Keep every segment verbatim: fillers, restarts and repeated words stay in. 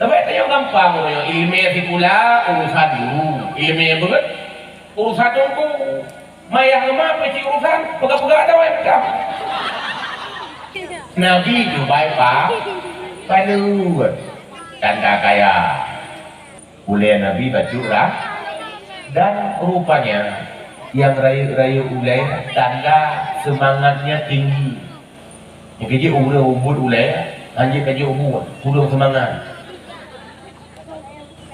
Tapi tanyoe gampang, tanyoe ileumèe sikula urusan guru, ileumèe beuet urusan teungku. Mayah ngon ma pih cit urusan, peugah-peugah ata wai peugah. Nabi jeuet bai pa-, paneuk tanda kaya. Ulèe Nabi bacut rah, dan rupanya nyang rayeuk-rayeuk ulèe tanda seumangatnya tinggi. Nyang keujeuet ureueng ubit ulèe, hanjeuet ka jeuet ubit, kureueng seumangat.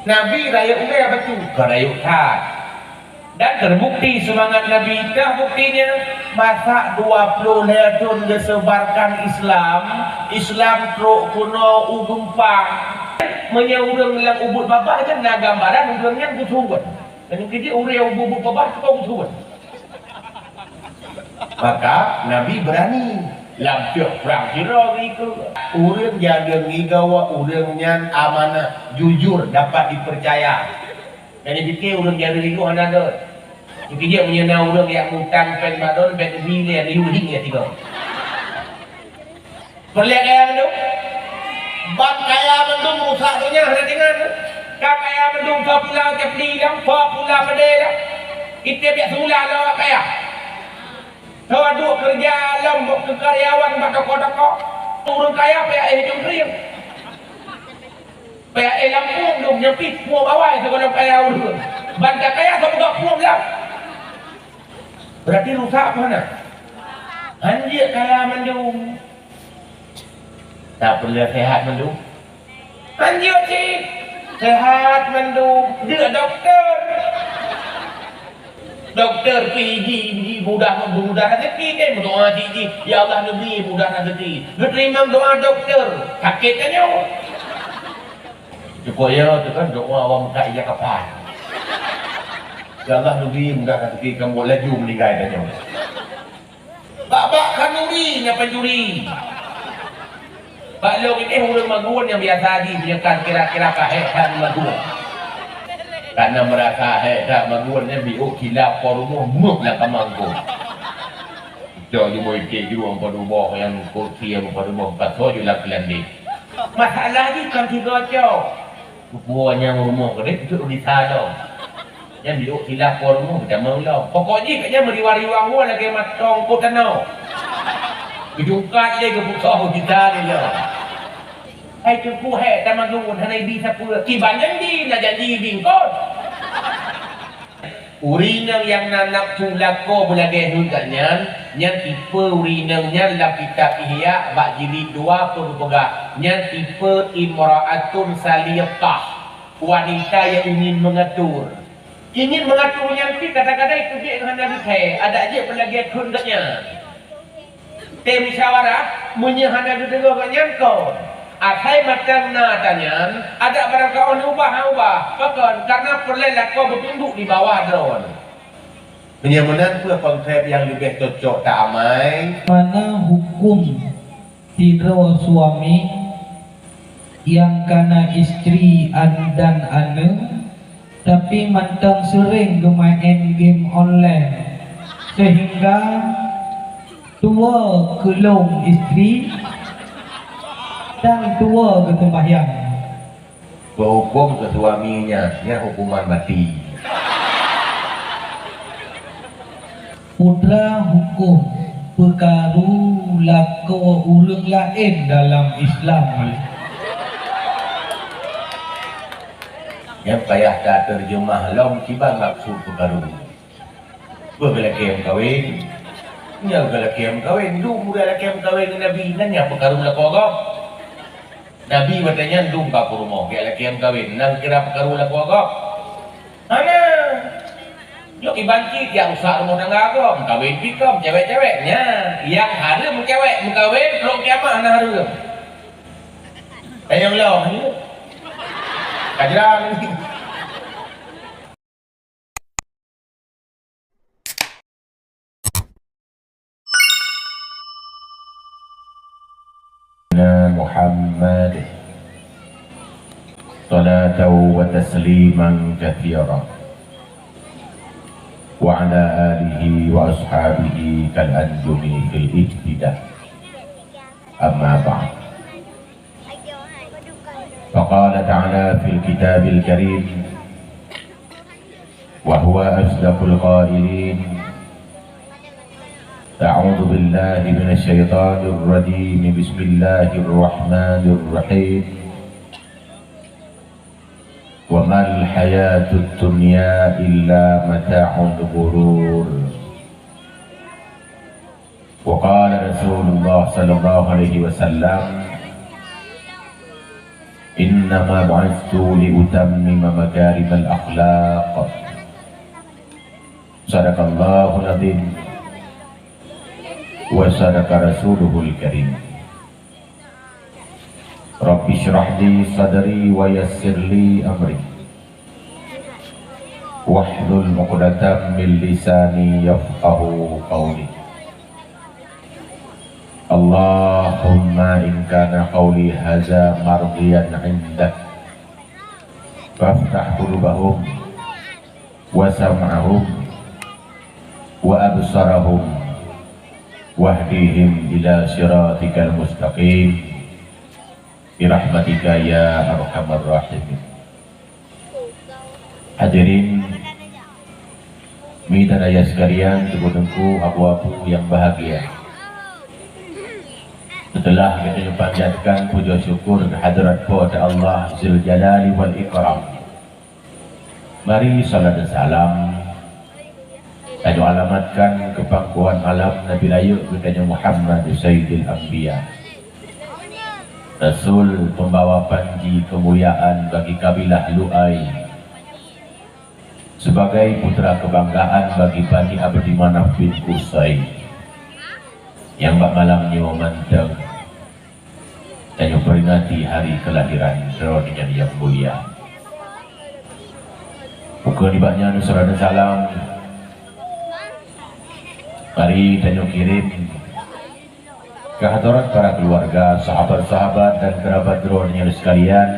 Nabi rayeuk ulèe bacut, ka rayeuk that. Dan terbukti seumangat Nabi, dah buktinya, masa dua ploh lhèe thon geuseubarkan Islam, Islam trok keunoe u Geumpang. Meunyoe ureueng lam ubit babah nyan na gambaran ureueng nyan geusuet. Dan keujeuet ureueng ubit babah tukang geusuet. Maka Nabi beurani lam pihak prang sidroe geuikot. Ureueng jaga ngigoe ureueng nyan amanah, jujur, dapat dipercaya. Dan jipike ureueng jaga ngigoe hana dot. Jipike meunyoe na ureueng jak mutang péng bak droe, bék geubi lé, neuyue hing ya tiga. Peureulèe kaya mandum. Ban kaya mandum rusak donya hana ringan. Ka kaya mandum, soe pula Kefli lam, soe pula Madé lam. Itém biak seumula lom kaya. Soe duek keureuja lom keu karyawan bak toko-toko. Ureueng kaya payah éh cungkrieng. Payah éh lampôh dum nyang pih puôh bawai sigohlom kaya ureueng. Ban ka kaya soe peugah puôh lam. Berarti rusak apa hana? Hanjeuet kaya mandum. Tapeureulèe sehat mandum. Hanjeuet cit. Sehat mandum. Deuk dokto. Dokto pih ji, ji mudah, mudah rezeki kan. Meudoa cit ji, "Ya Allah, neubri mudah rezeki." Geuteurimong doa dokto. Sakét tanyoe. Cukôp ya, tu kan doa awak meukat ija kapan. "Ya Allah, neubri mudah rezeki kamoe laju meuninggai tanyoe." Bak-bak khanuri na pancuri. Bak lôn idéh ureueng magun nyang biasa jih, meunyoe kan kira-kira ka hék that magun. Karena meurasa hék that magun nyan, biôk silap po rumoh, meuh lam kama eungkôt. Cok jumôi iték jroh meupadub boh nyang kursi meupadub boh, pasoe ju lam keulandé. Masalah jih kon sigoe cok. Peue nyang rumoh keudeh, jeuet u desa lom. Nyan jeuet silah po rumoh, geutamong lom. Pokok jih, nyan meuriwang-riwang woe lagèe mantong po tanoh. Geujungkat lé geuputôh u desa lé lom. Hai Teungku, hék tamong lôn, hana ibi sapeue. Kiban nyan di, na janji ibi eungkôt. Ureueng inong nyang na nafeusu lakoe beulagèe heuet gobnyan, nyan tipe ureueng inong nyan lam kitab Ihya bak jilid dua peugah, nyan tipe imra'atun saliqah, wanita nyang ingin mengatur. Ingin mengatur nyan pih kadang-kadang ipeubiet ngon hana geuthèe, adak jeuet beulagèe kheun gobnyan. Teumusyawarah, meunyoe hana geudeungoe gobnyan kon. Asai mantong na tanyan, adak barangkaho neuubah, han ubah. Pakon? Karena peureulèe lakoe beutundok di bawah droe. Meunyoe meunan, peue konsep nyang leubeh cocok taamai? Mana hukum sidroe suami nyang kana istri an-, dan aneuk, tapi mantong seuring geumaén game online, sehingga tuwoe keu lôn istri dan tuwoe geuseumbahyang. Beuhuköm keu suami nyan, nyan huköman maté. Putra huköm peukaru lakoe ureuëng laén dalam Islam. Nyang payah tateurjeumah lom kiban maksud peukaru. Peue geulakée meukawen? Nyang geulakée meukawen, dum ureuëng lakée meukawen ngon Nabi, nan nyang peukaru lakoe gob. Nabi watée nyan dum ka peurumoh, geulakée meukawen, nan kira peukaru lakoe gob. Hana. Nyoe kiban cit jak rusak rumoh tangga gob, meukawen pi gob, cewek-cewek. Nya, nyang hareuem cewek meukawen, trok kiamat hana hareuem. Tanyong lom, ka jram. Muhammad, salatan wa tasliman katsira, wa ala alihi wa ashabihi kal anjumi fil ihtida. Amma ba'd. فقال تعالى في الكتاب الكريم، وهو أصدق القائلين: أعوذ بالله من الشيطان الرجيم. بسم الله الرحمن الرحيم. وما الحياة الدنيا إلا متاع الغرور. وقال رسول الله صلى الله عليه وسلم: إنما بعثت لأتمم مكارم الأخلاق. صدق الله العظيم وصدق رسوله الكريم. رب اشرح لي صدري ويسر لي أمري واحلل عقدة من لساني يفقهوا قولي. اللهم إن كان قولي هذا مرضيا عندك فافتح قلوبهم وسمعهم وأبصارهم واهدهم إلى صراطك المستقيم برحمتك يا أرحم الراحمين. Hadirin mi dan ayah sekalian, teungku-teungku, abu-abu yang bahagia. Setelah kita panjatkan puja syukur kehadrat Po teu Allah Zul Jalali wal Ikram, mari salat dan salam tanyoe alamatkan keu pangkuan alam Nabi rayeuk geutanyoe Muhammad Sayyidil Anbiya, Rasul pembawa panji kemuliaan bagi kabilah Lu'ai, sebagai putra kebanggaan bagi Bani Abdi Manaf bin Qusay, nyang bak malam nyoe mantong tanyoe peringati hari kelahiran droeneuh nyang mulia. Buka nibak nyan syedara dan salam, mari tanyoe kirém keu hadarat para keluarga, sahabat-sahabat, dan kerabat droeneuh nyan sekalian,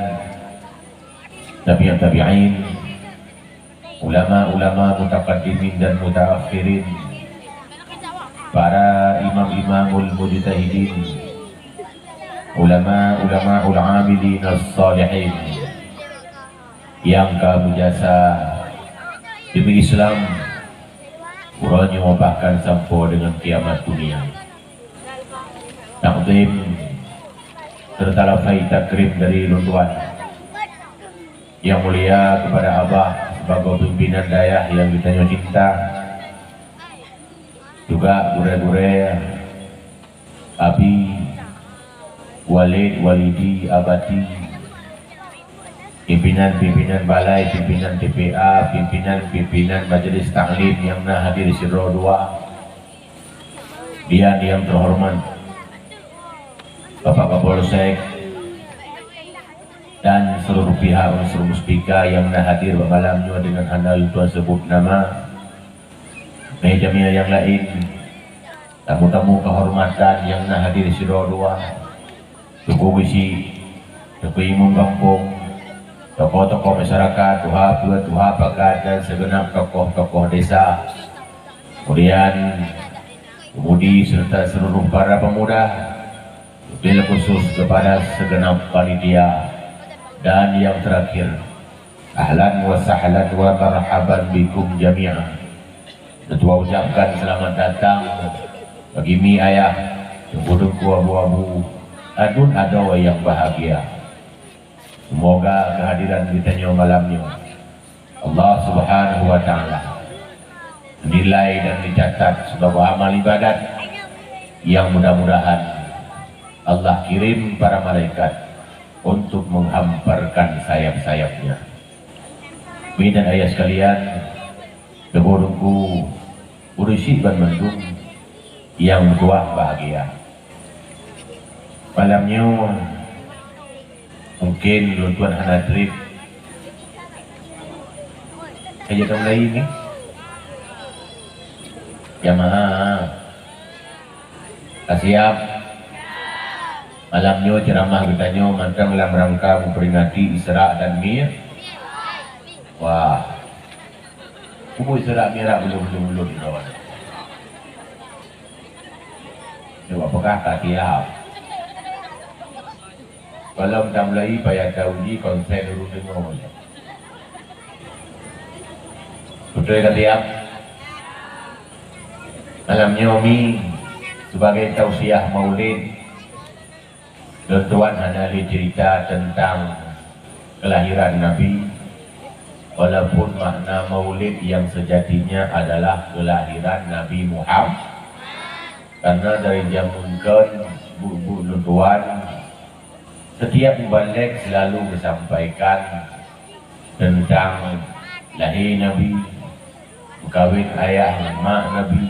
tabi'ut tabi'in, ulama-ulama mutakaddimin dan mutaakhirin, para imam-imamul mujtahidin, ulama-ulamaul amilin as-salihin nyang ka meujasa demi Islam uroe nyoe bahkan sampoe deungon kiamat dunia. Takzim serta lafai takrim dari ulôn tuan yang mulia kepada Abah sebagai pimpinan dayah yang geutanyoe cinta, juga gurée-gurée, abi, walid, walidi, abati, pimpinan-pimpinan balai, pimpinan T P A, pimpinan-pimpinan majelis taklim nyang na hadir sidroe dua, dan yang terhormat Bapak Kapolsek dan seluruh pihak unsur muspika nyang na hadir bak malam nyoe deungon hana lôn tuan sebut nama, meuh jamiah nyang laén, tamu-tamu kehormatan nyang na hadir sidroe dua, Teungku Geuchik, Teungku Imum Gampông, tokoh-tokoh masyarakat, tuha peuet, tuha pakat, dan segenap tokoh-tokoh desa. Kemudian, kemudi serta seluruh para pemuda, wabil khusus kepada segenap panitia, dan yang terakhir, ahlan wa sahlan wa marhaban bikum jami'an. Lôn tuan ucapkan selamat datang bagi mi ayah, teungku-teungku, abu-abu, aduen adoe nyang bahagia. Semoga kehadiran geutanyoe malam nyoe Allah Subhanahu wa Ta'ala nilai dan dicatat sebagai amal ibadat yang mudah-mudahan Allah kirim para malaikat untuk menghamparkan sayap-sayapnya. Mi dan ayah sekalian, teungku-teungku, ureueng syiek banmandum nyang meutuah bahagia. Malam nyoe mungkin lôn tuan hana trép. Ka jeuet ka mulai nyoe? Jamaah. Ka siap? Malam nyoe ceuramah geutanyoe mantong lam rangka memperingati Isra dan Mi-, wah. Kubu Isra Mi'raj ulôn-ulôn-ulôn lawan. Coba peugah ka siap. Gohlom tamulai payah tauji konsep ureuëng deungoe. Beutôi ka siap? Malam nyoe mi, sebagai tausiah Maulid, lôn tuan hana lé cerita tentang kelahiran Nabi, walaupun makna Maulid yang sejatinya adalah kelahiran Nabi Muhammad. Karena dari zaman kon buet-buet lôn tuan, setiap mubalek selalu disampaikan tentang lahé Nabi, meukawen ayah ngon mak Nabi,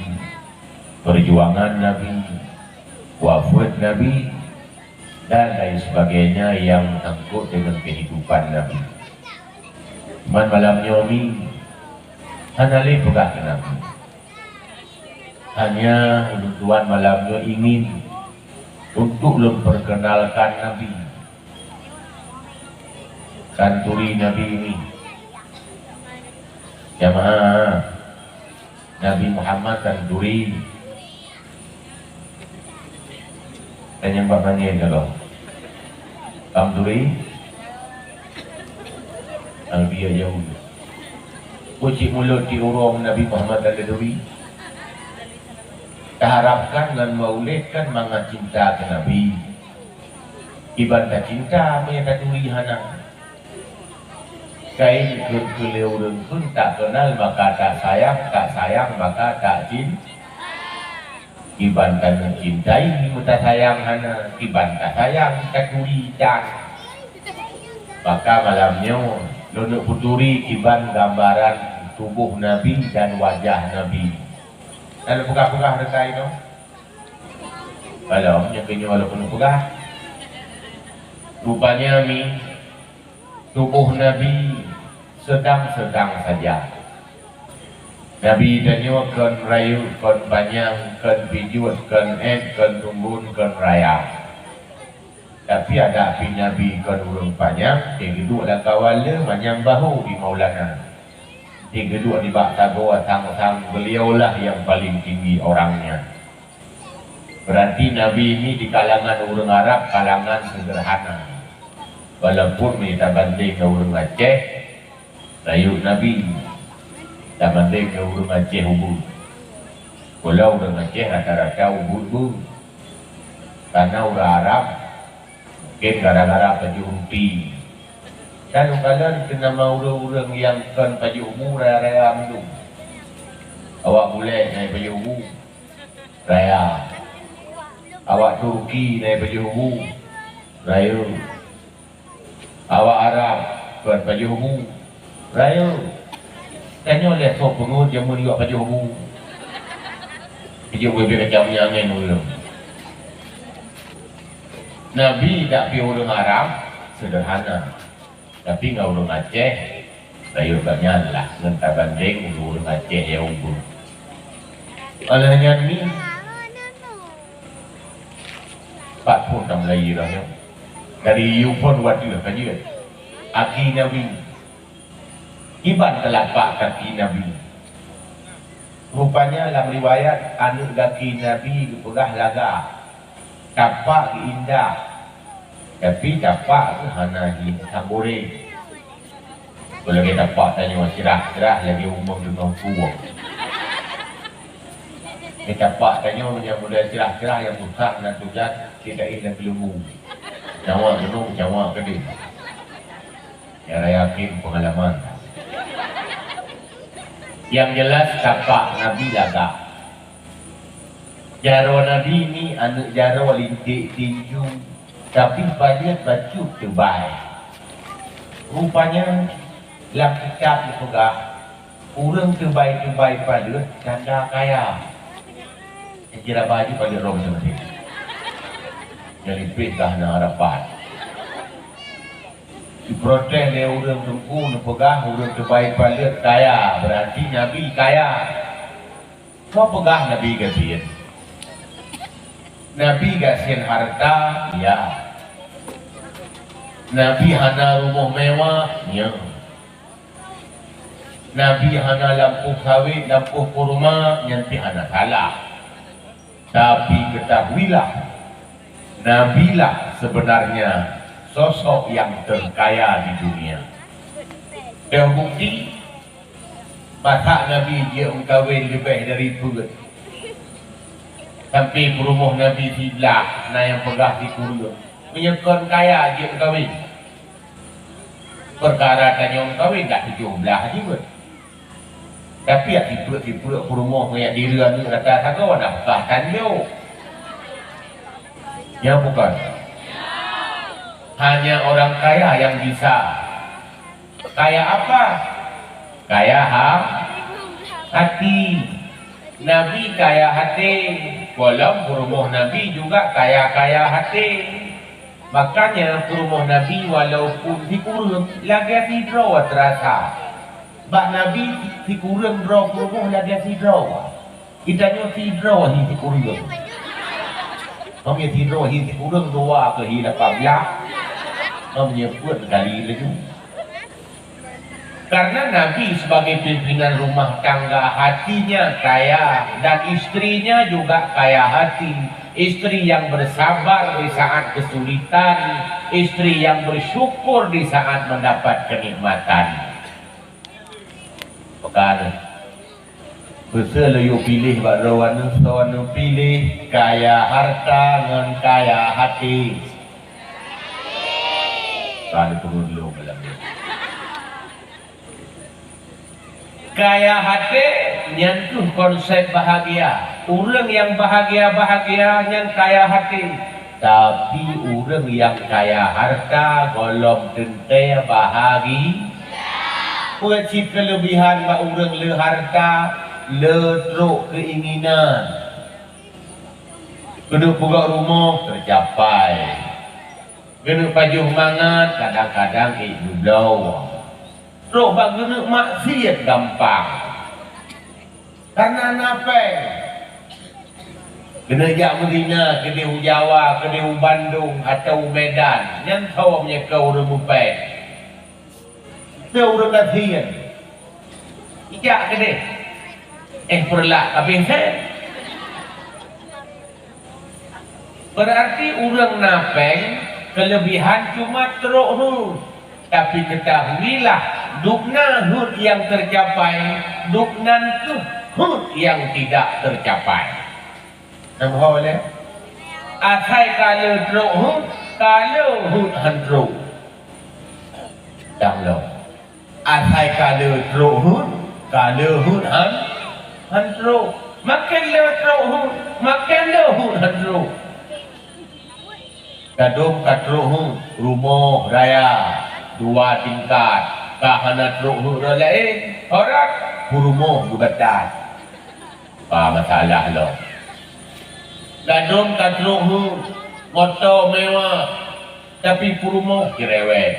perjuangan Nabi, wafeuet Nabi, dan lain sebagainya yang menyangkut dengan kehidupan Nabi. Cuman malam nyoe mi, hana lé peugah keu Nabi. Hanya ulôn tuan malam nyoe ingin untuk lôn perkenalkan Nabi. Kan turi Nabi ini. Jamaah, Nabi Muhammad kan turi. Tanyong bak manyén ka lom. Kam turi? Albi ya jauh. Kucik mulut di urong Nabi Muhammad dan turi. Taharapkan ngon Maulid kan mangat cinta keu Nabi. Iban tacinta meunyo taturi hana. Kain kheun keu lé ureuëng kheun tak kenal maka tak sayang, tak sayang maka tak cinta. Kiban taneuh cintai meutasayang hana, kiban tasayang taturi tan. Maka malam nyoe lôn neuk peuturi kiban gambaran tuboh Nabi dan wajah Nabi. Dan peugah-peugah reukai nyoe. Malam nyoe keu nyoe lôn peugah. Rupanya mi tuboh Nabi sedang-sedang saja. Nabi tanyoe kon rayeuk, kon panyang, kon pijuet, kon ék, kon tumbon, kon raya. Tapi adak pih Nabi kon ureuëng panyang, di geuduek lam kawan le manyang bahu di Maulana. Di geuduek nibak sagoe sang-sang beliaulah yang paling tinggi orangnya. Berarti Nabi ini di kalangan ureuëng Arab kalangan sederhana. Walaupun meunyo tabandeng ngon ureuëng Aceh, rayeuk Nabi tabandeng ngon ureuëng Aceh ubit. Pulo ureuëng Aceh rata-rata ubit-ubit. Karena ureuëng Arab mungkin gara-gara pajoh ruti. Dan ukalon keu nama ureuëng-ureuëng nyang kon pajoh bu raya-raya mandum. Awak Bulek na pajoh bu. Raya. Awak Turki na pajoh bu. Rayeuk. Awak Arab kon pajoh bu. Rayeuk. Tanyoe lé soe peungeut jameun yue pajoh bu. Pajoh bu beu kacam nyang angén ureuëng. Nabi dak pi ureuëng Arab sederhana. Tapi ngon ureuëng Aceh, rayeuk geuh nyan lah ngon tabandeng ngon ureuëng Aceh nyang ubit. Oleh nyan mi, pat phon tamulai lagée nyoe. Dari yue phon watée ka jeuet. Aki Nabi. Kiban teulapak kaki Nabi. Rupanya lam riwayat aneuëk gaki Nabi geupeugah lagak. Tapak geuindah, tapi tapak geuh hana hi saburé. Lagée tapak tanyoe cerah-cerah lagée umong deungoh tuwoe. Di tapak tanyoe nyang model cerah-cerah nyang susah nan tujan tidak indah geuleumu. Nyawa gunong, nyawa keudeh. Nyang raya yakin pengalaman. Yang jelas tapak Nabi lagak. Jaroe Nabi ni aneuëk jaroe linték tinju, tapi paleuet bacut teubai. Rupanya lam kitab geupeugah, ureuëng teubai-teubai paleuet tanda kaya. Kira baju paleuet rong seumeuti. Nyang lipéh ka hana harapan. Diprotes lé ureuëng teungku neupeugah ureuëng teubai paleuet kaya, berarti Nabi kaya. Soe peugah Nabi gasien? Nabi gasien hareuta? Ya. Nabi hana rumoh mewah? Nyo. Nabi hana lampôh sawét, lampôh kurma? Nyan pih hana salah. Tapi ketahuilah, Nabilah sebenarnya sosok nyang terkaya di dunia. Teubukti, masa Nabi jeuet meukawen leubeh dari peuet. Sampai peurumoh Nabi siblaih, na nyang peugah sikureueng. Meunyoe kon kaya jeuet meukawen. Peukara tanyoe meukawen dak tujoh blaih jeuet. Tapi yak sipeuet-sipeuet peurumoh ngon yak diri aneuk rata sagoe na peugah tanyoe. Ya bukan? Hanya orang kaya yang bisa. Kaya apa? Kaya ha-, hati. Nabi kaya hati. Gohlom peurumoh Nabi juga kaya-kaya hati. Makanya peurumoh Nabi walaupun sikureueng, lagèe sidroe teurasa. Bak Nabi sikureueng droe peurumoh lagèe sidroe. Geutanyoe sidroe hi sikureueng. Meunyoe sidroe hi sikureueng, dua keu hi lapan blaih. Meunyoe peuet kali laju. Karena Nabi sebagai pimpinan rumah tangga hatinya kaya dan istrinya juga kaya hati. Istri yang bersabar di saat kesulitan, istri yang bersyukur di saat mendapat kenikmatan. Peugah lé. Peue lé yue piléh bak droe aneuk, soe aneuk piléh kaya harta ngon kaya hati. Ka lheueh turun lom malam nyoe. Kaya hati nyan keuh konsep bahagia. Ureueng nyang bahagia-bahagia nyan kaya hati. Tapi ureueng nyang kaya harta gohlom teuntèe bahagia. Peue cit keuleubihan bak ureueng le harta, le trok keuinginan. Keuneuk peugöt rumoh teucapai. Keuneuk pajoh mangat kadang-kadang ék jubloe. Trok bak keuneuk maksiet gampang. Karena na péng. Keuneuk jak meuzina, keudeh u Jawa, keudeh u Bandung, atau u Medan, nyan thom nyoe keu ureueng meupéng. Keu ureueng gasien. Ijak keudeh. Eh, peureulah habéh sén. Berarti ureueng na péng, keulebihan cuma trok heuet. Tapi ketahuilah, dubna heuet nyang teucapai, dubnan keuh heuet nyang tidak teucapai. Nam ho lé? Asai ka le trok heuet, ka le heuet han trok. Dang lom. Asai ka le trok heuet, ka le heuet han, han trok. Maken le trok heuet, maken le heuet han trok. Kadom ka trok heuet, rumoh raya dua tingkat, ka hana trok heuet rot laén, horat peurumoh geubatat. Ba masalah lom. Ladom ka trok heuet, moto mewah, tapi peurumoh cerewet.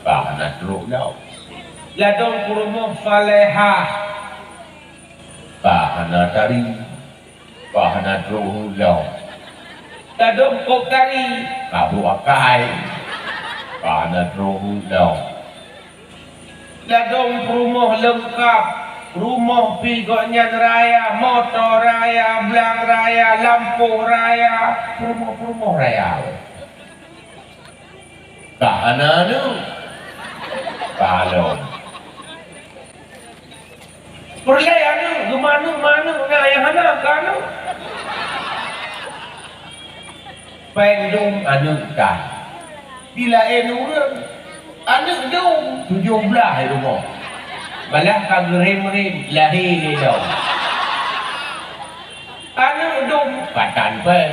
Ba hana trok lom. Ladom peurumoh salehah. Ba hana tari. Ba hana trok heuet lom. Ladom kok tari, ka brôk akai. Ba hana trok heuet lom. Ladom peurumoh leungkap, rumoh pih gobnyan raya, moto raya, blang raya, lampôh raya, peurumoh-peurumoh raya. Ka hana aneuk. Ka lom. Peureulèe aneuk, geumanök-manök na nyang hana keu aneuk. Péng dum aneuk tan. Di laén ureueng, aneuk dum tujoh blaih di rumoh. Malah ka geurhem-rhem lahé lé lom. Aneuk dum patan péng.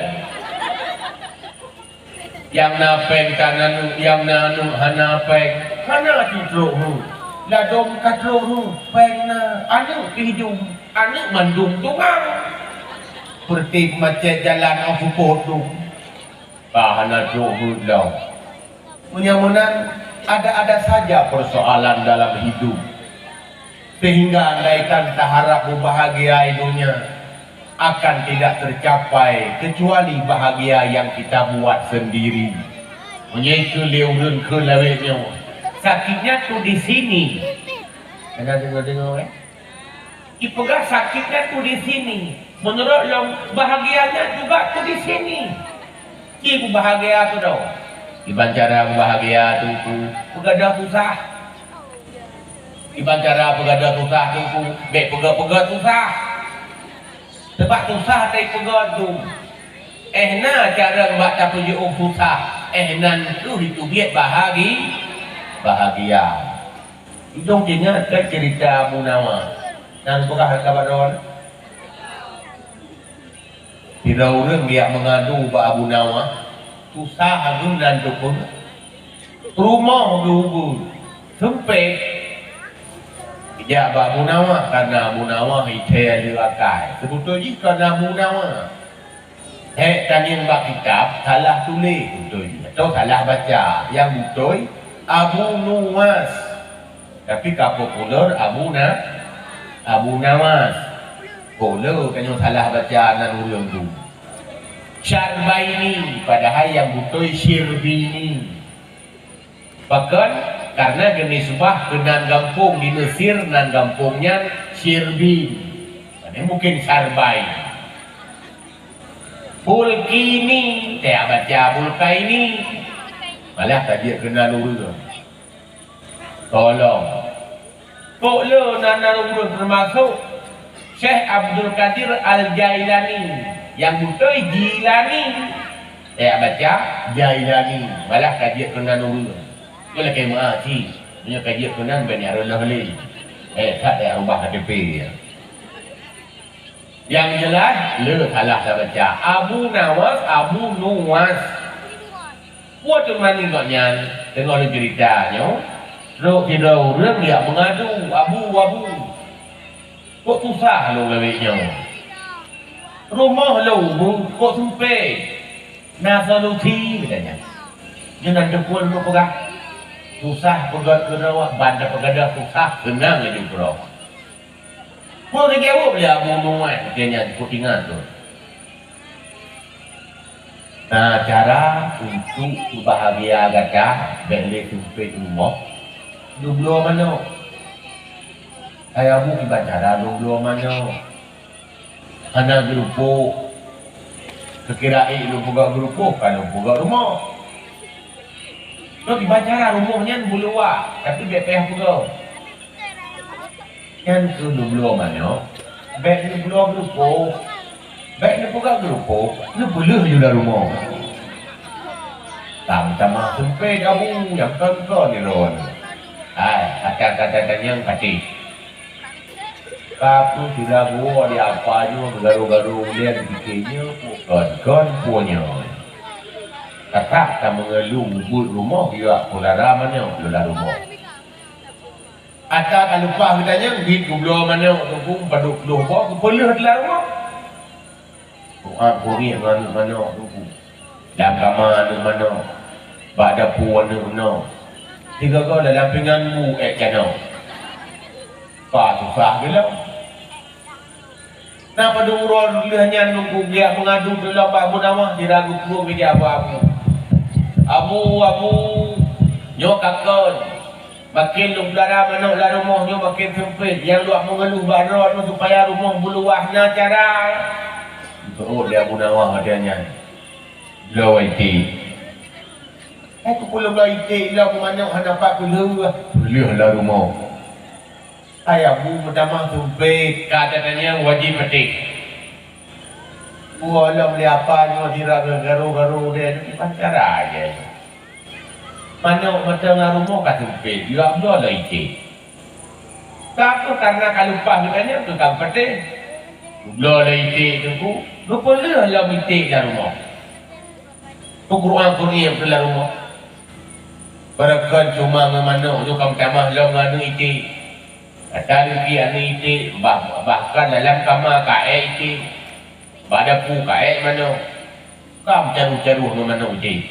Nyang na péng tan aneuk, nyang na aneuk hana péng, hana jitrok heuet. Ladom ka trok heuet, péng na, aneuk pih dum, aneuk mandum tungang. Peureutém macet jalan 'oh seupôt dum. Ka hana trok heuet lom. Meunyoe meunan, ada-ada saja persoalan dalam hidup. Sehingga andaikan taharap meubahagia di dunia, akan tidak tercapai kecuali bahagia yang kita buat sendiri. Meunyoe keu lé ureueng keu lawét nyoe, sakitnya tu di sini. Kena dengar-dengar, eh? Dipeugah sakitnya tu di sini. Menurut lôn, bahagianya juga tu di sini. Ci bahagia tu dah. Kiban cara meubahagia Teungku, peugadôh susah. Kiban cara peugadôh susah Teungku, bèk peugah-peugah susah. Sabab susah teupeugah tu. Eh na cara bak tapeujeuôh susah, eh nan kheueh teubiet bahagi-, bahagia. Idong teuingat kan ceurita Abu Nawas? Nan peugah ka bak droe. Sidroe ureueng geujak meungadu bak Abu Nawas, susah geuh nan teupeue. Rumoh geuh ubeut, seumpét. Geujak bak Abu Nawas, kareuna Abu Nawas ithèe le akai. Seubeutôi jih kareuna Abu Nawas. Hék tangieng bak kitab, salah tuléh beutôi jih, atau salah baca. Nyang beutôi, Abu Nuwas. Tapi ka populer Abu Na-, Abu Nawas. Kok le tanyoe salah baca nan ureueng tu. Syarbaini, padahai nyang beutôi Syirbini. Pakon? Kareuna geunisbah keu nan gampông di Mesir, nan gampông nyan Syirbin. Jadi mungkin Syarbain. Bulkini, teubaca Bulkaini. Malah ka jeuet keu nan ureueng. Tolong. Kok le nan, nan ureueng teumasok Syekh Abdul Qadir Al-Jailani, nyang beutôi Jilani. Eh, baca Jailani, malah ka jeuet keu nan ureueng. Nyoe lakèe meu'ah cit, meunyoe ka jeuet keu nan, bèk neureuloh lé. Eh, that tayah rubah K T P ya. Nyang jeulaih, le salah tabaca. Abu Nawas, Abu Nuwas. Peue teuma ngon gobnyan, teungoh lôn ceurita nyoe, trok sidroe ureueng jak meungadu, "Abu, Abu, kok susah lôn lawét nyoe? Rumoh lôn ubeut, kok seumpét. Na solusi?" geutanyong. Nyoe nan teupeue lôn peugah, susah peugöt keudroe, ban tapeugadôh susah, seunang laju keudroe. Peue geujaweueb lé Abu Nuwas, gobnyan peuingat lôn. Na cara untuk peubahagia gata, bèk lé seumpét rumoh, neubloe manok. Hai Abu, kiban cara lôn bloe manok? Hana geurumpok. Kira-kira ék lôn peugöt geurumpok, ka lôn peugöt rumoh. Nyoe kiban cara rumoh nyan meuluwa, tapi bèk payah peugöt. Nyan keuh neubloe manok, bèk neubloe geurumpok. Bèk neupeugah geurumpok, neupeuleueh ju lam rumoh. Tam tamah seumpét Abu nyang kon-kon droeneuh. Hai, ata-ata tanyong patéh. Ka peue sira geuwoe di apa nyoe geugaru-garu ulèe pike nyoe peue kon-kon peue nyoe. Tatap tameungeuluh ubeut rumoh, jak peulara manok lôn lam rumoh. Ata ka leupah geutanyoe, bit geubloe manok Teungku padub ploh boh, geupeuleueh di lam rumoh. Ru'ab-ru'ib ngon aneuk manok Teungku. Lam kama aneuk manok, bak dapu aneuk manok. Sigoe-goe lam pingan bu ék canok. Ka susah geuh lom. Na padub uroe lheueh nyan Teungku geujak meungadu teuh lom bak Abu Nawas, sira geuplueng geujak bak Abu. "Abu, Abu, nyoe ka kon. Maken lôn peulara manok lam rumoh nyoe maken seumpét. Nyang lôn meungeuluh bak droeneuh supaya rumoh beuluwah, na cara?" Geuseuôt lé Abu Nawas watèe nyan, "Bloe iték." "Hai, keupeue lôn bloe iték lom manok hana pat peuleueh, peuleueh lam rumoh." Hai Abu, meutamah seumpét, ka gata nyan wajéb patéh. Peue lom lé apa nyoe sira geugaru-garu deh, kiban cara jih. Manok mantong lam rumoh ka seumpét, jak bloe lom iték. Ka keuh kareuna ka leupah geutanyoe keu ka patéh. Bloe lom iték Teungku, geupeuleueh lom iték lam rumoh. Peukureueng-kureueng lam rumoh. Barangkon cuma ngon manok nyoe ka meutamah lom ngon aneuk iték. Ata leuki aneuk iték, bah-, bahkan dalam kama ka ék iték. Bak dapu ka ék manok. Ka meucaroh-caroh ngon manok iték.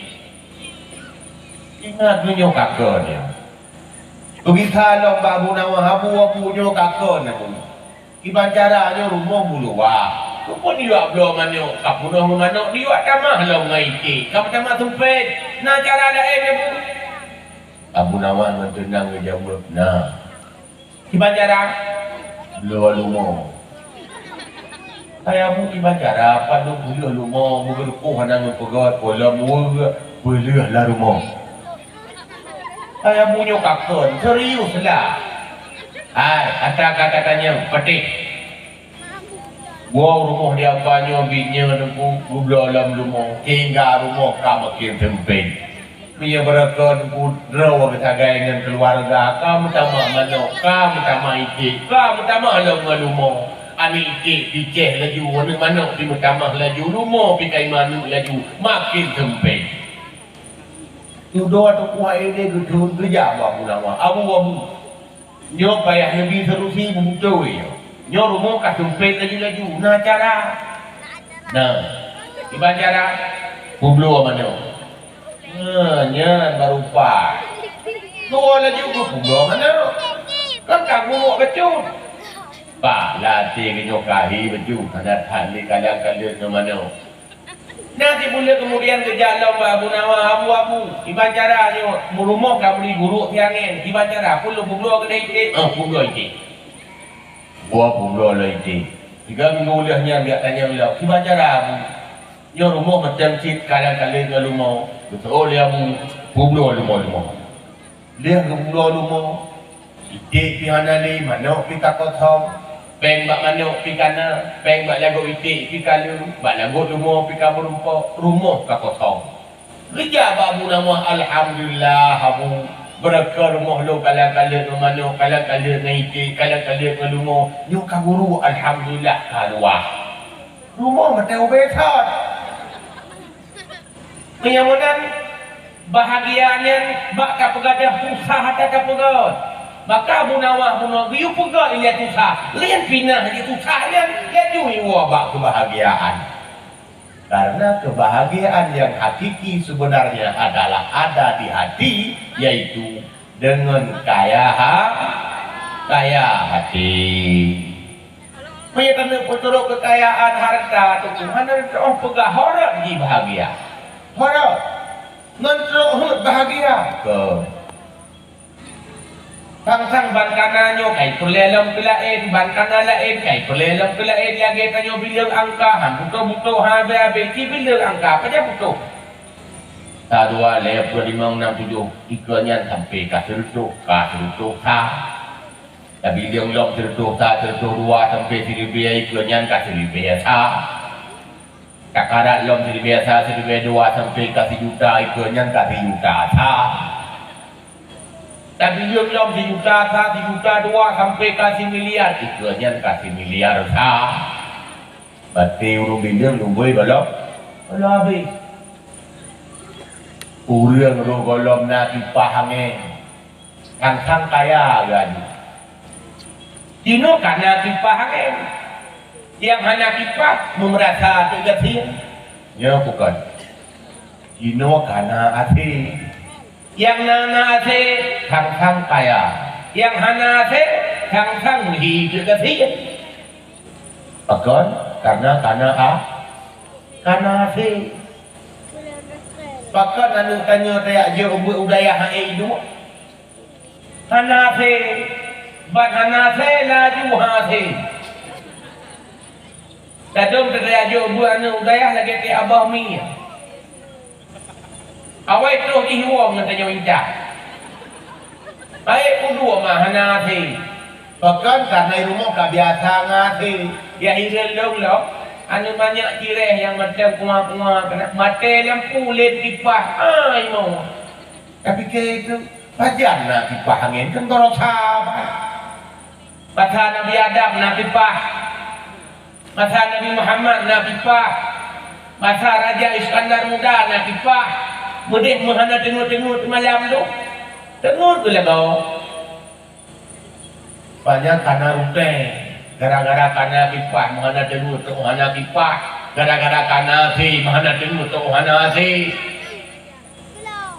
Ingat meunyoe ka kon nyoe. Peugisa lom bak Abu Nawas, "Abu, Abu, nyoe ka kon, Abu." Kiban cara nyoe rumoh meuluwa. Keupeue neujak bloe manok, ka peunoh ngon manok, neujak tamah lom ngon iték, ka meutamah seumpét. Na cara laén, Abu? Abu Nawas ngon teunang geujaweueb, "Na." Kiban cara? Bloe lumo. Hai Abu, kiban cara, pat lôn peuleueh lumo, meugeurupoh hana meupeugöt, peue lom weueh. Peuleueh lam rumoh. Hai, abu nyoe ka kon, serius lah. Hai, ata ka tatanyong, patéh. Woe rumoh di aba nyoe, biet nyoe Teungku, geubloe lom rumoh, sehingga rumoh ka makin seumpét. Meunyoe beureukat Teungku, droe geusagai ngon keuluwarga, ka meutamah manok, ka meutamah iték, ka meutamah lom ngon rumoh. Aneuk iték picéh laju, aneuk manok pi meutamah laju, rumoh pi ka iman laju, makin seumpét. Tudoe Teungku Hairi geuthon geujak bak Abu Nawas, "Abu, Abu, nyoe payah neubi solusi beutôi nyoe. Nyoe rumoh ka seumpét laju-laju, na cara?" "Na, kiban cara?" "Peubloe manok." "Na, nyan baru pat. Tuwoe laju geupubloe manok. Kan ka gurok bacut." Bah, lam até geuh nyoe ka hi bacut, hana that lé kalon-kalon ngon manok. Na sibuleuen keumudian geujak lom bak Abu Nawas, "Abu, Abu, kiban cara nyoe, rumoh ka meuri gurok siangén, kiban cara, peue lôn peubloe keunan iték?" "Oh, peubloe iték." Buah peubloe lom iték. Tiga minggu lheueh nyan geujak tanyong lom, "Kiban cara, Abu? Nyoe rumoh mantong cit kalon-kalon ngon rumoh." Geuseuôt lé Abu, "Peubloe rumoh-rumoh." Lheueh geupubloe rumoh, iték pih hana lé, manok pih ka kosong, péng bak manok pih ka na, péng bak lagot iték pih ka le, bak lagot rumoh pih ka meurumpok, rumoh ka kosong. Geujak bak Abu Nawas, "Alhamdulillah, Abu, beureukat rumoh lôn kalon-kalon ngon manok, kalon-kalon ngon iték, kalon-kalon ngon rumoh, nyoe ka gurok, alhamdulillah, ka luwah." Rumoh mantong ubé that. Meunyoe meunan, bahagia nyan bak tapeugadôh, susah that tapeugöt. Maka Abu Nawas bunoe geuyue peugöt ilèe susah, laén pinah jisusah nyan, laju iwoe bak keubahagiaan. Karena kebahagiaan yang hakiki sebenarnya adalah ada di hati, yaitu deungon kaya ha-, kaya hati. Meunyoe taneuk peutrok keukayaan hareuta, Teungku, hana teuôh peugah ho rot jih bahagia. Ho rot. Ngon trok hot bahagia. Keu. Sang-sang ban kana nyoe kai peureulèe lom keu laén, ban kana laén kai peureulèe lom keu laén, lagèe tanyoe bileueng angka, han putôh-putôh, han abéh-abéh, ci bileueng angka, pajan putôh. Sa, dua, lhèe, peuet, limong, nam, tujoh, ikeue nyan sampoe ka sireutoh, ka sireutoh sa. Tabileueng lom sireutoh sa, sireutoh dua sampoe siribèe, ikeue nyan ka siribèe sa. Takarat lom siribèe sa, siribèe dua sampoe ka sijuta, ikeue nyan ka sijuta sa. Tabileueng lom sijuta sa, sijuta dua sampoe ka similiar, ikeue nyan ka similiar sa. Batèe ureueng bileueng lumboi gohlom, gohlom habéh. Ureueng roh gohlom na kipah angén, sang-sang kaya geuh. Jinoe ka na kipah angén. Nyang hana kipah meumeurasa teuk gasien. Nyoe bukon. Jinoe ka na asèe. Nyang na, na asèe, sang-sang kaya. Nyang hana asèe, sang-sang meuhi teuk gasien. Pakon? Karena ka na a-, ka na asèe. Pakon aneuk tanyoe tajak jok ubeuet u dayah han ék iduek? Hana asèe. Ban hana asèe, laju han asèe. Ladôm teuka jok beuet aneuk u dayah lagèe teuh abah mi. Awai troh jih woe ngon tanyoe intat. Baik peuduek mah hana asèe. Pakon, karena i rumoh ka biasa ngon asèe. Ya hireuen lôn lom, aneuk manyak cirèh nyang mantong punga-punga keunan. Maté lampu lé kipah, ai mo. Tapi keu itu, pajan na kipah angén, kan gorosa, bah. Masa Nabi Adam na kipah. Masa Nabi Muhammad na kipah. Masa Raja Iskandar Muda na kipah. Meudeh meuhana teungeut-teungeut malam tu. Teungeut geuh lagoe. Banyak kana ruteng. Gara-gara kana kipah meuhana teungeut tu hana kipah. Gara-gara kana asèe meuhana teungeut tu hana asèe.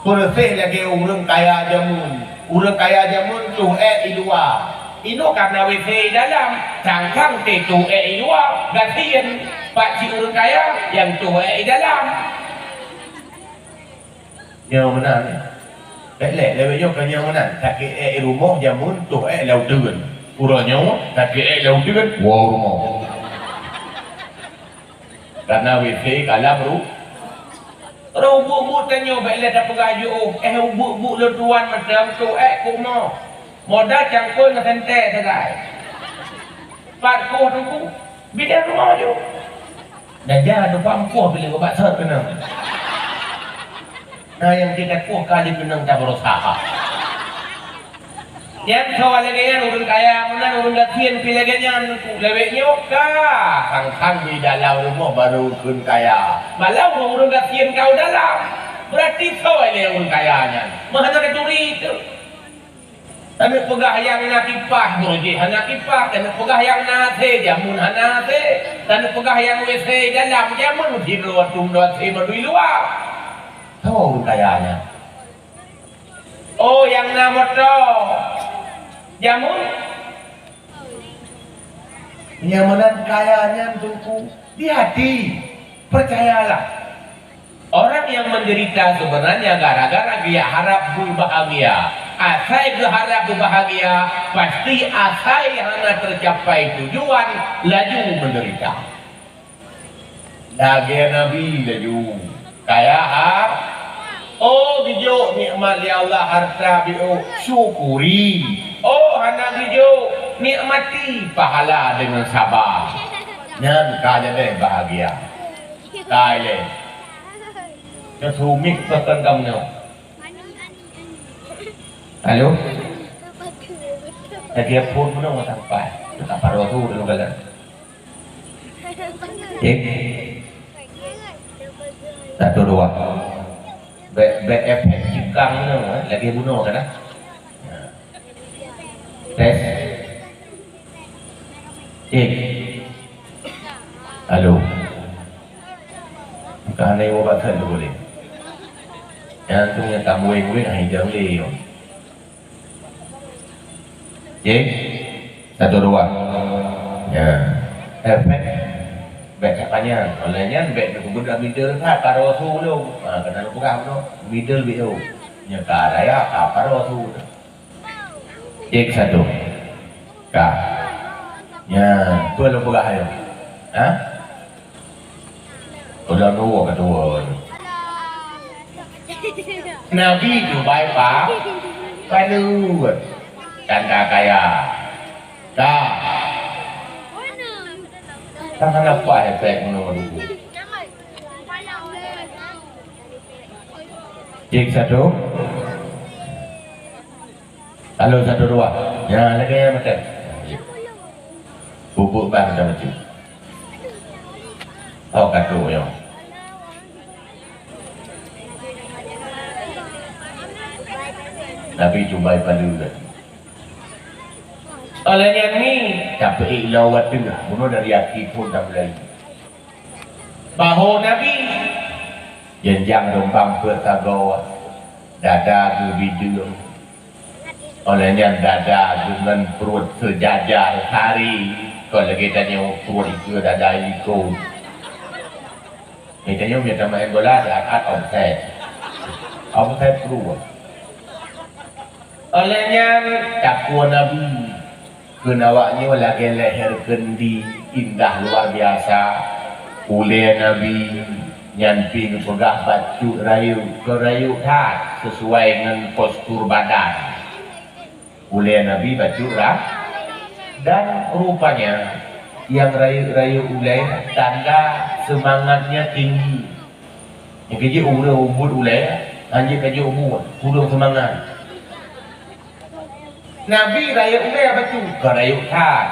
Peureuséh lagèe ureueng kaya jameun. Ureueng kaya jameun toh èk i luwa. Inoe karena WC i dalam, sang-sang teuh toh èk i luwa, gasien. Pat cit ureueng kaya nyang toh èk i dalam. Nyoe meunan. Bèk lé, lewat nyoe ka nyoe meunan. Sakét èk i rumoh jameun toh èk lam uteuen. Uroe nyoe sakét èk lam uteuen, woe rumoh. Karena WC ka lam ru-, Rôh ubuk-ubuk tanyoe bék lé tapeugah jiôh, eh, ubuk-ubuk lôn tuan mantong tu, eh, kumoh. Modal cangkôi ngon sentée sagai. Pat kuh teungku, bidan rumoh ju. Dan jangan lupa meukuah bila ubat sot keunoe. Nah, nyang kita kuah kali keunoe kita berusaha. Nyan soe lagée nyan ureuëng kaya, meunan ureuëng gasien pi lagée nyan, lewée nyoe ka sang-sang di dalam rumoh baru kheun kaya. Malah ureuëng gasien ka u dalam, beurati soe lé ureuëng kaya nyan. Meuhana taturi teuh. Taneuk peugah nyang na kipah, beurujih hana kipah, taneuk peugah nyang na asée, jameun hana asée, taneuk peugah nyang WC dalam, jameun sidroe tum dua asée meudui luwa. Soe ureuëng kaya nyan? Oh, nyang na moto. Jameun? Nyang meunan kaya nyan teungku, di hati. Percayalah, orang yang menderita sebenarnya gara-gara dia harap berbahagia. Asai geuharap berbahagia, pasti asai hana tercapai tujuan, laju menderita. Lagée Nabi laju kaya ha-, oh, geujok nikmat lé Allah harta biôh, syukuri. Oh, hana geujok, nikmati pahala dengan sabar. Nyan ka jadi bahagia. Ka ilée. Keusumik pekan kamu nyoe. Halo? Lagée phon meunoe sampai. Dekat paro tu dalam jalan. Cek. Satu, dua. Bèk, bèk efek cikang tu, eh, lagèe bunoe kan, ah? Tes. Cek. Halo. Bukan ada yang obat kan tu boleh. Yang tu yang tamu yang boleh, ah, hidang dia. Cek. Satu, dua. Ya. Efek. Bèk that panyang. Oleh nyan, bèk neupeugah middle that, ka rasu lom. Ha, keunan neupeugah bunoe. Middle B O. Nya ka raya, ka, ka rasu. Cek satu. Ka. Nya, peue lôn peugah nyoe? Ha? Ulôn tuwoe ka tuwoe. Nabi Dubai pa, paneuk tanda kaya. Ka. Tangan apa efek menurut? Cek satu. Halo, satu, dua. Ya, lagi ya, macam. Bubuk bang dah macam. Oh, kadu ya. Tapi jumbai palu dah. Oleh nyan ni, tapi lawat tengah. Bunoe dari aki pun dah mulai. Bahô Nabi, jenjang rumpang peuet sagoe, dada geubideung. Oleh nyan dada geuh ngon pruet seujajar sari, kon lagèe tanyoe pruet ikeue dada iko. Lagèe tanyoe meunyo tameu'en bola, siat-at offside. Offside pruet. Óh lheueh nyan, takue Nabi kheun awaknyoe lagèe lhèe keundi, indah luar biasa. Ulèe Nabi nyan pih geupeugah bacut rayeuk, keu rayeuk that sisuai ngon postur badan. Ulèe Nabi bacut ra-, dan rupanya nyang rayeuk-rayeuk ulèe tanda seumangatnya tinggi. Nyang keu jih ureueng ubit ulèe, hanjeuet ka jeuet ubit, kureueng seumangat. Nabi rayeuk ulèe bacut, ka rayeuk that.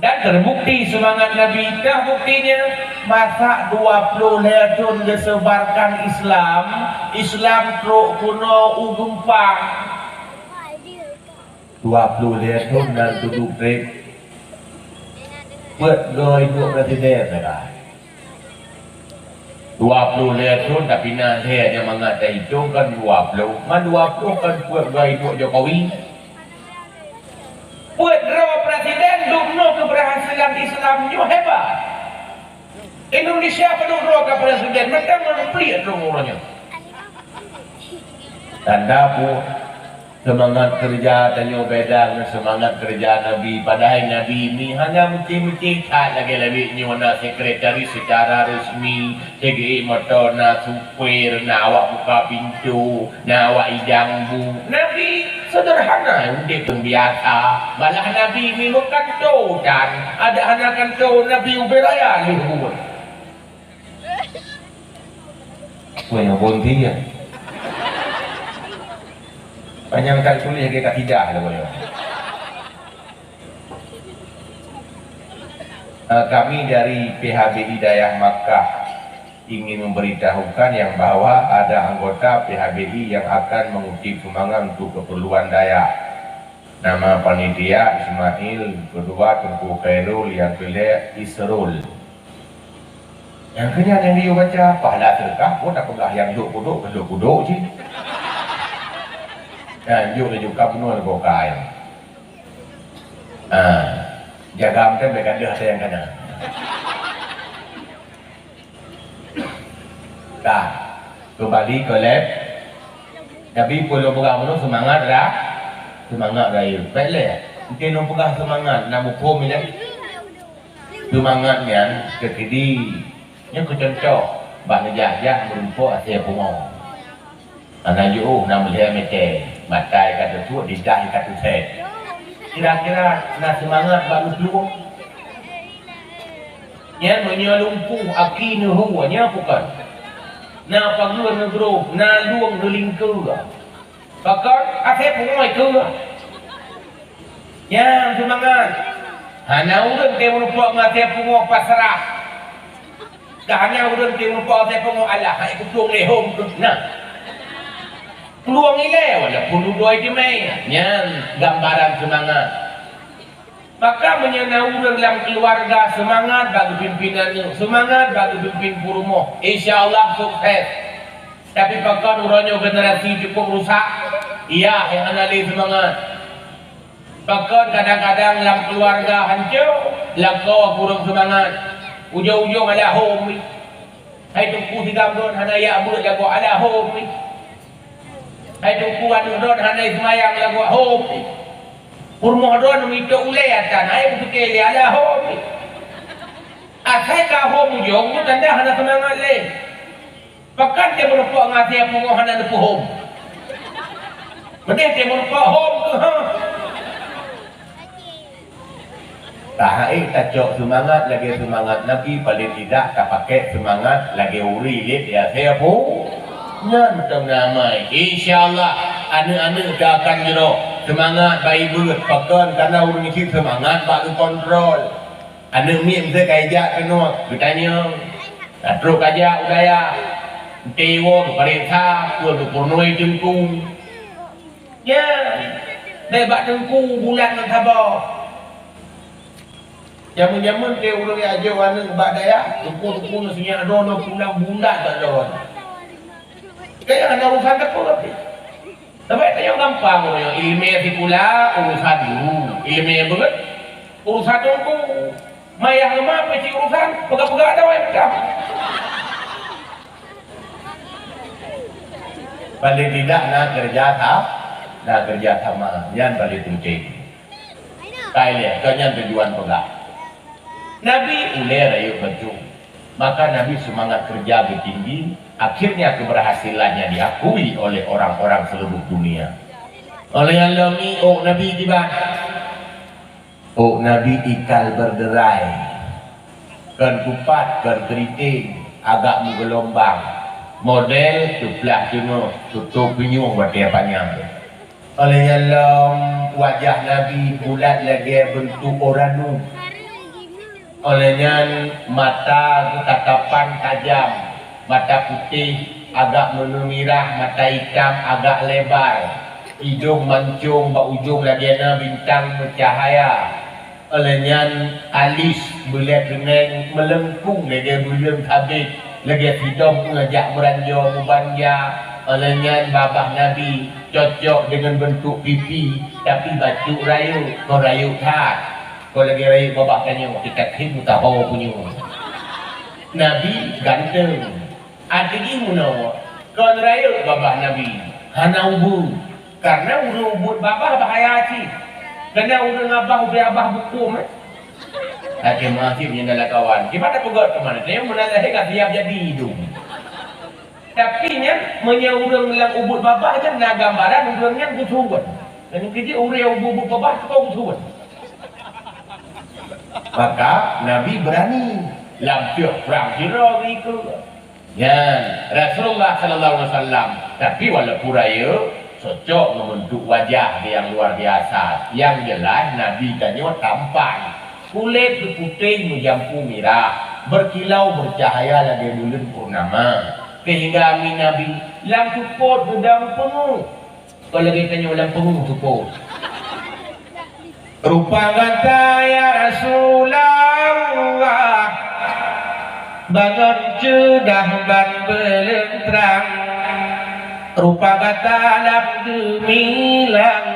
Dan terbukti seumangat Nabi, dah buktinya, masa dua ploh lhèe thon geuseubarkan Islam, Islam trok keunoe u Geumpang. Dua ploh lhèe thon nan dudoe trép. Peuet goe iduek presiden sagai. Dua ploh lhèe thon, tapi na lhèe nyang mangat taitong kan dua ploh. Man dua ploh kan peuet goe iduek Jokowi. Peuet droe presiden, dumnoe keubeurhasilan Islam nyoe hebat. Indonesia padub droe ka presiden, mantong ngon pliek droe uroe nyoe. Tanda peue? Seumangat keureuja tanyoe beda ngon seumangat keureuja Nabi. Padahai Nabi ni hana meucéh-meucéh that lagée lawét nyoe na sekretaris seucara resmi, seugeuék moto na supir, na awak buka pintoe, na awak idang bu. Nabi seuderhana udeb biasa. Malah Nabi ni meukanto dan ada hana kanto Nabi ubé raya lheueh buet. Wah, nyang bonti ya. Panjang kali tulis lagi katidah lah boyo. Eh, kami dari P H B I Dayah Makkah ingin memberitahukan yang bahwa ada anggota P H B I yang akan mengutip sumbangan untuk keperluan dayah. Nama panitia Ismail, kedua Teungku Khairul, yang ketiga Isrul. Nyang keunyan nyang geuyue baca, pahala seudeukah pun tapeugah nyang lhok kudok, lhok kudok cit. Nyan jok laju ka bunoe lé boh kai. Ah, jaga meuteun bèk gadoh ata nyang kana. Ka, keumbali keu lép. Tapi peue lôn peugah bunoe seumangat ra-, seumangat rayeuk. Bèk lé, enteuk lôn peugah seumangat na muphom ilèe. Seumangat nyan keukeudi nyoe keucuntoh bak neujak-jak meurumpok asèe pungo. Hana jiôh na meulhèe mètè, mata ka teutuek, lidah ka teusèe. Kira-kira na seumangat bak neuplueng? Nyan meunyoe lumpuh aki neuhu nyan bukon. Na pageue neugroh, na lueng neulingkeue. Pakon asèe pungo keue. Nyan seumangat. Hana ureueng teumeureumpok ngon asèe pungo pasrah. Ka hana ureueng teumeureumpok asèe pungo alah hai kuplueng lé hom keuh na. Plueng ilèe walaupun udoi teumé. Nyan gambaran seumangat. Maka meunyoe na ureueng lam keuluwarga seumangat bak geupimpin aneuk, seumangat bak geupimpin peurumoh, insya Allah sukses. Tapi pakon uroe nyoe generasi cukup rusak, iya nyang hana lé seumangat. Pakon kadang-kadang lam keuluwarga hanco, lakoe kureueng seumangat, ujong-ujong alah hom. Hai teungku sigam droen hana jak beuet lagoe alah hom. Hai teungku aneuk droen hana seumayang lagoe hom. Peurumoh droen meuitôk ulèe atan hai beuteuke lé alah hom. Asai ka hom ujong nyoe tanda hana seumangat lé. Pakon teumeureumpok ngon asèe pungo hana neupeuhom. Meudeh teumeureumpok hom keuh ha. Tahaé tacok seumangat lagèe seumangat Nabi, paléng tidak tapakèk seumangat lagèe uri lét di asèe pu-, nyan mantong na amai. Insya Allah, aneuk-aneuk teu akan jroh. Seumangat bak ibeuet, pakon kana ureueng cit seumangat bak geukontrol. Aneuk miet meusti ka ijak keunoe, geutanyong. Ka trok kajak u dayah. Enteuk iwoe geupareksa, peue geupeurunoe teungku. Nyan, bèk bak teungku bulat ngon saboh. Jameun-jameun teuh ureueng jak jok aneuk bak dayah, teungku-teungku nyoe sinyak droeneuh pulang bulat bak droeneuh. Kaya hana urusan teupeu tapi. Tapi tanyoe gampang uroe nyoe, ileumèe sikula urusan guru, ileumèe beuet urusan teungku. Mayah leumah pih cit urusan, peugah-peugah dawai peugah. Paling tidak na kerja sa-, na kerja sama. Nyan paling penting. Kai lé, keu nyan tujuan peugah. Nabi ulèe rayeuk bacut. Maka Nabi semangat kerja geutinggi, akhirnya keberhasilannya diakui oleh orang-orang seluruh dunia. Oleh nyan lom ôk Nabi kiban. Ôk Nabi ikal berderai, kon kupat, kon keriting, agak meugeulumbang, model teuplah teungoh, tutôp pinyueng watèe panyang. Óh lheueh nyan lom wajah Nabi bulat lagèe beuntuk ureueng nyoe. Óh lheueh nyan mata geutatapan tajam, mata putéh agak meuneumirah, mata itam agak lebar, idông mancông bak ujông lagèe na bintang meucahya. Óh lheueh nyan alis beulèe keuneng meulengkung lagèe buleuen sabet, lagèe sidom ngon jak meuranjoe meubanja. Óh lheueh nyan babah Nabi cocok deungon beuntuk pipi, tapi bacut rayeuk, kon rayeuk that. Kon lagèe rayeuk babah tanyoe, kita kheun meusaho punyueng. Nabi ganteng. Até jih meunoe, kon rayeuk babah Nabi, hana ubeue. Karena ureuëng ubit babah bahaya cit. Karena ureuëng abah ubit abah bukôm, eh. Akhé meuakhé meunyoe na kawan. Kiban tapeugöt keumanö? Teuh meunan lahé ka siab jadi idong. Tapi nyan, meunyoe ureuëng lam ubit babah nyan na gambaran ureuëng nyan geusuwon. Dan keujeuet ureuëng ubit-ubit babah tukang geusuwon. Maka Nabi beurani lam pioh prang sidroe geuikot. Nyan Rasulullah sallallahu alaihi wasallam. Tapi walaupun rayeuk, cocok ngon bentuk wajah nyang luar biasa. Nyang jeulaih Nabi tanyoe tampan. Kulét geuputéh meujampu mirah, beukilau beucahaya lagée buleuen purnama. Sehingga amin Nabi lam seupôt geudong peungeuh. Kon lagée tanyoe lam peungeuh seupôt. Rupa gata, ya Rasulullah, bangon ceudah ban beuleung trang. Rupa gata lam geumilang,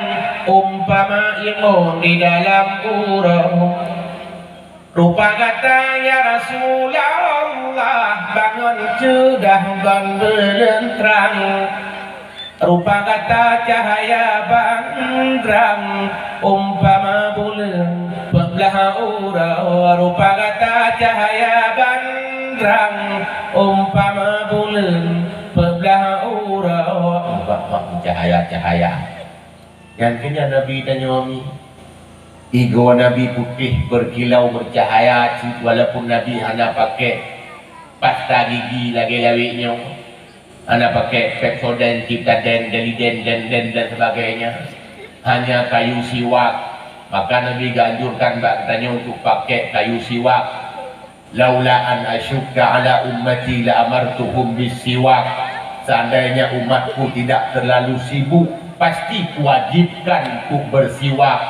umpama imong di dalam uroe. Rupa gata, ya Rasulullah, bangon ceudah ban beuleung trang. Rupa gata cahya ban trang, umpama buleuen peublah uroe. Rupa gata cahya ban trang, umpama buleuen peublah uroe. Bak-bak cahya-cahya. Nyan keuh nyan Nabi tanyoe mi. Igoe Nabi putéh beukilau beucahaya cit, walaupun Nabi hana pakai pasta gigi lagée lawét nyoe. Hana pakai Pepsodent, Ciptaden, Deliden, den, den, dan sebagainya. Hanya kayu siwak. Maka Nabi geuanjurkan bak geutanyoe untuk pakai kayu siwak. "Laula an asyukka ala ummati la amartuhum bis-siwak." Seandainya umatku tidak terlalu sibuk, pasti kuwajibkan untuk bersiwak.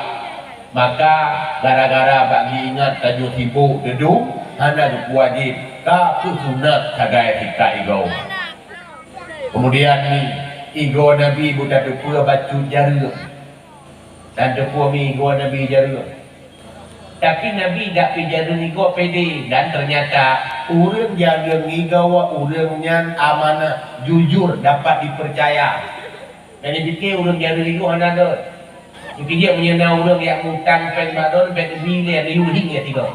Maka gara-gara bak geuingat tanyoe sibuk deudum, hana geuwajib, ka peusunat sagai sikat igoe. Kemudian ni, igoe Nabi beutateupeue bacut jareueng. Dan teupeue mi igoe Nabi jareueng. Tapi Nabi dak pi jareueng igoe pedé, dan ternyata ureuëng jareueng igoe ureuëng nyan amanah, jujur, dapat dipercaya. Dan dipike ureuëng jareueng igoe hana dot. Dipike meunyoe na ureuëng yak mutang péng bak droe, péng ubi lé, ada yuhi ya tiga.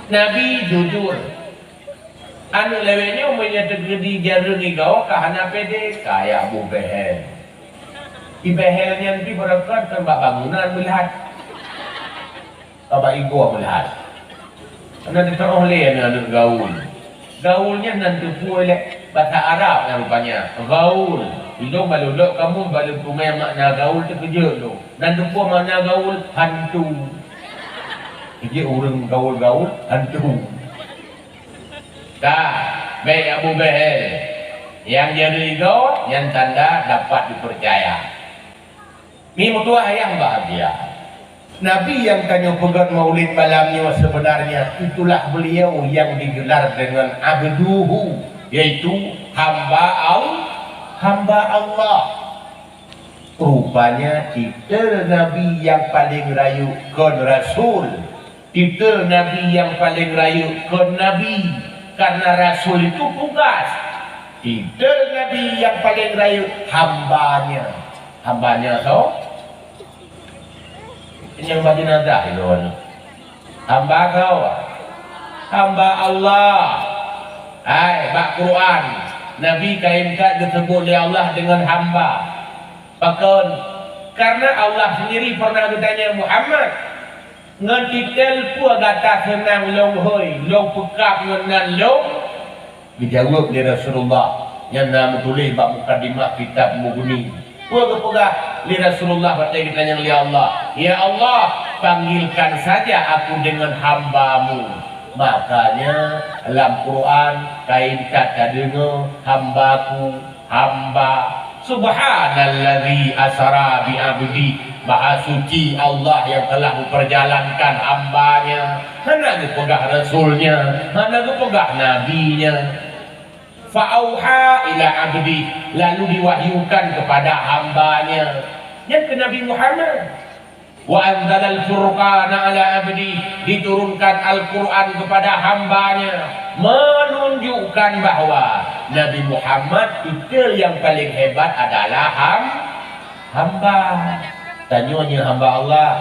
Nabi jujur. Aneuk lawét nyoe meunyoe teukeudi jareueng igoe ka hana pedé, kaya boh behel. Di behel nyan pi beureukat kan bak bangunan meulihat. Ka bak igoe meulihat. Hana teutu'oh lé aneuk-aneuk gaul. Gaul nyan nan teupeue lé basa Arab nyan rupanya. Gaul. Ilong balulok kamoe balum kumé makna gaul teukeujot lom. Nan teupeue makna gaul, hantu. Jadi ureuëng gaul-gaul, hantu. Ka, bék Abu Behel. Nyang jadi igoe, nyan tanda dapat dipercaya. Mi meutuah ayah bahagia. Nabi nyang tanyoe peugét maulid malam nyoe sebenarnya itulah beliau yang digelar dengan abduhu, yaitu hamba Al-, hamba Allah. Rupanya titel Nabi nyang paleng rayeuk kon rasul. Titel Nabi nyang paleng rayeuk kon nabi, karena rasul itu tugas. Titel Nabi nyang paleng rayeuk hambanya. Hambanya soe? Nyang bak jenazah ilôn. Hamba soe? Hamba Allah. Hai, bak Quran, Nabi kayém that geuseubut lé Allah deungon hamba. Pakon? Karena Allah sendiri pernah geutanya, "Muhammad, ngon titel peue gata seunang lôn hôi, lôn peukab ngon nan lôn?" Geujaweueb lé Rasulullah, nyang na meutuléh bak mukadimah kitab Mughni. Peue geupeugah lé Rasulullah watée geutanyong lé Allah, "Ya Allah, panggilkan saja aku dengan hamba-Mu." Makanya lam Quran kayém that tadeungoe, "Hamba-Ku, hamba." Subhanalladzi asra bi abdi. Maha suci Allah yang telah memperjalankan hamba-Nya. Hana geupeugah rasul-Nya, hana geupeugah nabi-Nya. Fa auha ila abdi, lalu diwahyukan kepada hamba-Nya. Nyan keu Nabi Muhammad. Wa anzalal furqana ala abdi, diturunkan Al-Quran kepada hamba-Nya. Menunjukkan bahwa Nabi Muhammad titel nyang paleng hebat adalah ham-, hamba. Tanyoe nyoe hamba Allah.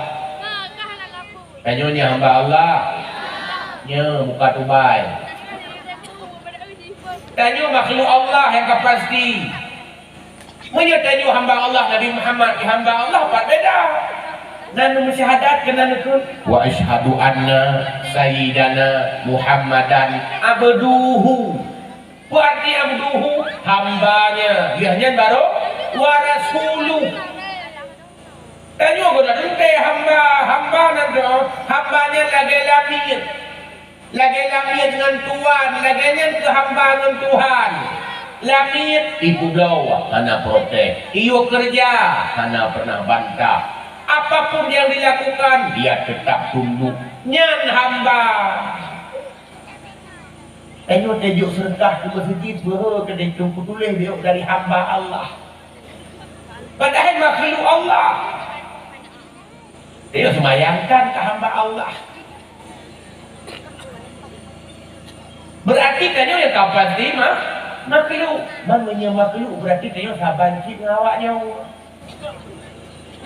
Tanyoe nyoe hamba Allah. Nyoe muka tubai. Tanyoe makhluk Allah nyang ka pasti. Meunyoe tanyoe hamba Allah, Nabi Muhammad di hamba Allah, pat beda. Nan meusyahadat keunan keu, "Wa asyhadu anna sayyidana Muhammadan abduhu." Peue arti abduhu? Hambanya. Lheueh nyan baru wa rasuluh. Tanyoe guna teuntée hamba, hamba nan droe, hamba nyan lagée lamiet. Lagée lamiet ngon tuan, lagée nyan keu hamba ngon Tuhan. Lamiet ipubloe hana protes, iyue keureuja hana pernah bantah. Apapun yang dilakukan, dia tetap tunduk. Nyan hamba. Tanyoe tajok seudeukah keu meuseujid, beuhe keudeh tueng kutuléh, "Dari hamba Allah." Padahai makhluk Allah. Tanyoe seumayang kan keu hamba Allah. Berarti tanyoe nyang ka pasti ma-, makhluk. Meunyoe makhluk, berarti tanyoe saban cit ngon awak nyoe.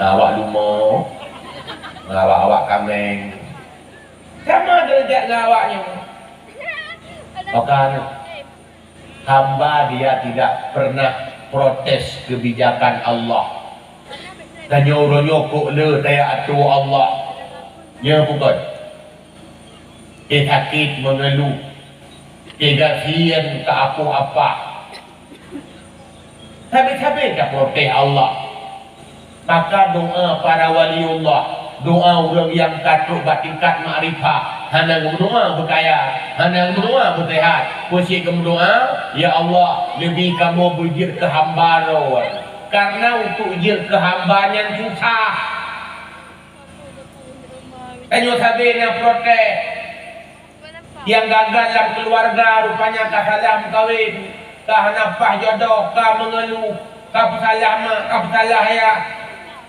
Ngon awak leumo, ngon awak-awak kaméng. Sama deurajat ngon awak nyoe. Maka, hamba dia tidak pernah protes kebijakan Allah. Tanyoe uroe nyoe kok le taya atô Allah. Nyoe bukon. Teu sakét meungeuluh. Teu gasien keu apoh apah. Sabe-sabe taprotes Allah. Maka doa para waliullah, doa ureuëng nyang ka trok bak tingkat makrifah, hana geumeudoa beukaya, hana geumeudoa beuseuhat. Peue cit geumeudoa, "Ya Allah, neubi kamoe beujeuet keu hamba lôn." Karena untuk jeuet keu hamba nyan susah. Tanyoe sabe na protes. Nyang gagal lam keuluwarga rupanya ka salah meukawen, ka hana paih jodoh, ka meungeuluh, ka peusalah mak, ka peusalah ayah.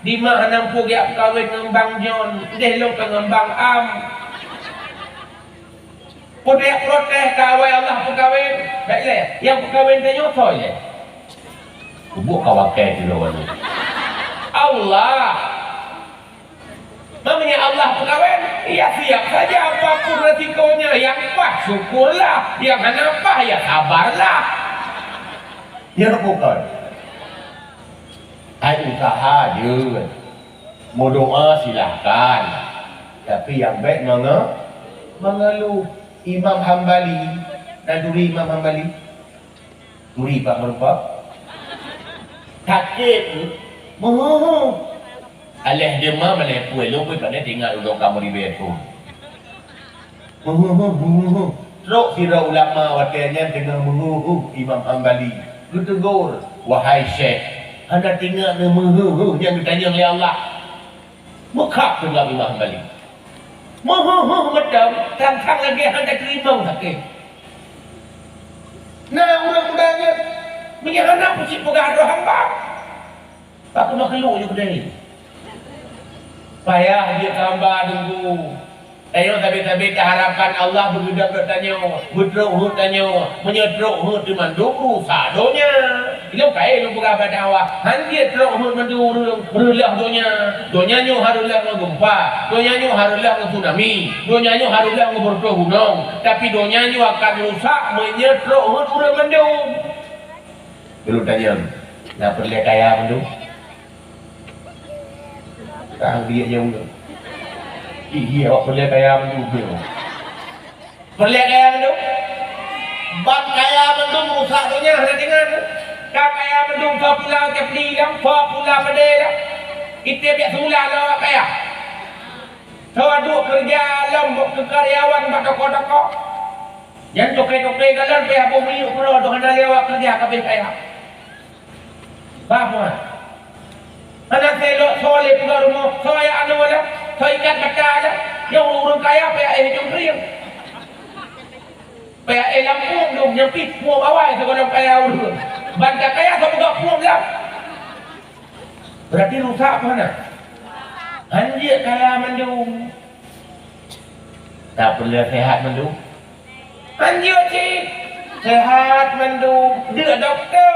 Di mak hana meupeue geujak meukawen ngon Bang John, deh lôn ka ngon Bang Am. Peue tajak protes, ka awai Allah peukawen, bék lé, nyang peukawen tanyoe soe lé? Kubuek ka wakai sidroe nyoe. Allah! Meunyoe Allah peukawen, ya siap saja apapun resikonya. Nyang paih syukurlah, nyang hana paih ya sabarlah. Nyan bukon. Hai usaha jeuet. Meudoa silahkan. Tapi nyang bék menge-, mengeluh. Imam Hambali, na turi Imam Hambali? Turi bak meurumpok. Sakét, meuheuh-heuh. Aléh deuma malée puih lôn pih pane tinggai ulôn kamoe ribée phon. Meuheuh-heuh, meuheuh-heuh. Trok sidroe ulama watée nyan teungoh meuheuh-heuh Imam Hambali. Geuteugor, "Wahai Syekh, hana teuingat neumeuheuh-heuh nyang geutanyong lé Allah?" Meukhab teungoh Imam Hambali. Meuheuh-heuh meuteum, sang-sang lagée hana teurimong sakét. Na ureuëng muda nyan, meunyoe hana peucit peugah droe hamba, bak makhluk ju keudeh. Payah jeuet keu hamba teungku. Tanyoe sabe-sabe taharapkan Allah beugeudong rot tanyoe, beutrok heuet tanyoe. Meunyoe trok heuet teumandum rusak donya. Ilôn kayée lôn peugah bak dakwah, han jeuet trok heuet mandum ureuëng, reuloh donya. Donya nyoe hareuloh ngon geumpa, donya nyoe hareuloh ngon tsunami, donya nyoe hareuloh ngon beureutoh gunong. Tapi donya nyoe akan rusak meunyoe trok heuet ureuëng mandum. Ulôn tanyong, na peureulée kaya mandum? Kang biet nyang ulôn. Ih, iya, awak peureulée kaya mandum. Peureulée kaya mandum? Ban kaya mandum rusak donya hana teuingat. Ka kaya mandum, soe pula Kefli lam, soe pula Padé lam. Ite biet seulah lom awak kaya. Soe duek keureuja lom keu karyawan bak toko-toko. Nyan toke-toke galon payah boh miyueb keudroe, dong hana lé awak keureuja ka abéh kaya. Bah, Fuad. Hana sélok soe lé peugah rumoh, soe ayah anoe lah, soe ikat mata lah. Nyang ureuëng kaya payah éh jong krieng. Payah éh lam pueng dong, nyang pih pueng awai sigohlom kaya ureuëng. Ban ka kaya soe peugah pueng lam. Berarti rusak apa hana? Han jeuet kaya mandum. Tapeuleueh sehat mandum. Hanjeuet cit. Sehat mandum. Deuk dokto.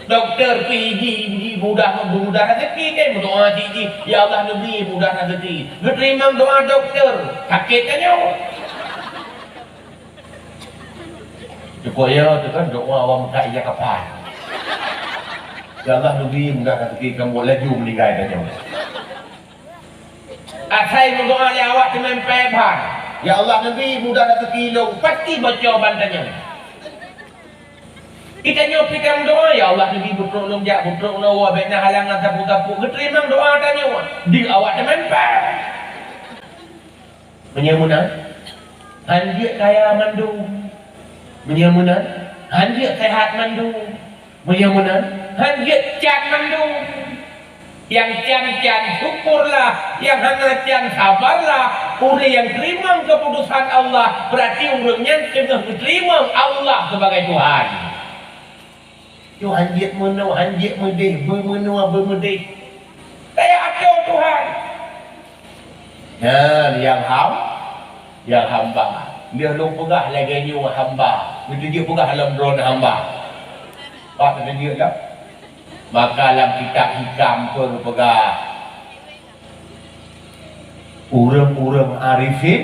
Dokto pih ji, ji mudah, mudah rezeki kan, meudoa cit ji, "Ya Allah, neubri mudah rezeki." Geuteurimong doa dokto, sakét tanyoe. Cukôp ya, tu kan doa awak muka ija kapan. "Ya Allah, neubri mudah rezeki," kamoe laju meuninggai tanyoe. Asai meudoa lé awak teumé pèh ban. "Ya Allah, neubri mudah rezeki lôn," pasti boco ban tanyoe. Geutanyoe pih ka meudoa, "Ya Allah, neubri beutrok lôn jak, beutrok lôn woe, bèk na halangan sapeue-sapeue." Geuteurimong doa tanyoe, di awak teumé pèh. Meunyoe meunan, hanjeuet kaya mandum. Meunyoe meunan, hanjeuet sehat mandum. Meunyoe meunan, hanjeuet can mandum. Nyang can-can syukurlah, nyang hana can sabarlah. Ureueng nyang teurimong keuputusan Allah, beurati ureueng nyan teungoh geuteurimong Allah sibagai Tuhan. Nyoe hanjeuet meunoe, hanjeuet meudeh, beumeunoe, beumeudeh. Kaya atô Tuhan. Nyan nyang ham-, nyang hamba. Lheueh lôn peugah lagèe nyoe hamba. Beutôi jeuet peugah lom droeneuh hamba. Pat beutôi jeuet lom. Maka lam kitab Hikam pun peugah, ureueng-ureueng arifin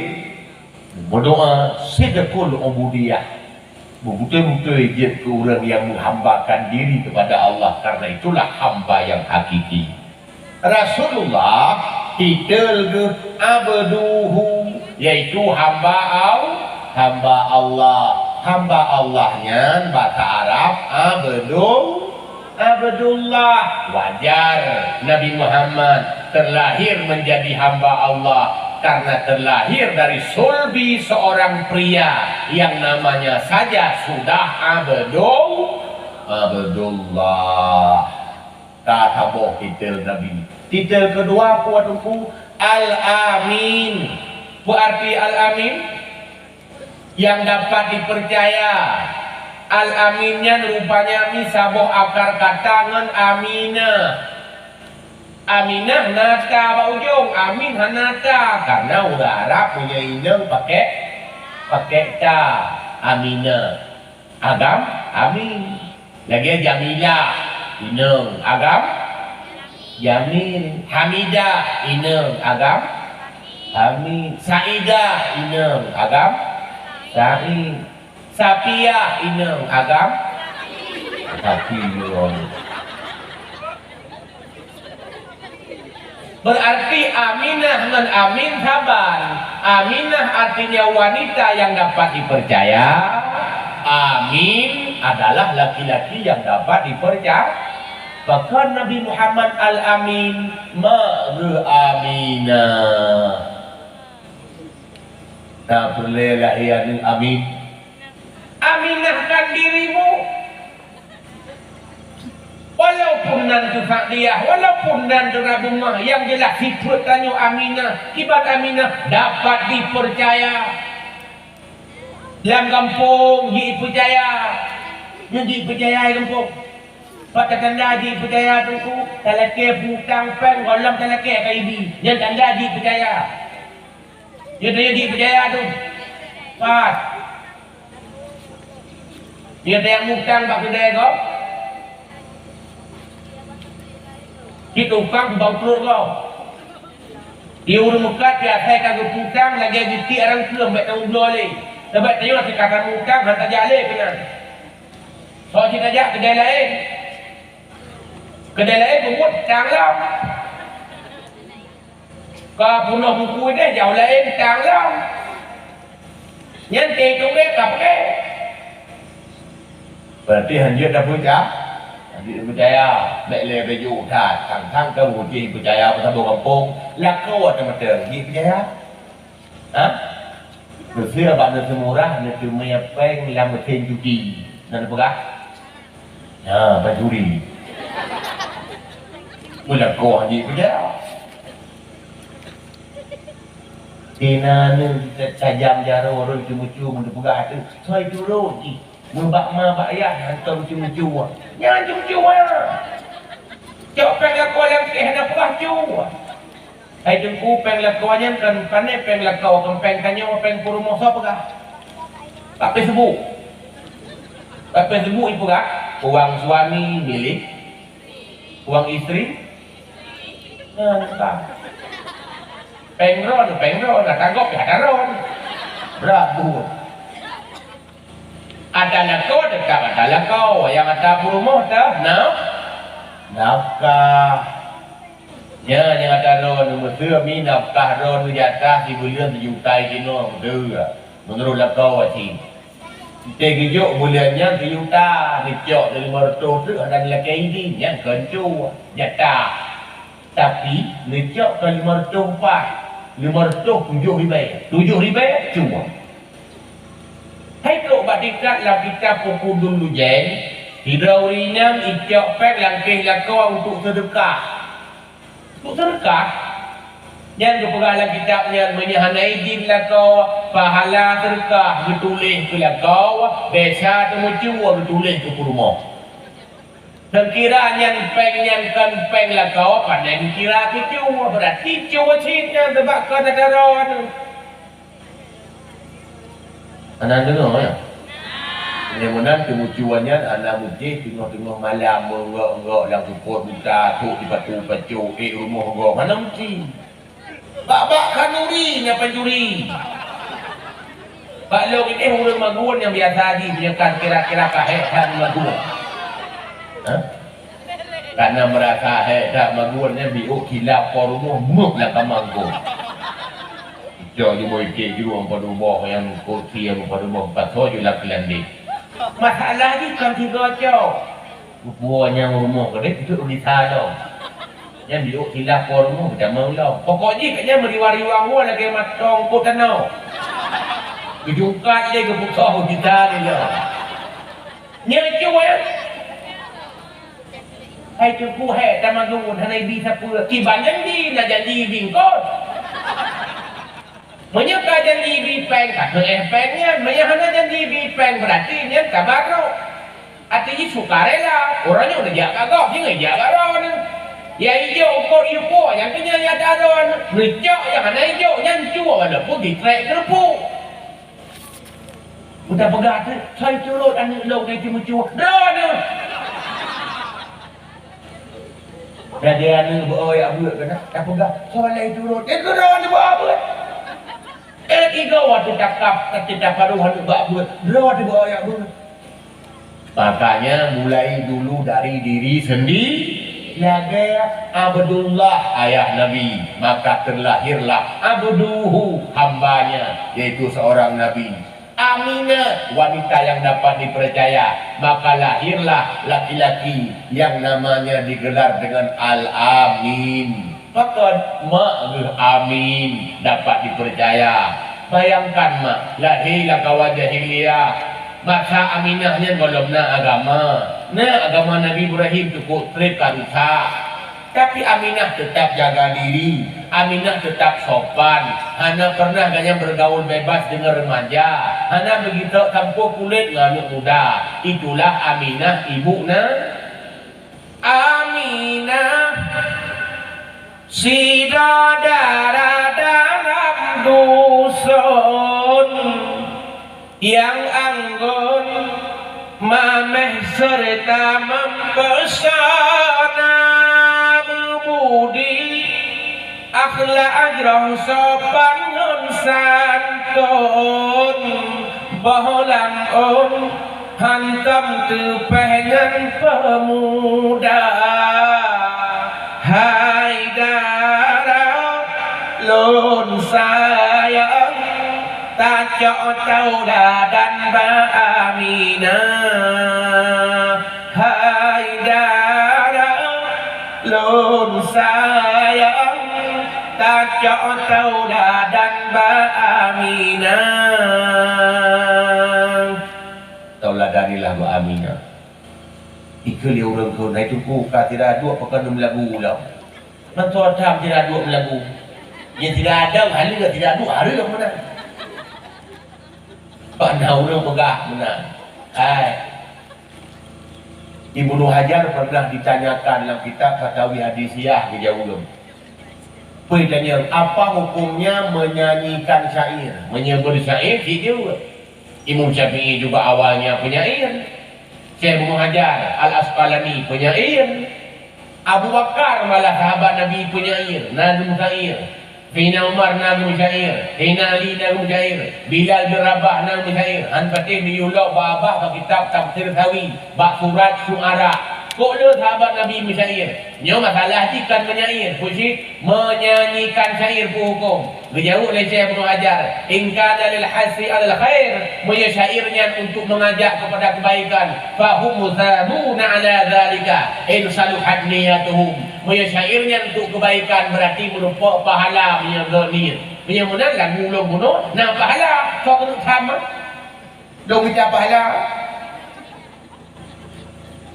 meudoa sidqul ubudiyah, beutôi-beutôi jeuet keu ureueng nyang menghambakan diri kepada Allah, karena itulah hamba yang hakiki. Rasulullah titel geuh abduhu, yaitu hamba Al-, hamba Allah. Hamba Allah nyan bahasa Arab abdul-, Abdullah. Wajar Nabi Muhammad terlahir menjadi hamba Allah karena terlahir dari sulbi seorang pria yang namanya saja sudah Abdul-, Abdullah. Ka saboh titel Nabi. Titel keudua peue, Teungku? Al-Amin. Peue arti Al-Amin? Nyang dapat dipercaya. Al-Amin nyan rupanya mi saboh akar kata ngon Aminah. Aminah na ta bak ujong, Amin hana ta, karena ureueng Arab punya inong pakai, pakai ta. Aminah. Agam Amin. Lagèe Jamilah, inong agam Jamil. Hamidah, inong agam Hamid. Saidah, inong agam Said. Sapiah, inong agam Sapi. Berarti Aminah ngon Amin saban. Aminah artinya wanita yang dapat dipercaya. Amin adalah laki-laki yang dapat dipercaya. Pakon Nabi Muhammad Al-Amin, mak geuh Aminah. Nah, peureulèe lahé aneuk Amin. Aminahkan dirimu. Walaupun nan teu Sa'diyah, walaupun nan teu Rabumah, nyang jeulaih sifeuet tanyoe Aminah, kiban Aminah dapat dipercaya. Lam gampông jipeucaya, nyoe jipeucaya lam gampông. Pat tatanda jipeucaya, Teungku, talakèe peutang péng gohlom talakèe keu ibi, nyan tanda jipeucaya. Nyoe tanyoe jipeucaya tu. Pat. Nyoe tanyoe mutang bak keudè gob. Cit tukang bak pruet gob. Di ureueng meukat biasa ka geupeutang lagèe geutiek arang keuem, bèk taujoe lé. Sabab tanyoe teuka tamutang hana tajak lé keunan. Soe cit tajak keudè laén. Keudè laén beumeuet tang lom. Ka peunoh buku deh, jauh laén tang lom. Nyan teuh tuléh ka peureulèe. Berarti hanjeuet tapeucaya. Hanjeuet tapeucaya. Bèk lé beuju that. Thang-thang ka meusti peucaya, peusaboh gampông. Lakoe teuma-teuma jipeucaya. Ha? Neuseuh bak neuseuh murah, neuteumé péng lam meusén judi. Na neupeugah? Ha, pancuri. Meulakoe jipeucaya. Di na neuh tajam jaroe ureueng ceumeucue, meuneupeugah teuh, "Soe turot jih?" Meubak ma bak yah hantom ceumeucue. Nyan ceumeucue. Cok péng lakoe lam kèh hana peugah cue. Hai Teungku, péng lakoe nyan kon pané péng lakoe, kon péng tanyoe, péng peurumoh, soe peugah? Bak Facebook. Bak Facebook ipeugah, uang suami milik uang istri. Nyan ka. Péng droe, péng droe, ata gob ya ata droe. Brat buet. Ata lakoe teutap ata lakoe, nyang ata peurumoh teuh naf-, nafkah. Nyan nyang ata droeneuh, meuseu mi nafkah droeneuh jatah sibuleuen sijuta inoe, meuseu, meunurot lakoe cit. Teuh geujok buleuen nyan sijuta, neucok lé lima reutôh treuk, dan lakée idin, nyan kon cue, jatah. Tapi, neucok ka lima reutôh paih, lima reutôh tujoh ribée. Tujoh ribée, cue. Hai trok bak tingkat lam kitab Uqudul Lujain, sidroe ureueng inong icok péng lam keuh lakoe untuk seudeukah. Untuk seudeukah, nyan geupeugah lam kitab nyan, meunyoe hana idin lakoe, pahala seudeukah geutuléh keu lakoe, desya teumeucue geutuléh keu peurumoh. Seukira nyan péng nyan kon péng lakoe, pandai geukira keu cue, beurati cue cit nyan, sabab kon ata droeneuh. Hana deungoe, ya? Nyang meunan teumeucue nyan hana meucue teungoh-teungoh malam, meunggok-nggok lam seupôt buta, trok sipatu pacok, ék rumoh gob, hana meucue. Bak-bak khanuri nyang pancuri. Bak lôn idéh ureueng magun nyang biasa jih, meunyoe ka kira-kira ka hék that magun. Hah? Karena meurasa hék that magun nyan, biôk silap po rumoh, meuh lam kama magun. Icok jumoi iték jroh padum boh nyang kursi nyang padum boh pasoe ju lam keulandeng. Masalah jih kon sigoe cok. Peue nyang rumoh keudeh, itu bisa lom. Nyan biôk silap po rumoh, beudamong lom. Pokok jih kat nyan meuriwang-riwang woe lagèe matong po tanoh. Geujungkat lé geupeugah bisa lé lom. Nyan cue, ya. Hai Teungku, hék that magun, hana ibi sapeue. Kiban janji, na janji ibi eungkôt. Meunyoe ka janji ibi péng, ka keuh péng nyan. Meunyoe hana janji ibi péng, beurati nyan tabarruk. Arti jih sukarela. Uroe nyoe neujak bak gob, jih neujak bak droeneuh. Ya ijok eungkôt ié po, nyang keu nyan nyang ata droeneuh. Neucok nyang hana ijok, nyan cue walaupun jitrek keureupuk. Meuta peugah teuk, "Soe turot aneuk lôn nyang teumeucue?" Droeneuh! Lagèe aneuk beu-o jak beuet keunan, tapeugah, "Soe lé turot?" Eh, keu droeneuh beu-o beuet. Eh, igoe watèe takab, watèe taparoh aneuk bak beuet, droeneuh beu-o jak beuet. Makanya, mulai dulu dari diri sendi-, lagèe Abdullah, ayah Nabi, maka terlahirlah abduhu, hambanya, yaitu seorang nabi. Aminah, wanita yang dapat dipercaya, maka lahirlah laki-laki yang namanya digelar dengan Al-Amin. Pakon, mak geuh Amin, dapat dipercaya. Bayangkan, mak, lahé lam kawan jahiliyah. Masa Aminah nyan gohlom na agama. Na agama Nabi Ibrahim, teupeu trép ka rusak. Tapi Aminah tetap jaga diri. Aminah tetap sopan. Hana pernah gobnyan bergaul bebas dengan remaja. Hana beugitôk sampôh kulét ngon aneuk muda. Itulah Aminah ibu na. Aminah, sidroe dara dalam dusun. Nyang anggun, mamèh seureuta meupeusona, beubudi, akhlak jroh sopan ngon santun, boh lam ôn hantom teupèh ngon peumuda. Hai dara lôn sayang, tacok tauladan bak Aminah. Hai dara lôn sayang, tacok tauladan bak Aminah. Tauladanilah bak Aminah. Ikeu lé ureueng kheun, "Hai Teungku, ka sira duek pakon meulagu lom?" Mantong tham sira duek meulagu. Nyang sira dong haleue, sira duek hareuem meunan. Bak na ureueng peugah meunan. Hai. Ibnu Hajar pernah ditanyakan lam kitab Fatawi Hadisiyah geujaweueb. Peue tanyong, apa hukumnya menyanyikan syair? Meunyoe beusyair, cit jeuet. Imam Syafi'i juga awalnya penyair. Syekh Ibnu Hajar Al-Asqalani penyair. Abu Bakar malah sahabat Nabi penyair, na geumeusair. Sayyidina Umar na geumeusair, Sayyidina Ali na geumeusair, Bilal bin Rabah na geumeusair. Han patéh neuyue lok bak babah bak kitab Tafsir Sawi, bak surat Syu'ara. Kok le sahabat Nabi meusair? Nyoe masalah jih kon meunyair, peue cit? Meunyanyikan syair peue huköm? Geujaweueb lé Syekh Ibnu Hajar, "In kana lil hassi 'alal khair," meunyoe syair nyan untuk mengajak kepada kebaikan, "fa hum musabuna 'ala dzalika in saluhat niyatuhum." Meunyoe syair nyan untuk kebaikan, berarti meurumpok pahala meunyoe gét niet. Meunyoe meunan lagu ulôn bunoe, na pahala, soe keuneuk tham? Dong mita pahala.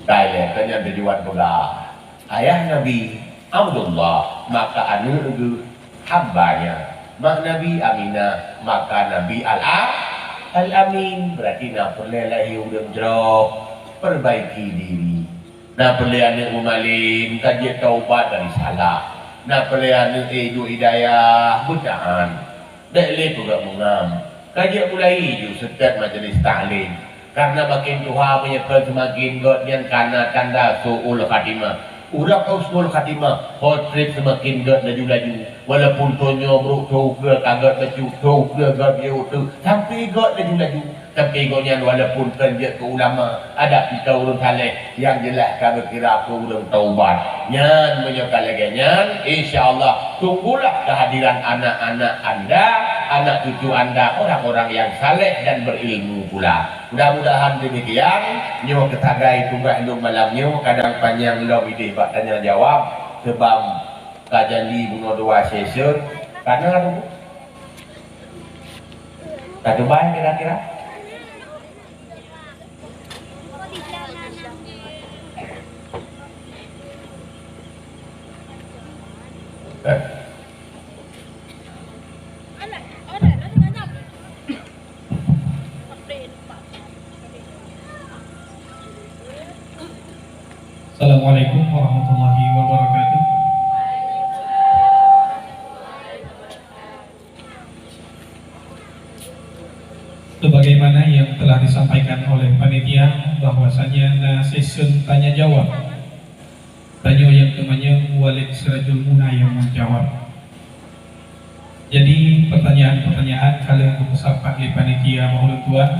Ka ilée, ka nyan tujuan peugah. Ayah Nabi, Abdullah, maka aneuëk geuh, hambanya. Mak Nabi, Aminah, maka Nabi Al-, Al-Amin. Berarti na peureulée lahé ureuëng jroh, perbaiki diri. Na peureulée aneuëk meumalem, ka jeuet taubat dari salah. Na peureulée aneuëk, eh, duek hidayah, beutahan. Bék lé peugah meungam. Ka jeuet mulai ju seutôt majlis taklim. Karena makin tuha meunyoe keu seumakin gét nyan kana tanda su'ul khatimah. Ureuëng husnul khatimah, ho treb seumakin gét laju-laju. Walaupun tanyoe brok tho ukeue ka gét bacut, tho ukeue gét yue teuh, sampai gét laju-laju. Tapi gobnyan walaupun kon jeuet keu ulama, adak pih ka ureuëng saleh, nyang jeulaih ka geukira keu ureuëng taubat. Nyan meunyoe ka lagée nyan, insya Allah tunggulah kehadiran anak-anak anda, anak cucu anda, orang-orang yang saleh dan berilmu pula. Mudah-mudahan demikian, nyoe keusagai tugaih lôn malam nyoe, kadang panyang lom idéh bak tanya jawab, sebab ka janji bunoe dua sesi, kana tu. Ka tubai kira-kira? Eh. Assalamualaikum warahmatullahi wabarakatuh. Sebagaimana yang telah disampaikan oleh panitia, bahwasanya na sesi tanya jawab. Tanyoe nyang teumanyong Walid Sirajul Muna nyang menjawab. Jadi, pertanyaan-pertanyaan ka lheueh geupeusapat lé panitia bak ulôn tuan,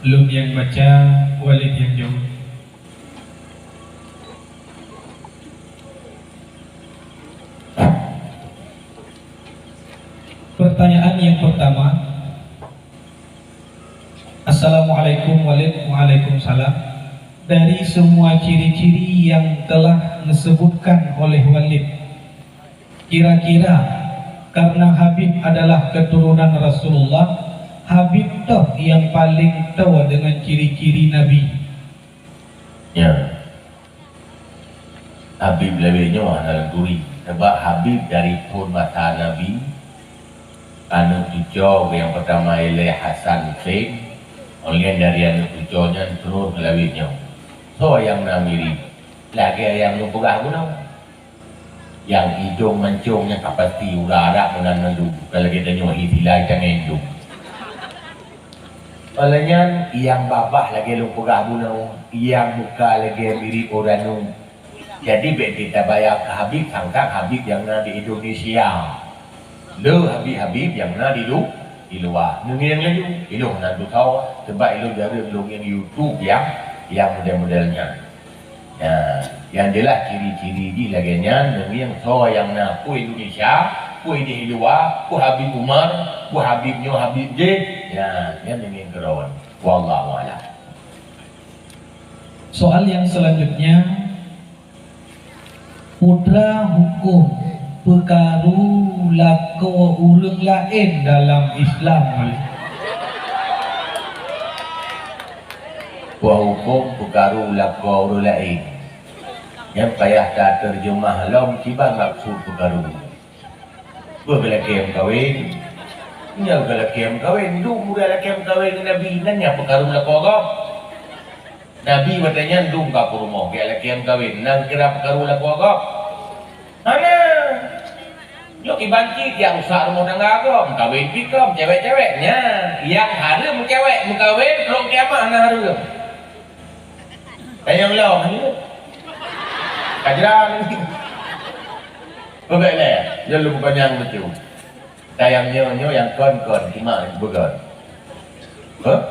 lôn nyang baca, Walid nyang jaweueb. Pertanyaan yang pertama, Assalamualaikum Walid. Waalaikumsalam. Dari semua ciri-ciri yang telah disebutkan oleh Walid, kira-kira karena Habib adalah keturunan Rasulullah, Habib toh yang paling toe dengan ciri-ciri Nabi? Ya. Habib lawét nyoe hana lôn turi, sabab Habib dari phon masa Nabi, aneuëk cucoe nyang peutama ilée Hasan Husein, óh lheueh dari aneuëk cucoe nyan terus lawét nyoe. Soe nyang na mirip? Lagée nyang lôn peugah bunoe. Nyang idong mancong nyan ka pasti urat-urat meunan mandum, ka lagée tanyoe hi silai tangai indong. Óh lheueh nyan, nyang babah lagée lôn peugah bunoe, nyang muka lagée mirip ureuëng nyoe. Jadi, bék geutabaya keu Habib, sangka Habib nyang na di Indonesia. Le Habib-Habib nyang na di lu-, di luwa. Neungieng laju, ilôn hana tutoe, sabab ilôn jareueng lôn ngieng YouTube nyang, nyang model-model nyan. Ya, nyang jeulaih ciri-ciri jih lagée nyan, neungieng soe nyang na, peue Indonesia, peue di luwa, peue Habib Umar, peue Habib nyoe, Habib jéh. Ya, nyan neungieng keudroe. Wallahu a'lam. Soal yang selanjutnya, putra hukum peukaru lakoe ureuëng laén dalam Islam. Putra hukum peukaru lakoe ureuëng laén. Nyan payah tateurjeumah lom kiban maksud peukaru. Peue geulakée meukawen? Nyoe geulakée meukawen, dum ureuëng lakée meukawen ngon Nabi, nan nyan peukaru lakoe gob. Nabi watée nyan dum ka peurumoh, geulakée meukawen, nan kira peukaru lakoe gob? Hana! Nyoe kiban cit nyang rusak rumoh tangga gob, meukawen pih gob, cewek-cewek. Nyan, nyang hareuem cewek meukawen, trok kiamat hana hareuem. Tanyong lom, nyoe. Kajran. Beubaih lé, nyoe lôn peupanyang bacut. Tanyong nyoe, nyoe nyang kon-kon, simak beugöt. Hah?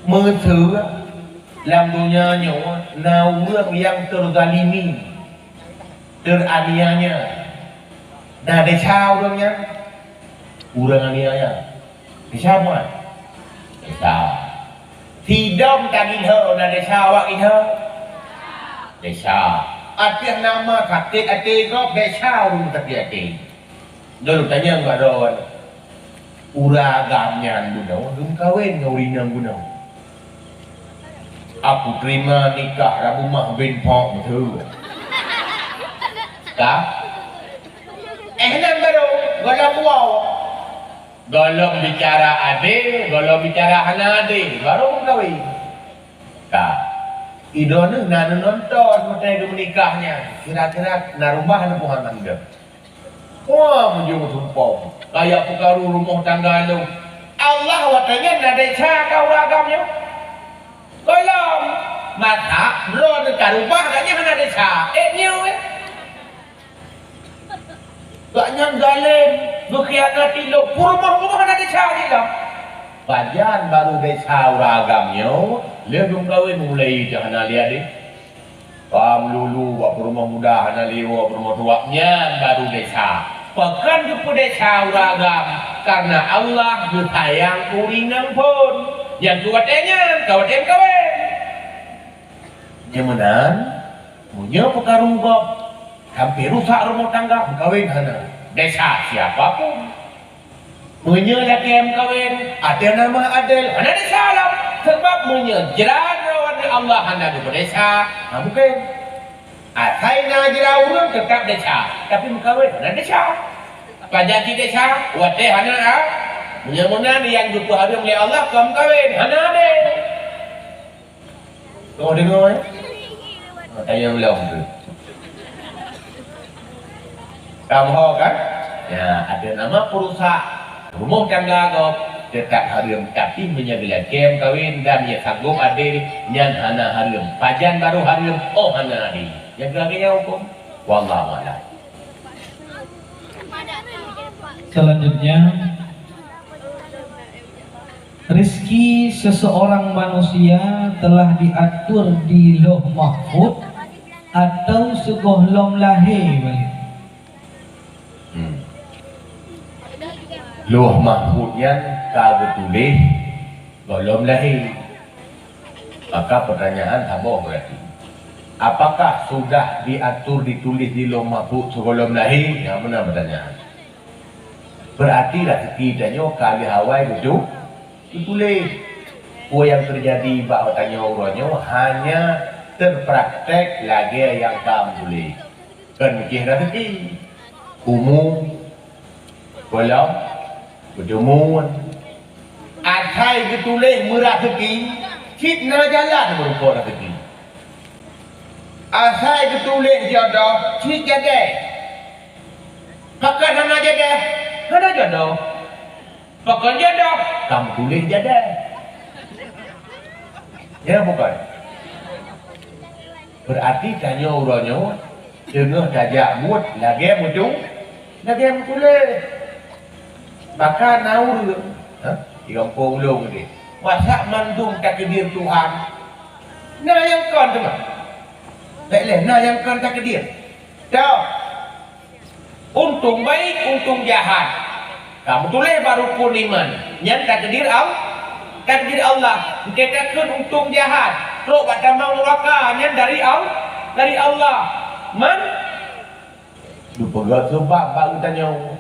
Meuseu lam donya nyoe na ureuëng nyang teuzalimi, teraniaya. Na desya ureuëng nyan? Ureuëng aniaya. Desya bukan? Desya. Sidom tagidoe na desya awak gidoe? Desya. Ateueh nama sakét até gob desya ureuëng sakét até. Lôn tanyong bak droe, ureuëng agam nyan bunoe geumeukawen ngon ureuëng inong bunoe. Aku terima nikah Rabu mah bin Pok beutôi. Ka? Eh, nyan baru gohlom wow. Gohlom bicara adé, gohlom bicara hana adé, baru meukawen. Ka. Idoe nyoe na neunonton watée geumeunikah nyan. Kira-kira na rumah na puhan mandum. Wah, meujeuet meusumpong. Kaya peukaru rumoh tangga lôn. Allah watée nyan na desya ka ureuëng agam nyoe? Gohlom. Mata, droeneuh ka rubah, gobnyan hana desya. Eh, nyoe, eh. Gobnyan zalim, geukhianati lôn. Peurumoh-rumoh hana desya jih lom. Pajan baru desya ureuëng agam nyoe, lheueh geumeukawen mulai jih hana lé adé. Bak meululu bak peurumoh muda hana lé woe peurumoh tuha, nyan baru desya. Pakon geupeudesya ureuëng agam? Kareuna Allah geusayang ureuëng inong phon. Nyang keu watée nyan ka watée meukawen. Nyang meunan, meunyoe peukaru gob sampai rusak rumoh tangga, meukawen hana. Desya siapa pun. Meunyoe lagée meukawen ateueh nama adel, hana desya lom. Sabab meunyoe jra droeneuh Allah hana geupeudesya, ha, mungken. Asai na jra ureuëng teutap desya, tapi meukawen hana desya. Pajan cit desya, watée hana, ha? Meunyoe meunan nyang geupeuhareuem lé Allah kon meukawen, hana adel. Kau deungoe, eh? Tanyong lom tu. Kamoe kan? Ya, ateueh nama peurusak rumoh tangga gob teutap hareuem, tapi meunyoe geulakée meukawen dan nyang sanggob adel, nyan hana hareuem. Pajan baru hareuem, oh hana adel. Nyang keu lagée nyan huköm. Wallahu a'lam. Selanjutnya, rezeki seseorang manusia telah diatur di Lauh Mahfuz atau sigohlom lahé, Walid? Hmm. Lauh Mahfuz nyan ka geutuléh gohlom lahé. Maka pertanyaan saboh berarti, apakah sudah diatur, dituléh di Lauh Mahfuz sigohlom lahé? Nyang meunan pertanyaan. Berarti rezeki tanyoe ka lheueh awai geutu-, geutuléh. Peue nyang teujadi bak tanyoe uroe nyoe hanya teupraktek lagée nyang ka meutuléh. Kon meucéh rezeki, umu, gohlom, peuteumuan. Asai geutuléh meurezeki, cit na jalan meurumpok rezeki. Asai geutuléh jodoh, cit jadeh. Pakon hana jadeh? Hana jodoh. Pakon jodoh? Ka meutuléh jadeh. Ya, bukan? Berarti tanyoe uroe nyoe teungoh tajak buet lagée meutu-, lagée meutuléh. Maka na ureuëng, ha? Di gampông ulôn tadi. Masa mandum takdir Tuhan? Na nyang kon teuma? Bék lé, na nyang kon takdir. Toh. Untông baik, untông jahat. Ka meutuléh bak rukun iman. Nyan takdir Al-, takdir Allah. Engkai takheun untông jahat, trok bak tamong nuraka, nyan dari Al-, dari Allah. Man? Geupeugah seubab bak geutanyoe.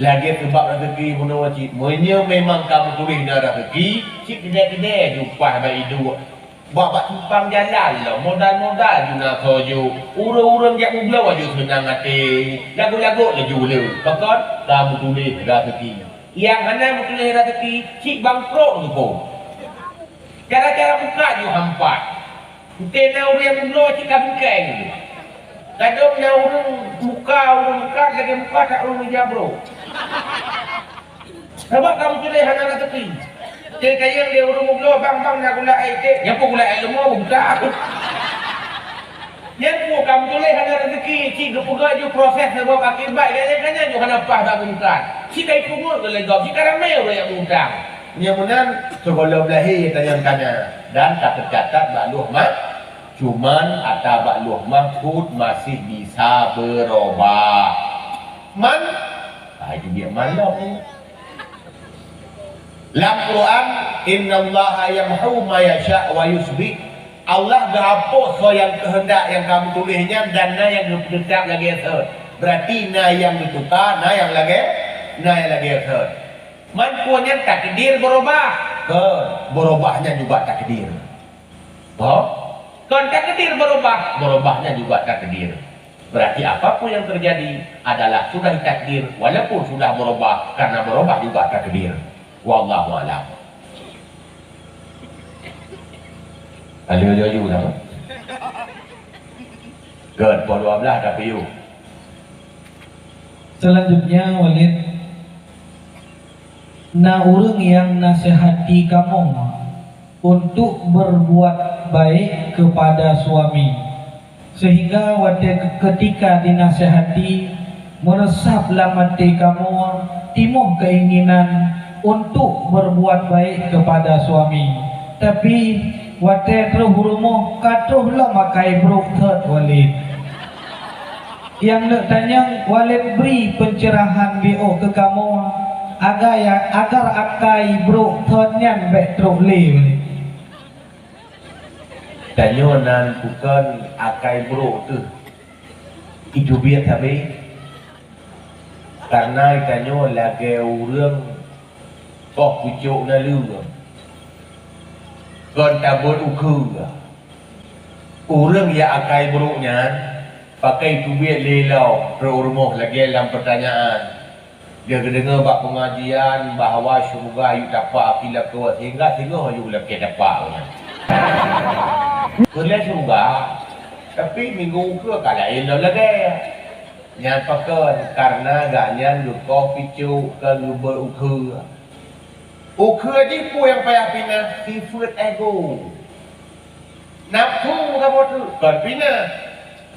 Lagée seubab rezeki bunoe cit. Meunyoe memang ka meutuléh na rezeki, cit keudée-keudée jiupah bak iduek. Bak, bak simpang jalan lom, modal-modal ju na soe jok. Ureuëng-ureuëng jak meubloe ju seunang até. Lagoe-lagoe laju le. Pakon? Ka meutuléh rezeki. Nyang hana meutuléh rezeki, cit bangkrot geupo. Cara-cara buka ju hampat. Entée na ureuëng meubloe cit ka bingkai geuh. Kadang na ureuëng muka, ureuëng muka lagée muka that ureuëng ija brok. Sabab kamoe tuléh hana raseuki. Cit kayém lé ureuëng mubloe, bang-bang na gula air cit, nyan pun gula air leumo buta. Nyan pun kamoe tuléh hana raseuki, cit geupeugah ju proses sabab akibat, nyan, nyan, nyan ju hana paih bak geurusan. Cit ka ipungot geuleugom, cit ka ramé ureuëng nyang meuutang. Nyang meunan, sigohlom lahé tanyong-tanyong dan ka teucatat bak luh mah, cuman ata bak luh mahfud masih bisa beurobah. Man, ah, itu dia malam ni. Lam Quran, "Innallaha yamhu ma yasha wa yusbit." Allah geuhapus soe nyang keuheundak nyang ka meutuléh nyan dan na nyang geupeuteutab lagée sot. Berarti na nyang geutuka, na nyang lagée, na nyang lagée sot. Man peue nyan takdir beurubah? Kon, beurubah nyan juga takdir. Ho? Kon takdir beurubah, beurubah nyan juga takdir. Berarti apapun yang terjadi adalah sudah ditakdir, walaupun sudah berubah, karena berubah juga takdir. Wallahu a'lam. Ada jaju dah. Good, pukul dua belas dah piyu. Selanjutnya, Walid, na ureuëng nyang nasihati kamoe untuk berbuat baik kepada suami, sehingga watée ke-, ketika dinasihati, meresap lam até kamoe timoh keinginan untuk berbuat baik kepada suami. Tapi, watée troh u rumoh ka troh lom akai brok thot, Walid. Nyang neuk tanyong, Walid bri pencerahan di ôk keu kamoe, agar ya, agar akai brok thot nyan bék trok lé, Walid. Tanyoe nan bukon akai brok teuh itu biet sabe, karena tanyoe lagée ureuëng koh pucok na leueng, kon tabot ukeue. Ureuëng nyang akai brok nyan pakai teubiet lé lom trok u rumoh lagée lam peutanyaan. Dia geudeungoe bak pengajian bahwa syeuruga yue tapak api lakoe, sehingga singoh yue lakée tapak nyan. Keu lé syeuruga, tapi minggu ukeue ka laén lom lagée. Nyan pakon, karena gobnyan geukoh pucok keu geubeuet ukeue. Ukeue jih peue nyang payah pinah? Sifeuet ego. Nafsu saboh teuk kon pinah.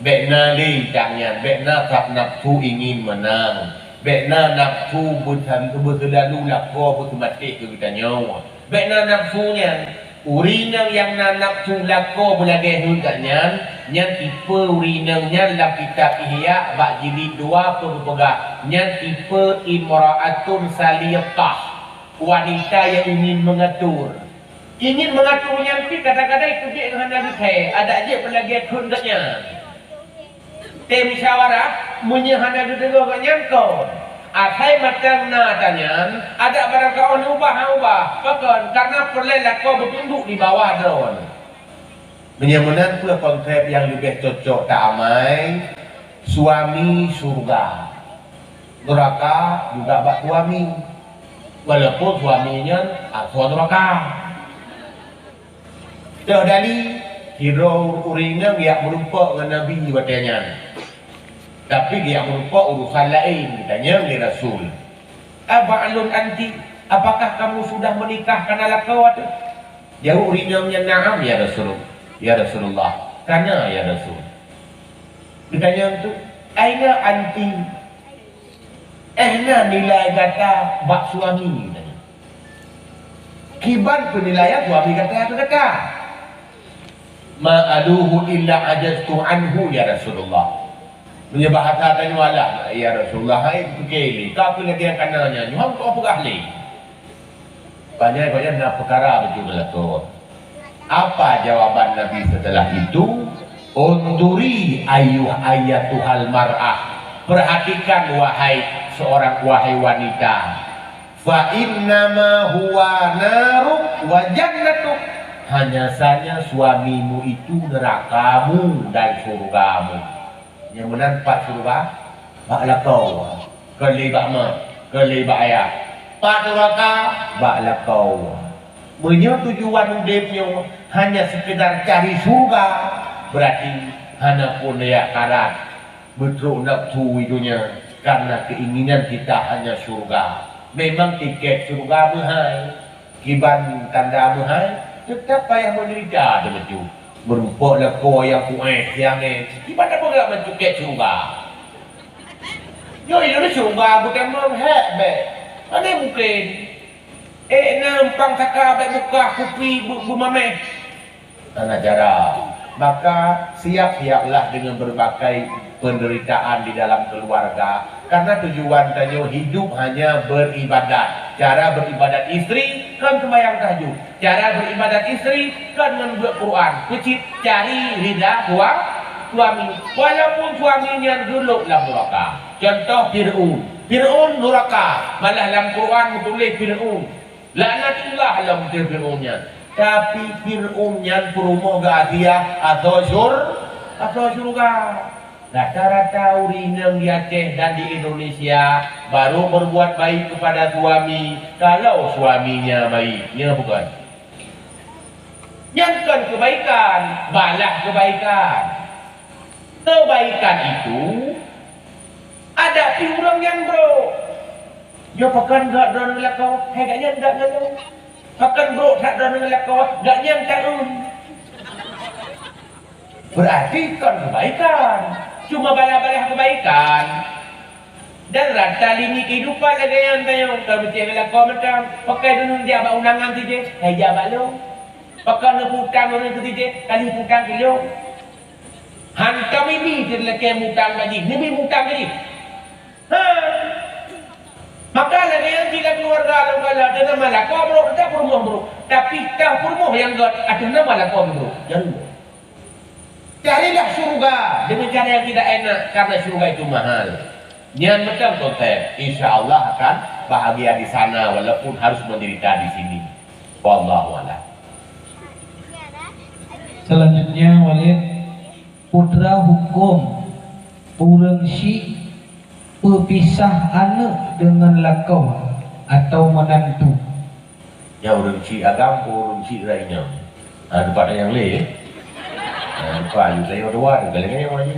Bék na lé tanyoe, bék na sab nafsu ingin menang. Bék na nafsu beusan-, beuseulalu lakoe beuseumatéh keu geutanyoe. Bék na nafsu nyan. Ureuëng inong nyang na nafsu lakoe beulagée heuet gobnyan, nyan tipe ureuëng inong nyan lam kitab Ihya bak jilid dua peugah, nyan tipe imra'atun saliqah, wanita nyang ingin mengatur. Ingin mengatur nyan pih kadang-kadang itu jih hana geuthée, adak jih beulagée kheun gobnyan. Teumusyawarah, meunyoe hana geudeungoe gobnyan kon. Asai mantong na tanyan, adak barangkaoh neubah han ubah. Pakon? Karena peureulée lakoe beutunduk di bawah droe. Meunyoe meunan peue konsep nyang leubeh cocok taamai, suami syeuruga, neuraka juga bak suami. Walaupun suami nyan asoe neuraka. Teuh dali, sidroe ureuëng inong geujak meurumpok ngon Nabi watée nyan. Tapi geujak meurumpok urusan laén, geutanyong lé Rasul, "Aba'lun anti, apakah kamu sudah menikah?" Kana lakoe teuh? Jaweueb ureuëng inong nyan, "Na'am, ya Rasulullah, ya Rasulullah, kana, ya Rasul." Geutanyong teuh, "Aina anti?" Eh, na nilai gata bak suami tadi. Kiban peunilaian suami gata keu gata? "Ma aluhu illa ajaztu anhu, ya Rasulullah." Meunyoe bahasa tanyoe alah, "Ya Rasulullah, hai, pike lé, ka peue lagée kana nyan, nyoe hana peugah lé." Banyak-banyak na peukara beutôi beulaku. Apa jawaban Nabi setelah itu? "Unduri ayyuh ayyatuhal mar'ah." Perhatikan, wahai seorang, wahai wanita. "Fa innama huwa naruk wa jannatuk." Hanya saja suamimu itu nerakamu dan surgamu. Nyang meunan pat syeuruga? Bak lakoe. Kon lé bak mak, kon lé bak ayah. Pat syeuruga? Bak lakoe. Meunyoe tujuan udeb nyoe hanya sekedar cari syeuruga, berarti hana pun ya karat. Meutrok nafsu i donya, karena keinginan kita hanya syurga. Memang tiket syurga meuhai, kiban tanda meuhai, tetap payah menderita teuh bacut. Meurumpok lakoe nyang kuéh siangé, kiban tapeugah meucukét syurga. Nyoe i lôn syurga beutamong hék bèk. Mana mungkin? Ék na umpang saka bèk bukah kupi beu-, beumamèh. Hana cara. Maka, siap-siaplah dengan berbagai penderitaan di dalam keluarga. Karena tujuan tanyoe hidup hanya beribadat. Cara beribadat istri kan sembahyang tahajud. Cara beribadat istri kan ngon buet Quran. Keucit cari ridha sua-, suami. Walaupun suami nyan geulok lam nuraka. Contoh Fir'aun. Fir'aun nuraka. Malah lam Quran meutuléh Fir'aun. Laknatullah lam Fir'aun nyan. Tapi Fir'aun nyan peurumoh geuh Asia asoe syur-, asoe syurga. Rata-rata ureueng inong di Aceh dan di Indonesia baru berbuat baik kepada suami kalau suaminya baik. Nyo bukan? Nyan kon kebaikan, balah kebaikan. Kebaikan itu ada pi ureueng nyang brok. Nyoe pakon gak droeneuh lakoe, hai gak nyan gak ngeulong. Pakon brok that droeneuh lakoe, gak nyan taun. Berarti kon kebaikan, cuma balah-balah kebaikan. Dan rata lini kehidupan lagèe nyan tanyoe, ka meucéh lakoe mantong, pakai dunun jak bak undangan tijeh, hai jak bak lôn. Pakon neuputang ureueng keu tijeh, kali putang keu lôn. Hantom ibi teuh lakèe mutang bak jih, neubi mutang bak jih. Ha. Maka lagèe nyan cit lam keuluwarga lom kala, ateueh nama lakoe brok, teutab peurumoh brok. Tapi teuh peurumoh nyang gèt, ateueh nama lakoe brok. Jangan. Carilah syurga dengan cara yang tidak enak, karena syurga itu mahal. Nyan macam konsep, insya Allah akan bahagia di sana walaupun harus menderita di sini. Wallahu a'lam. Selanjutnya, Walid, putra hukum ureueng syik peupisah aneuk deungon lakoe atau meunantu. Nyan ureueng syik agam, ureueng syik rai nyan. Ha, teumpat nyang lé. Ha, teumpat yu saya dua tu, galeng nyang laju.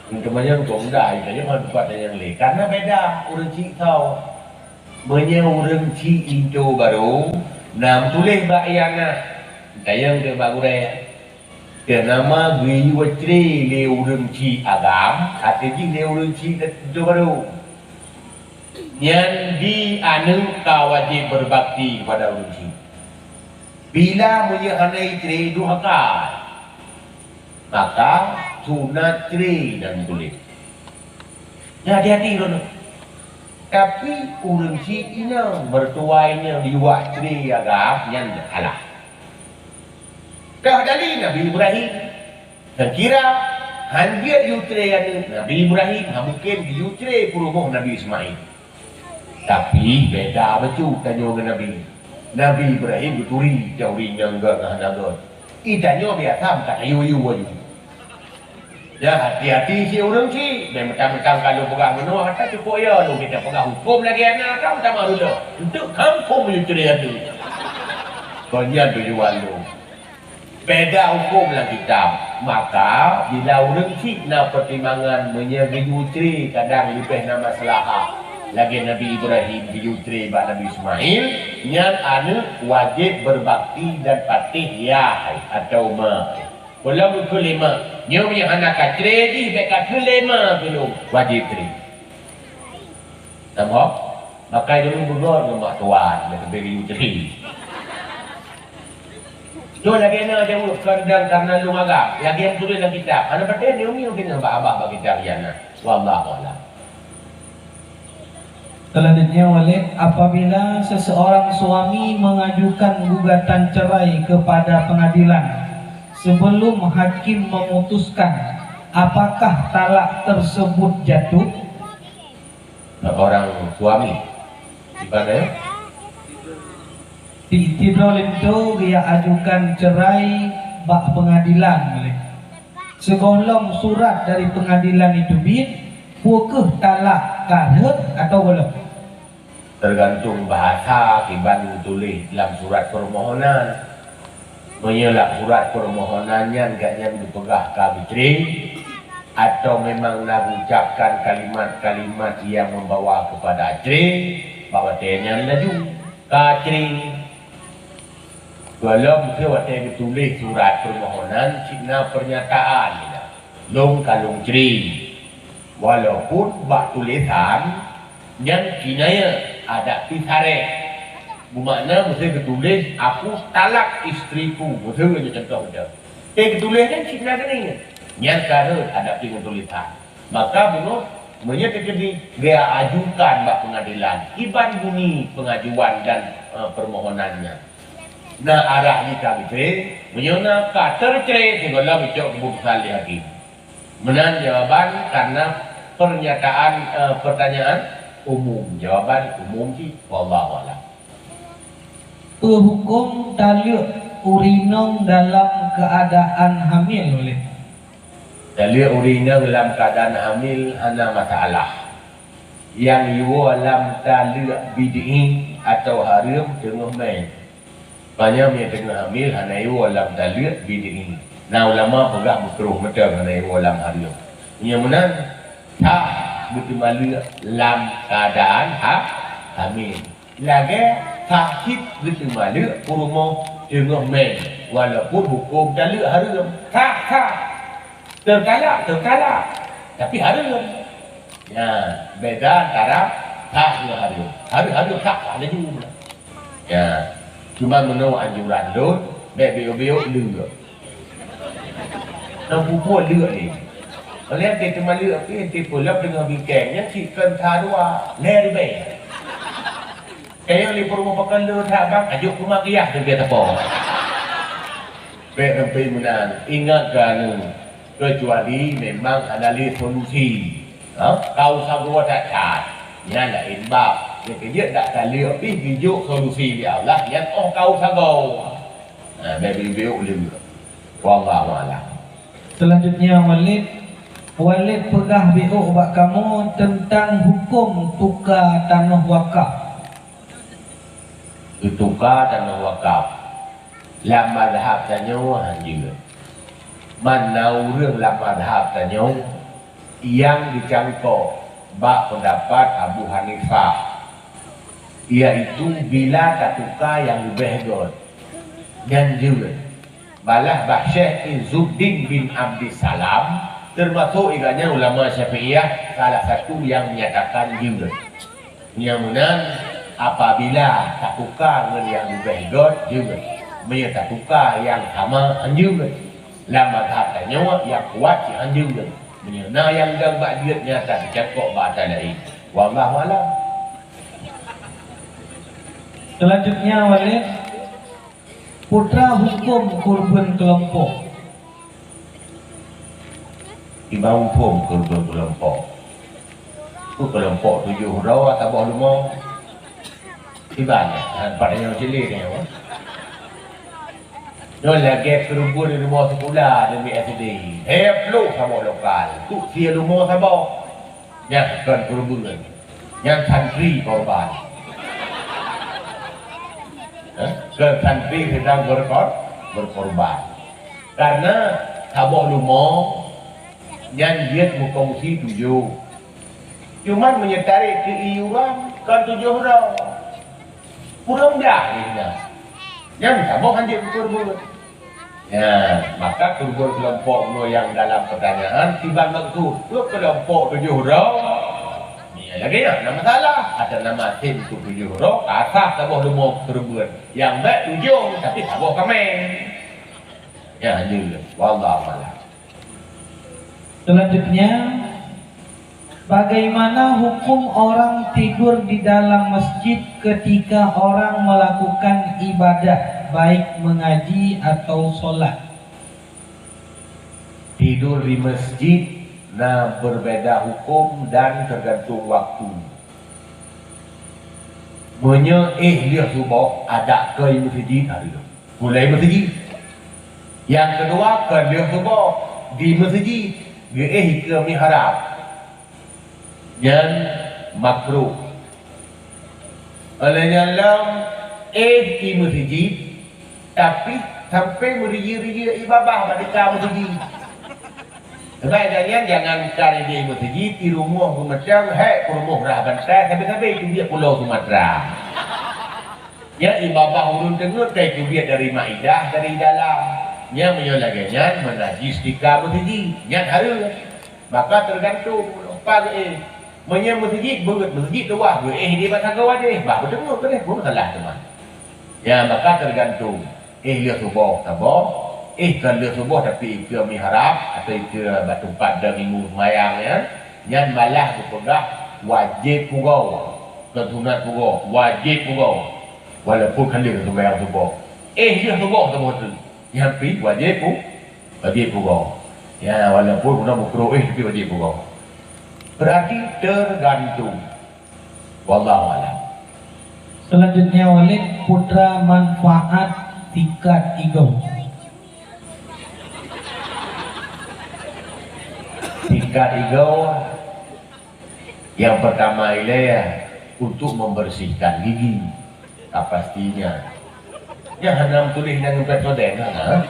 Untuk manyang kong dah, yu saya mah teumpat nyang lé. Karena beda ureueng syik tau. Meunyoe ureueng syik intu barô, na meutuléh bak ié na, tayang keu bak gurèe. Keu nama geuyue cre lé ureueng syik agam, até jih lé ureueng syik intu barô. Nyan di aneuk ka wajéb berbakti kepada ureueng syik. Bila meunyoe hana icre durhaka, maka sunat cre dan tuléh. Nyan hati-hati droeneuh. Tapi ureueng syik inong, mertua inong, liwat cre agam, nyan salah. Kah dali Nabi Ibrahim. Kira-kira hanjeuet yue cre aneuk Nabi Ibrahim, ha mungken yue cre peurumoh Nabi Ismail. Tapi beda bacut tanyoe ngon Nabi. Nabi Ibrahim geuturi, turi nyang gèt ngon hana gèt. Geutanyoe biasa meukat ayue-ayue aju. Ya, hati-hati si ureueng syik, bèk mentang-mentang ka lôn peugah meunoe, ata cukôp ya lôn kita peugah huköm lagèe na, ka meutamah rula. Untuk kampung yue cre aneuk. Kon nyan tujuan lôn. Beda huköm lam kitab. Maka, bila ureueng syik na peutimbangan meunyoe geuyue cre kadang leubeh na maslahah, lagèe Nabi Ibrahim geuyue cre bak Nabi Ismail, nyan aneuk wajéb berbakti dan patéh yah atau ma. Peulom keu lima, nyoe meunyoe hana ka cre jih, bèk ka keu lima keu lôn, wajéb cre. Tamong, makai dulu beugöt ngon mak tuan, dah teubiet geuyue cre. Nyoe lagèe na jaweueb kandang karena lôn agam, lagèe nyang tuléh lam kitab. Hana patéh nyoe nyoe keuneuk bak abah bak kitab jih na. Wallahu a'lam. Selanjutnya, Walid, apabila seseorang suami mengajukan gugatan cerai kepada pengadilan sebelum hakim memutuskan apakah talak tersebut jatuh, Seorang suami, di mana, ya? Ti-, tidroe linto geujak ajukan cerai bak pengadilan, Walid. Sigohlom surat dari pengadilan itu teubiet, peu kheueh talak ka rhot atau gohlom? Tergantung bahasa kiban geutuléh lam surat permohonan. Meunyoe lam surat permohonan nyan gobnyan geupeugah ka geucre, Atau memang na geuucapkan kalimat-kalimat yang membawa kepada cre, bak watée nyan laju ka cre. Gohlom kheueh watée geutuléh surat peumohonan cit na peurnyataan, lôn ka lôn cre. Walaupun bak tulésan nyan kinayah, adak pih sarek. Beumakna meusé geutuléh, "Aku talak istriku," meusé geutuléh contoh macam. Eh, geutuléh nyan cit na geunie. Nyan ka rhot adak pih ngon tulésan. Maka bunoe meunyoe teukeudi geuajukan bak peungadilan, kiban bunyi peungajuan dan, eh, peumohonan nyan. Na arah jih ka geucre, meunyoe na ka teucre sigohlom icok keuputusan lé hakim. Meunan jawaban karena pernyataan, eh, pertanyaan umum. Jawaban umum cit, wallahu a'lam. Peue huköm taleuek ureueng inong dalam keuadaan hamil, Walid? Taleuek ureueng inong lam keuadaan hamil hana masalah. Nyang jiwoe lam taleuek bid'i atawa hareuem teungoh mè. Meunyoe teungoh hamil hana jiwoe lam taleuek bid'i. Na ulama peugah meukruh mantong hana jiwoe lam hareuem. Meunyoe meunan, sah geuteumaleuek lam keuadaan ha-, hamil. Lagée sah cit geuteumaleuek peurumoh teungoh mè, walaupun huköm taleuek hareuem. Sah, sah. Teutalak, teutalak. Tapi hareuem. Ya, beda antara sah ngon hareuem. Hareuem, hareuem sah, sah laju. Ya. Cuma meunoe anjuran lôn, bék biyôk-biyôk leuek. Nang pupuk leuek ni. Oleh ente teuma leuek pi, ente peulop deungon bingkeng nyan cit kon sa dua, lhée ribée. Kayang lé peurumoh pakon leuek that bang, ajok keumah geuh teubiet teupông. Bék sampai meunan. Ingat keu aneuk, kecuali memang hana lé solusi. Ha? Ka u sagoe that-that. Nyan laén bab. Nyang keujeuet dak taleuek pih geujok solusi lé Allah, nyan óh ka u sagoe. Ha, bék biyôk leuek. Wallahu a'lam. Selanjutnya, Walid, Walid peugah biyôk bak kamoe teuntang huköm tuka tanoh wakaf. Geutuka tanoh wakaf. Lam mazhab tanyoe hanjeuet. Man na ureuëng lam mazhab tanyoe nyang geucangkok bak peundapat Abu Hanifah, yaitu bila tatuka nyang leubeh göt, nyan jeuet. Balah bah Syekh Izzuddin bin Abdissalam, teumasok gobnyan ulama Syafi'iyah, salah satu nyang menyatakan jeuet. Nyang meunan, apabila tatuka ngon nyang leubeh göt, jeuet. Meunyoe tatuka nyang sama, hanjeuet. Lam mazhab tanyoe nyang kuat cit hanjeuet. Meunyoe na nyang dong bak jeuet, nyan teucangkok bak atra laén. Wallahu a'lam. Selanjutnya, Walid, Putra huköm keureubeuen keulompok. Iban huköm keureubeuen keulompok. Peue keulompok tujoh droe saboh lumo? Iban, ha, pat nyang cili nyoe. Nyoe lagée keureubeuen rumoh sikula di S D. Hei, ploh saboh lokal. Tu sie lumo saboh. Nyan kon keureubeuen. Nyan santri korban. Eh, kon santri sedang berkor-, berkorban. Karena saboh lumo nyan jeuet meukongsi tujoh. Cuman meunyoe tarek keu iuran, kon tujoh droe. Ureuëng blah di sinan. Nyan saboh hanjeuet keu keureubeuen. Ya, maka keureubeuen keulompok meunyoe nyang dalam pertanyaan, kiban maksud, peue keulompok tujoh droe? Ya, lagée nyan, na masalah. Ada nama tim tu tujoh droe, ka sah saboh lumo keureubeuen. Nyang bék tujoh, tapi saboh kaméng. Ya, hanjeuet. Wallahu a'lam. Selanjutnya, bagaimana hukum orang tidur di dalam masjid ketika orang melakukan ibadah, baik mengaji atau sholat? Tidur di masjid na berbeda hukum dan tergantung waktu. Meunyoe éh lheueh suboh, adak keu i meuseujid hareuem. Mulai meuseujid. Nyang keudua, keu lheueh suboh di meuseujid, geuéh i keue mihrab. Nyan makruh. Óh lheueh nyan lom, éh i meuseujid, tapi sampoe meuriyeue-riyeue i babah bak deka meuseujid. Sebab gobnyan jangankan idéh meuseujid, di rumoh geumeutong, hék peurumoh rhah bantai, sabe-sabe teubiet pulo Sumatra. Nyan i babah ureuëng teungeut ka teubiet dari maidah, dari dalam. Nyan meunyoe lagée nyan meunajis tika meuseujid, nyan hareuem. Maka teugantung, pa geuéh. Meunyoe meuseujid beuet, meuseujid luwah geuéh di masa geuwajéh, bah beuteungeut keudeh, peue masalah teuma. Nyan maka teugantung. Éh lheueh suboh saboh, éh kon lheueh suboh tapi ikeue mihrab atau ikeue bak teumpat dong imeum seumayang nyan, nyan malah geupeugah wajéb pugoe. Kon sunat pugoe, wajéb pugoe. Walaupun ka lheueh seumayang suboh. Éh lheueh suboh saboh tu. Nyan pih wajéb pu-, wajéb pugoe. Ya, walaupun bunoe meukruh éh tapi wajéb pugoe. Berarti tergantung. Wallahu a'lam. Selanjutnya, Walid, putra manfaat sikat igoe. Sikat igoe, yang pertama ilée untuk membersihkan gigi. Ah, pastinya. Nyan hana meutuléh nyan ngon Pepsodent, hana.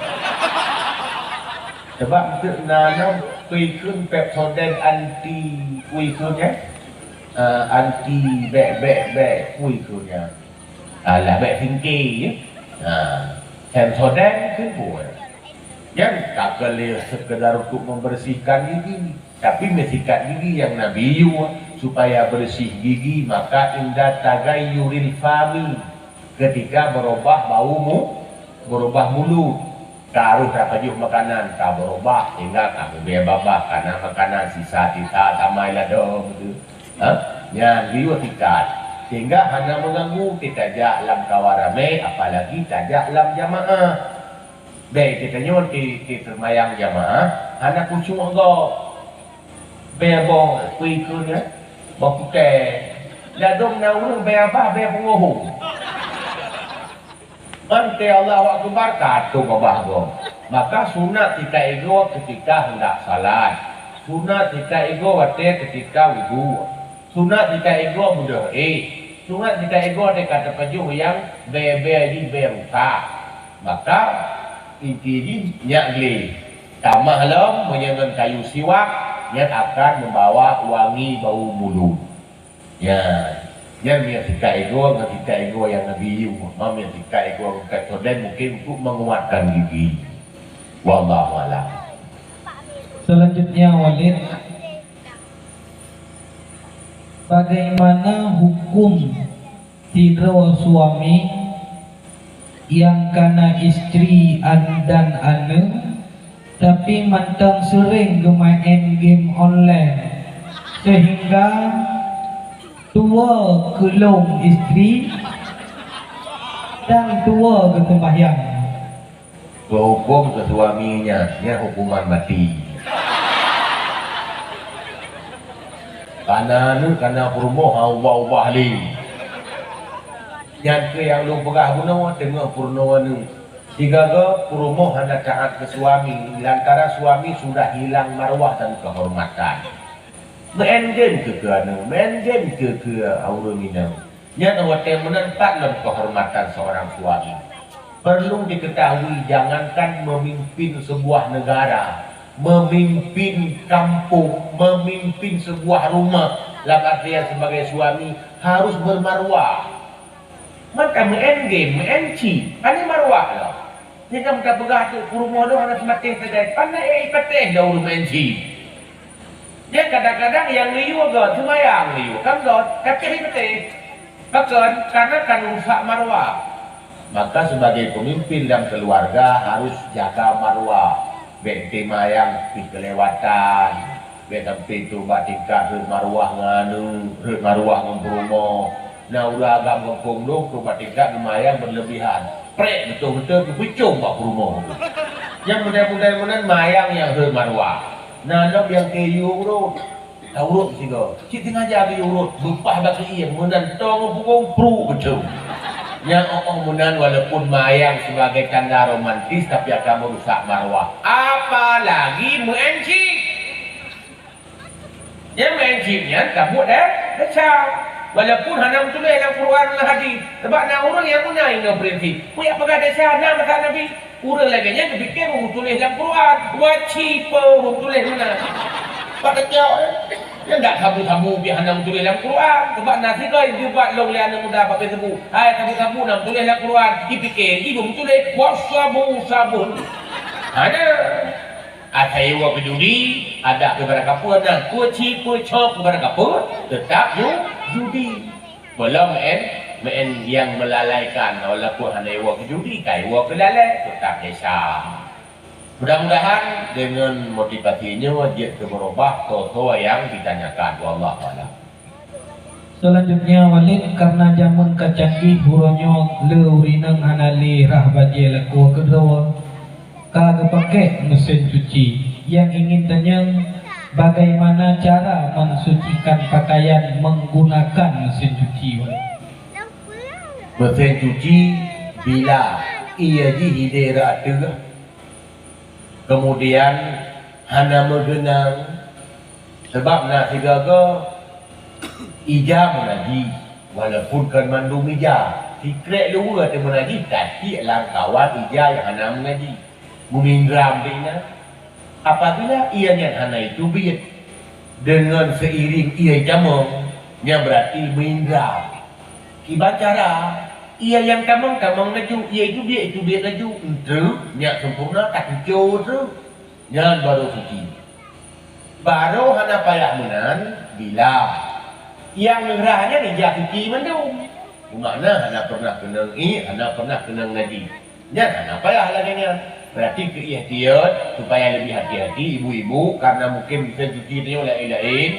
Sebab eunteuk na nyan peue kheun Pepsodent anti peue kheun nyan? Eh, anti bèk, bèk, bèk, peue kheun nyan? Alah, bèk singke, ya. Ha, Pepsodent kheun peue? Nyan ka keuh lé sekedar untuk membersihkan gigi. Tapi meusikat gigi nyang Nabi yue supaya beureuséh gigi, maka inda tagayyuril fami, ketika beurubah bau mu-, beurubah mulut. Ka rôh tapajoh makanan, ka beurubah, sehingga ka meubèe babah, ka na makanan sisa-sisa sama ladôm tu. Ha? Nyan geuyue sikat. Sehingga hana meuganggu, teutajak lam kawan ramé, apalagi tajak lam jamaah. Bèk geutanyoe ti, ti seumayang jamaah, hana khusyuk gob. Bèe boh peue kheun nyan, boh kutée. Ladôm na ureuëng bèe babah, bèe peungohong. Mantong Allahu Akbar, ka tôp babah gob. Maka sunat sikat igoe keutika hendak salat. Sunat sikat igoe watée keutika wudhu. Sunat sikat igoe beudôh éh. Sunat sikat igoe teuka teupajoh nyang bèe-bèe jih bèe rusak. Maka inti jih nyak gleh. Tamah lom meunyoe ngon kayu siwak, nyan akan membawa wangi bau mulut. Nyan, nyan meunyoe sikat igoe ngon sikat igoe nyang Nabi yue. Ma meunyoe sikat igoe ngon Pepsodent mungkin untuk menguatkan gigi. Wallahu a'lam. Selanjutnya, Walid, bagaimana hukum sidroe suami nyang kana istri an-, dan aneuëk, tapi mantong seuréng geumaén game online, seuhingga tuwoe keulông istri dan tuwoe geuseumbahyang. Geuhukôm keu suami nyan, nyan hukuman maté. Kana aneuëk, kana peurumoh, ha, ubah-ubah lé. Nyan keuh nyang lôn peugah bunoe teungoh peurunoe aneuëk. Sigoe-goe peurumoh hana taát keu suami, lantaran suami sudah hilang marwah dan keuhormatan. Meu'en game keu, keu aneuëk, meu'en game keu, keu ureuëng inong. Nyan watée meunan pat lom keuhormatan seorang suami. Perlu diketahui, jangankan memimpin sebuah negara, memimpin kampung, memimpin sebuah rumah, lam artian sebagai suami, harus bermarwah. Maka meu'en game, meu'en chip, pane marwah lom. Sehingga meuka peugah teuk peurumoh lôn hana seumatéh sagai, pane ék ipatéh lom ureuëng meu'en chip. Nyan kadang-kadang nyang geuyue göt, seumayang geuyue, kan göt, tapi hana ipatéh. Pakon? Karena kan rusak marwah. Maka sebagai pemimpin dalam keluarga harus jaga marwah. Bèk teumayang pih kelewatan. Bèk sampai trok bak tingkat rhot marwah ngon anu, rhot marwah ngon peurumoh. Na ureuëng agam gampông lôn trok bak tingkat neumayang berlebihan. Prek beutôi-beutôi geupucong bak peurumoh. Nyang meudai-meudai meunan mayang nyang rhot marwah. Na lom nyang keu yue urot. Taurot sigoe. Cit sengaja geuyue urot, beupah bak keuieng, meunan tong pukong pru beutôi. Nyang oh-oh meunan walaupun mayang sebagai tanda romantis, tapi akan merusak marwah. Apalagi meu'en chip. Nyang meu'en chip nyan tabuet deh, desya. Walaupun hana meutuléh lam Quran dan hadis. Sebab na ureuëng nyang meunan inoe prinsip. Peue jak peugah desya, na masa Nabi. Ureuëng lagée nyan geupike meumutuléh lam Quran, waci peue meumutuléh meunan. Bak teucok, eh. Nyan dak sabu-sabu pih hana meutuléh lam Quran. Sebab na sigoe jeuet lôn lé aneuëk muda bak Facebook. Hai sabu-sabu na meutuléh lam Quran. Jipike, jih meumutuléh, wasabu-sabu. Hana. Asai woe keu judi, adak keu barang kapeue, na kuci peucok keu barang kapeue, teutap ju-, judi. Belom meu'en, meu'en nyang meulalaikan, walaupun hana iwoe keu judi, ka iwoe keu lalée, teutap desya. Mudah-mudahan deungon motivasi nyoe jeuet keu beurubah soe-soe nyang ditanyakan. Wallahu a'lam. Selanjutnya, Walid, karena jameun ka canggih, uroe nyoe le ureueng inong hana lé rhah bajée lakoe keudroe, ka geupakée mesin cuci. Nyang ingin tanyong, bagaimana cara mensucikan pakaian menggunakan mesin cuci, Walid? Mesin cuci bila ié jih hidé rot ateueh, kemudian hana meugeunang, sabab na sigoe-goe ija meunajih, walaupun kon mandum ija, sikrék luweue teuh meunajih, tapi lam kawan ija nyang hana meunajih. Meunindram deh inan. Apabila ié nyan hana iteubiet deungon seiring ié tamong, nyan beurati meunindram. Kiban cara, ié nyang tamong-tamong laju, ié iteubiet-iteubiet laju, enteuk nyak sempurna takucok treuk, nyan barô suci. Barô hana payah meunan bila nyang rhah nyan ija suci mandum. Meumakna hana pernah keunong ié, hana pernah keunong najih. Nyan hana payah lagée nyan. Beurati keu ihtiyat, supaya leubeh hati-hati ibu-ibu, karena mungkin mesin cuci tanyoe laén-laén.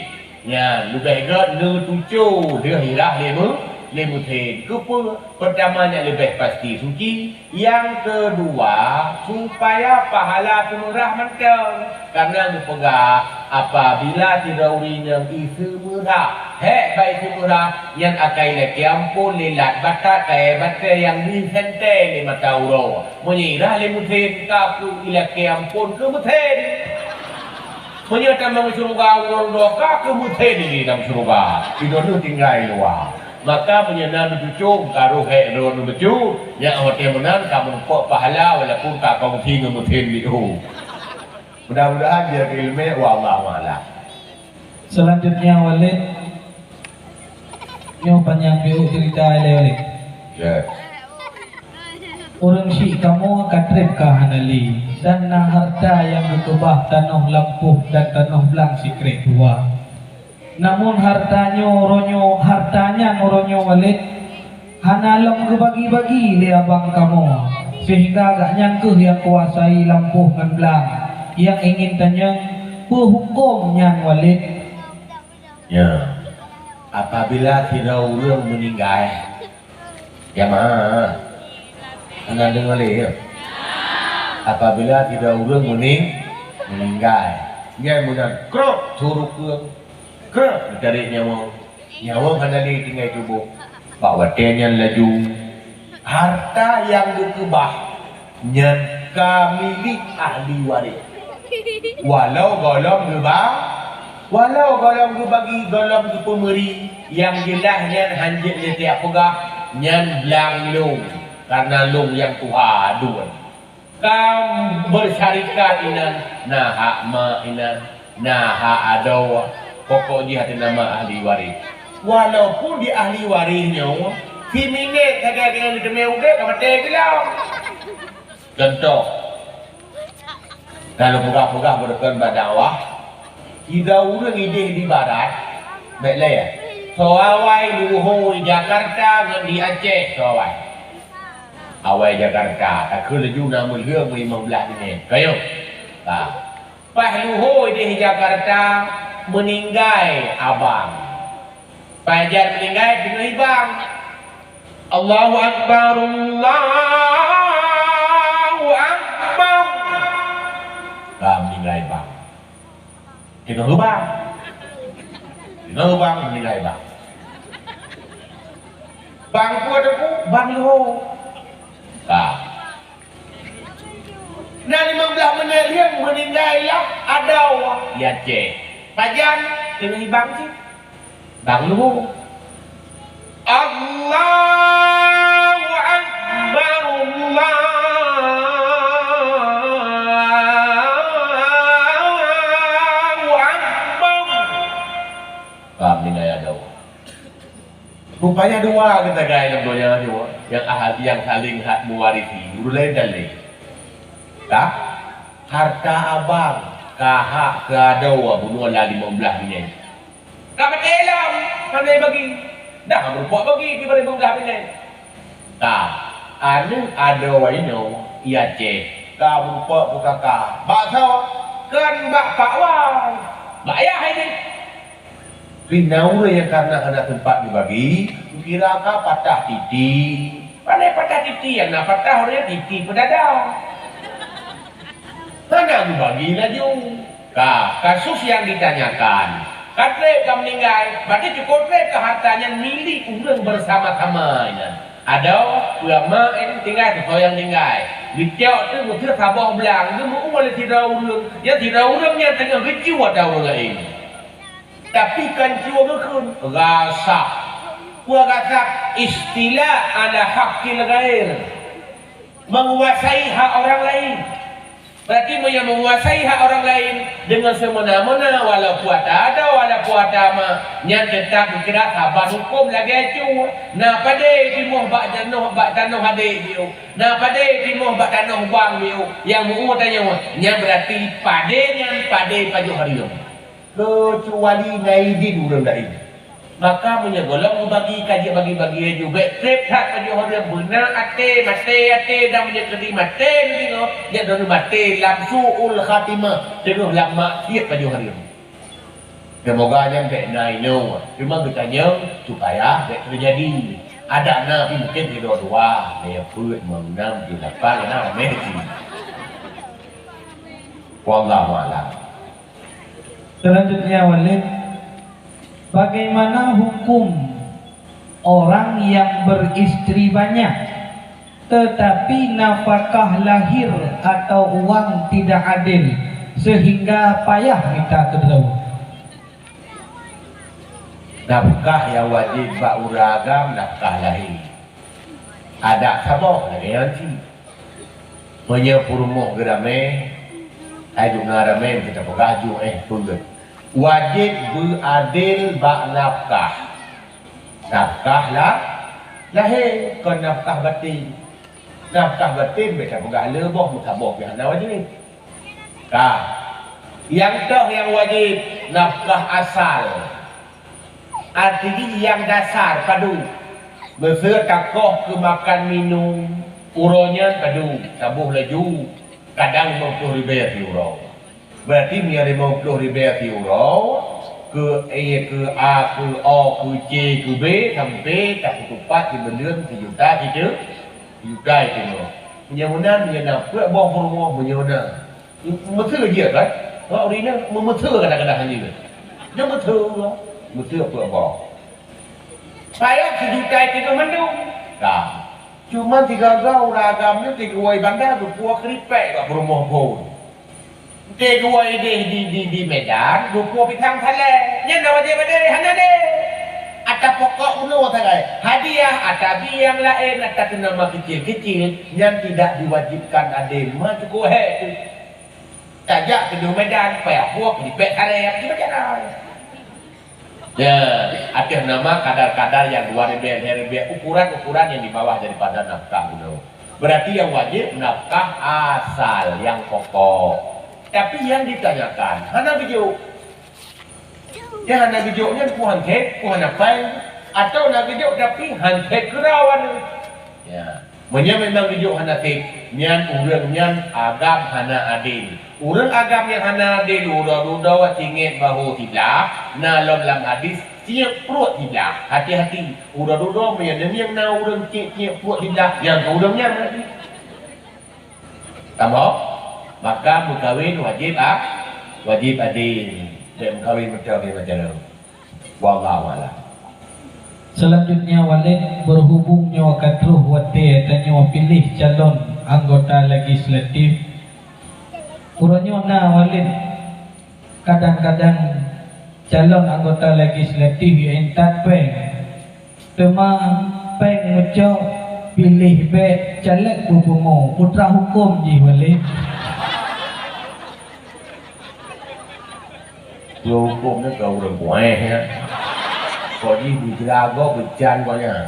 Nyan, leubeh gét neutuco lheueh irhah lé meu-, lé meuthen. Keupeue? Peurtama nyan leubeh pasti suci. Nyang keudua, supaya pahala seumeurah mantong. Karena geupeugah, apabila sidroe ureueng inong ié seumeurah, hék bak ié seumeurah, nyan akai ilakée amphon lé lat batat kayée batée nyang deuh santée lé mata uroe. Meunyoe irhah lé meuthen, ka keuh ilakée amphon keu meuthen. Meunyoe tamong syeuruga uroe nyoe, ka keuh meuthen di dalam syeuruga. Sidroe tinggai luwa. Maka meunyoe na neucucok, ka roh hék droe neucucok, nyan watée meunan ka meurumpok pahala walaupun ka kongsi ngon meuthen di u. Mudah-mudahan jeuet keu ileumé, wallahu a'lam. Selanjutnya, Walid, nyoe panyang piôh cerita ilée, Walid. Ya. Ureueng syik kamoe ka treb ka hana lé, dan na harta nyang geukeubah tanoh lampôh dan tanoh blang sikrék dua. Namun harta nyoe uroe nyoe, harta nyan uroe nyoe, Walid, hana lom geubagi-bagi lé abang kamoe, sehingga gobnyan keuh nyang kuasai lampôh ngon blang. Nyang ingin tanyong, peue hukôm nyan, Walid? Ya, apabila sidroe ureueng meuninggai, ya ma, hana deungoe lé, ya. Apabila sidroe ureueng meuning-, meuninggai, nyan meunan krok, su rukeueng, krok, geutarek nyawa. Nyawa hana lé tinggai tuboh. Bak watée nyan laju, harta nyang geukeubah nyan ka milék ahli waréh. Walau gohlom geuba-, walau gohlom geubagi, gohlom geupeumeuri, nyang jeulaih nyan hanjeuet lé tiep peugah, nyan blang lôn, kareuna lôn nyang tuha dua. Ka beusyarikat inan, na hak ma inan, na hak adoe, pokok jih ateueh nama ahli waréh. Walaupun di ahli waréh nyoe, si minét sagai deungon geuteumé udeb ka maté geuh lom. Contoh, ka lôn peugah-peugah beureukan bak dakwah, sidroe ureueng ideh di barat, bék lé, soe awai luho i Jakarta ngon di Aceh, soe awai. Awai Jakarta, takheun laju na meulheueng limong blaih minét. Kayém. Ka. Paih luho ideh Jakarta, meuninggai abang. Paih jan meuninggai, teungoh ibang. Allahu Akbar, Allahu Akbar. Ka meuninggai bang. Teungoh ubang. Teungoh ubang, meuninggai bang. Bang peue teungku? Bang luho. Ka. Na limong blaih minét lheueh meuninggai lah adoe. Ya, céh. Pajan teungoh ibang cit. Bang luho. Allahu Akbar, Allah. Rupanya dua geutanyoe lam donya nyoe nyang ahli nyang saling hak meuwarisi, ureueng laén dan lé. Ka harta abang, ka hak keu adoe bunoe lam limong blaih binèh. Ka maté lom, hana bagi. Dah meurumpok bagi keu limong blaih binèh. Ka aneuk adoe inoe, i Aceh, ka meurumpok pukaka. Bak soe? Kon bak Pak Wan. Bak ayah ini. Pi na ureueng nyang karena hana teumpat geubagi, kira ka patah titi. Pane patah titi nyang na patah ureueng titi peudada. Hana geubagi laju. Ka, kasus nyang ditanyakan, ka trép ka meuninggai, berarti cukôp trép ka harta nyan milék ureueng bersama-sama nyan. Adoe, peue ma, eh, tinggai, soe nyang tinggai. Geucok teuk meuseu saboh blang, geumeu'ue lé sidroe ureueng. Nyang sidroe ureueng nyan teungoh geucue ata ureueng laén. Tapi kan cue geukheun, gasah. Peue gasah? Istilah ala haqqil ghair. Menguasai hak orang lain. Berarti meunyoe menguasai hak orang lain deungon seumena-mena, walaupun ata adoe, walaupun ata ma, nyan teutap geukira saban huköm lagèe cue. Na padé timoh bak tanoh, bak tanoh adék jih. Na padé timoh bak tanoh bang jih. Nyang meu'ue tanyoe, nyan berarti padé nyan padé pajoh hareuem. Keucuali na idin ureueng laén. Maka meunyoe gohlom geubagi ka jeuet bagi-bagi laju, bèk trép that pajoh hareuem, beuna até, maté até, dan meunyoe keudéh maté neudeungoe, nyan droeneuh maté lam su'ul khatimah, teungoh lam maksiat pajoh hareuem. Seumoga nyan bèk na inoe, cuma geutanyong supaya bèk teujadi. Adak na pih mungken sidroe dua, lhèe peuet, limong, nam, tujoh, lapan, na, ramè cit. Wallahu a'lam. Selanjutnya, Walid, bagaimana hukum orang yang beristri banyak, tetapi nafkah lahir atau wang tidak adil, sehingga payah mita keudroe? Nafkah nyang wajéb bak ureueng agam, nafkah lahé. Adak saboh lagèe nyan cit. Meunyoe peurumoh geuramè, hai duna ramè, meukeue tapeugah ju, eh, peugét. Wajéb beuadil bak nafkah. Nafkah la-, lahé, kon nafkah batin. Nafkah batin bèk tapeugah le boh, meusaboh pih hana wajéb. Ka. Nyang toh nyang wajéb, nafkah asal. Arti jih nyang dasar padum. Meuseu takoh keu makan minum, uroe nyan padum, taboh laju, kadang limong ploh ribèe siuroe. Berarti meunyoe limong ploh ribèe siuroe, keu A, keu A, keu O, keu C, keu B, sampoe tapeutupat sibuleuen sijuta situ-, sijuta itu. Meunyoe meunan, meunyoe na peuet boh peurumoh, meunyoe na. Meuteue jih kan? Awak ureueng inong meumeuteue kadang-kadang hana jih. Dia meuteue, meuteue peuet boh. Payah sijuta itu mandum. Ka. Cuma tiga-tiga ureueng agam nyoe tiga-tiga banda geupuwoe keuripèk bak peurumoh phôn. Tiga-tiga idéh di, di, di Medan geupuwoe pisang salè. Nyan na wajéb adé, hana deh. Ata pokok bunoe sagai. Hadiah, ata bi nyang laén, ata keu nama kecil-kecil, nyan tidak diwajibkan adé. Ma cukup hék tu. Tajak keunoe Medan, payah puwoe keuripèk salè, di Medan. Ya, ateueh nama kadar-kadar nyang dua ribèe, lhèe ribèe, ukuran-ukuran nyang di bawah daripada nafkah bunoe. Berarti nyang wajéb nafkah asal, nyang pokok. Tapi nyang ditanyakan, hana geujok. Nyang hana geujok nyan peue han sép, peue hana péng, atawa na geujok tapi han sép keudroe aneuk. Ya. Meunyoe memang geujok hana sép, nyan ureueng nyan agam hana adé. Ureueng agam nyang hana adé, uroe dudoe singiek bahu siblah, na lom lam hadis, singiek pruet siblah. Hati-hati, uroe dudoe meunyoe neumieng na ureueng singiek-singiek pruet siblah, nyan keu ureueng nyan berarti. Tamong, maka meukawen wajéb a-, wajéb adé. Bèk meukawen meuteumé macam tu. Wallahu a'lam. Selanjutnya, Walid, berhubung nyoe ka troh watèe tanyoe piléh calon anggota legislatif, uroe nyoe na, Walid, kadang-kadang calon anggota legislatif intat péng. Teuma péng meucok piléh bèk caleg beupungo, putra huköm jih, Walid. Keu huköm nyan keu ureueng puéh nyan. Kok jih beujra gob beucan gobnyan.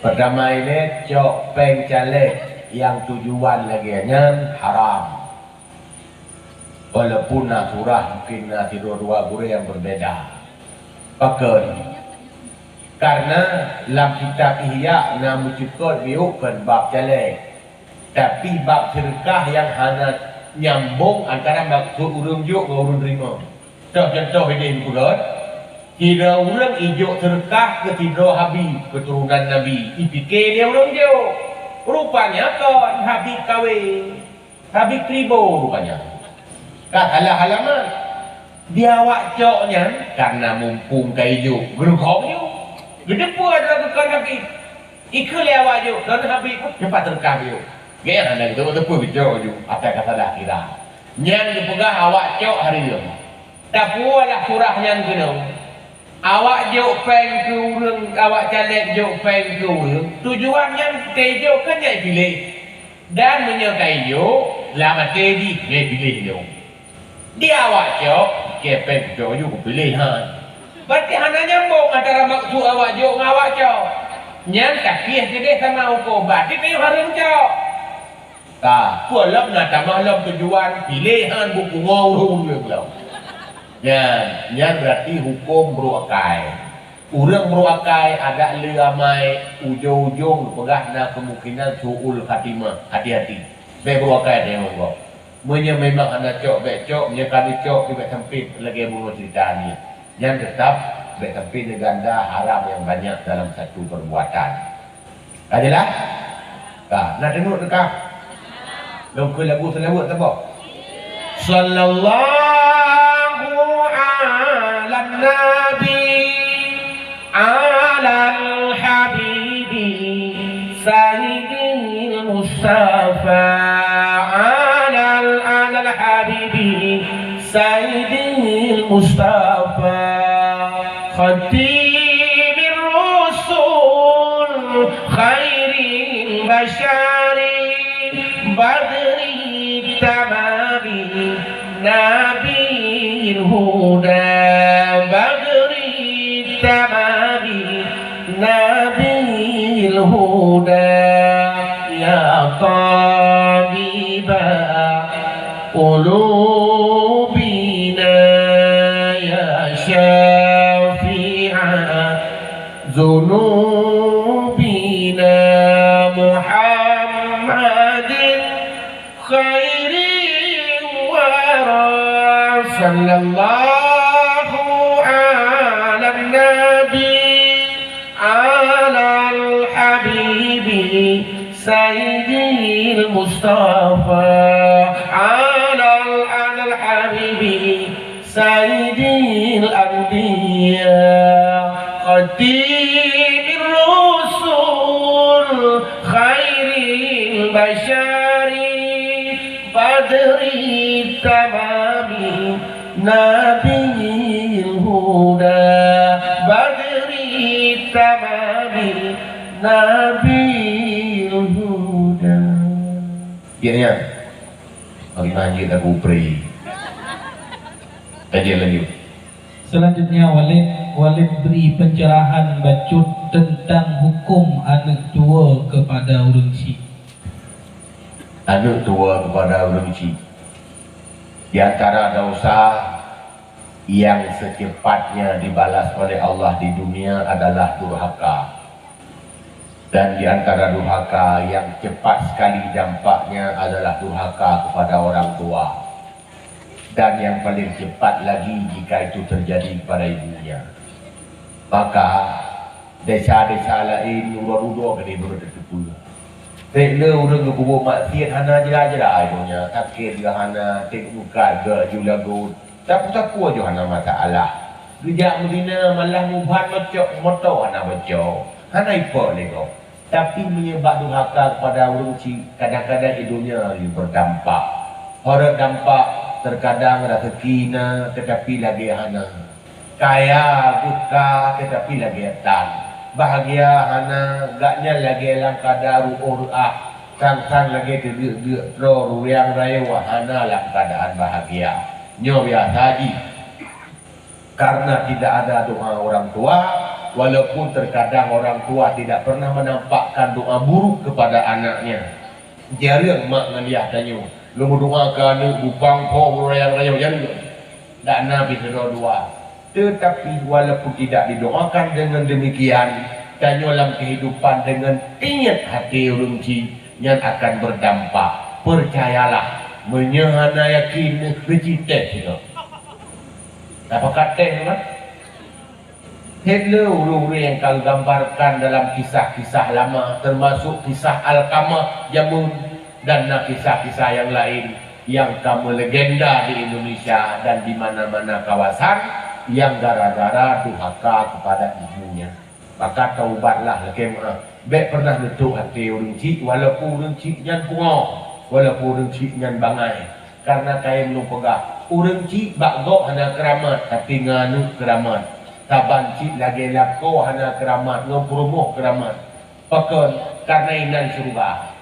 Peutama ilée cok péng caleg nyang tujuan lagée nyan haram. Walaupun na surah mungkin na sidroe dua gurée nyang beubeda. Pakon? Karena lam kitab Ihya na meucukot miyueb kon bab caleg. Tapi bab seudeukah nyang hana nyambong antara maksud ureuëng jok ngon ureuëng teurimong. Toh contoh ideh meupeugah, sidroe ureuëng ijok seudeukah keu sidroe Habib keuturonan Nabi, ipike lé ureuëng jok. Rupanya kon Habib kawé, Habib kribo rupanya. Ka salah alamat. Di awak cok nyan, karena mumpung ka ijok, geurukhom jok. Geuteupeue atra keu kon Habib. Ikheun lé awak jok, kon Habib, cepat seudeukah jok. Gét hana geuteupeue geucok jok, atra ka salah kira. Nyan geupeugah awak cok hareuem. Tapuwoe lah surah nyan keunoe. Awak jok péng keu ureuëng, awak caleg jok péng keu ureuëng, tujuan nyan teuijok kan nyan piléh. Dan meunyoe ka ijok, lam até jih, lé piléh lom. Di awak cok, kepeng jok ju kupiléh han. Berarti hana nyambong antara maksud awak jok ngon awak cok. Nyan tapiah keudeh sama huköm, berarti payah hareuem cok. Ka, peue lom na tamah lom tujuan, piléh han buku ngon ureuëng lom. Nyan, nyan berarti huköm brôk akai. Ureuëng brôk akai adak le amai, ujong-ujong peugah na kemungkinan su'ul khatimah. Hati-hati. Bék brôk akai teurimong gob. Meunyoe memang hana cok, bék cok, meunyoe ka neucok, bék sempit lagée bunoe cerita ni. Nyan teutap bék sempit neuganda haram nyang banyak dalam satu perbuatan. Ka jelas? Ka, na deungoe teuka? Lôn keu lagu seulaweuet saboh. Sallallahu ala nabi, ala habibi, sayyidil Mustafa, ala, ala habibi, sayyidil Mustafa, khatimir rusul, khairil basyari, badri tamami, nabil huda, badri tamami, nabil huda, ya tabiba qulubina, ya syafi'a zunubina, Muhammadin khairil wara, sallallahu ala nabi, ala habibi, sayyidil Mustafa, ala, ala habibi, sayyidil anbiya, khatimir rusul, khairil basyari, badri tamami, nabil huda, badri tamami, nabil huda. Ya, ya. Bagaimana lanjut lagu pre? Lanjut, lanjut. Selanjutnya, Walid, Walid beri pencerahan bacut tentang hukum aneuk tuwoe kepada ureuëng chik. Aneuk tuwoe kepada ureuëng chik. Di antara dosa yang secepatnya dibalas oleh Allah di dunia adalah durhaka. Dan di antara durhaka yang cepat sekali dampaknya adalah durhaka kepada orang tua. Dan yang paling cepat lagi jika itu terjadi kepada ibunya. Maka, desya-desya laén uroe dudoe keudeh beureuti teupeue. Treb le ureuëng geupeubuet maksiet hana jera-jera ibunya, sakét geuh hana, treb meukat geuh aju lagot, sapeue-sapeue aju hana masalah. Geujak meuzina malah muban meucok moto hana bocor, hana ipok lé gob. Tapi meunyoe bak durhaka kepada ureuëng chik, kadang-kadang di dunia jih berdampak. Horot dampak, terkadang rezeki na, tetapi lagée hana. Kaya geuh ka, tetapi lagée tan. Bahagia hana, gobnyan lagée lam kada ruoh reuah, sang-sang lagée teudeuk-deuk troe ruyang rayeuk hana lam keadaan bahagia. Nyoe biasa jih. Karena tidak ada doa orang tua, walaupun terkadang orang tua tidak pernah menampakkan doa buruk kepada anaknya. Jareueng mak ngon yah tanyoe, lôn meudoa keu aneuk bupang pho beurayang-rayang jareueng. Dak na pih sidroe dua. Tetapi walaupun tidak didoakan dengan demikian, tanyoe lam kehidupan dengan ingat hati ureueng chik nyan akan berdampak. Percayalah, meunyoe hana yakin, neucit teh singoh. Tapakat teh, kan? Hana ureueng-ureueng nyang ka geugambarkan dalam kisah-kisah lama, termasuk kisah Alkamah jameun, dan na kisah-kisah nyang laén nyang ka meulegenda di Indonesia dan di mana-mana kawasan nyang gara-gara durhaka kepada ibunya. Maka taubatlah lakée meu'ah. Bék pernah neutrok até ureueng chik, walaupun ureueng chik nyan pungoh, walaupun ureueng chik nyan bangai. Karena kayém lôn peugah, ureueng chik bak gob hana keuramat, tapi ngon aneuk keuramat. Saban cit lagée lakoe hana keuramat, ngon peurumoh keuramat. Pakon? Karena inan syeuruga.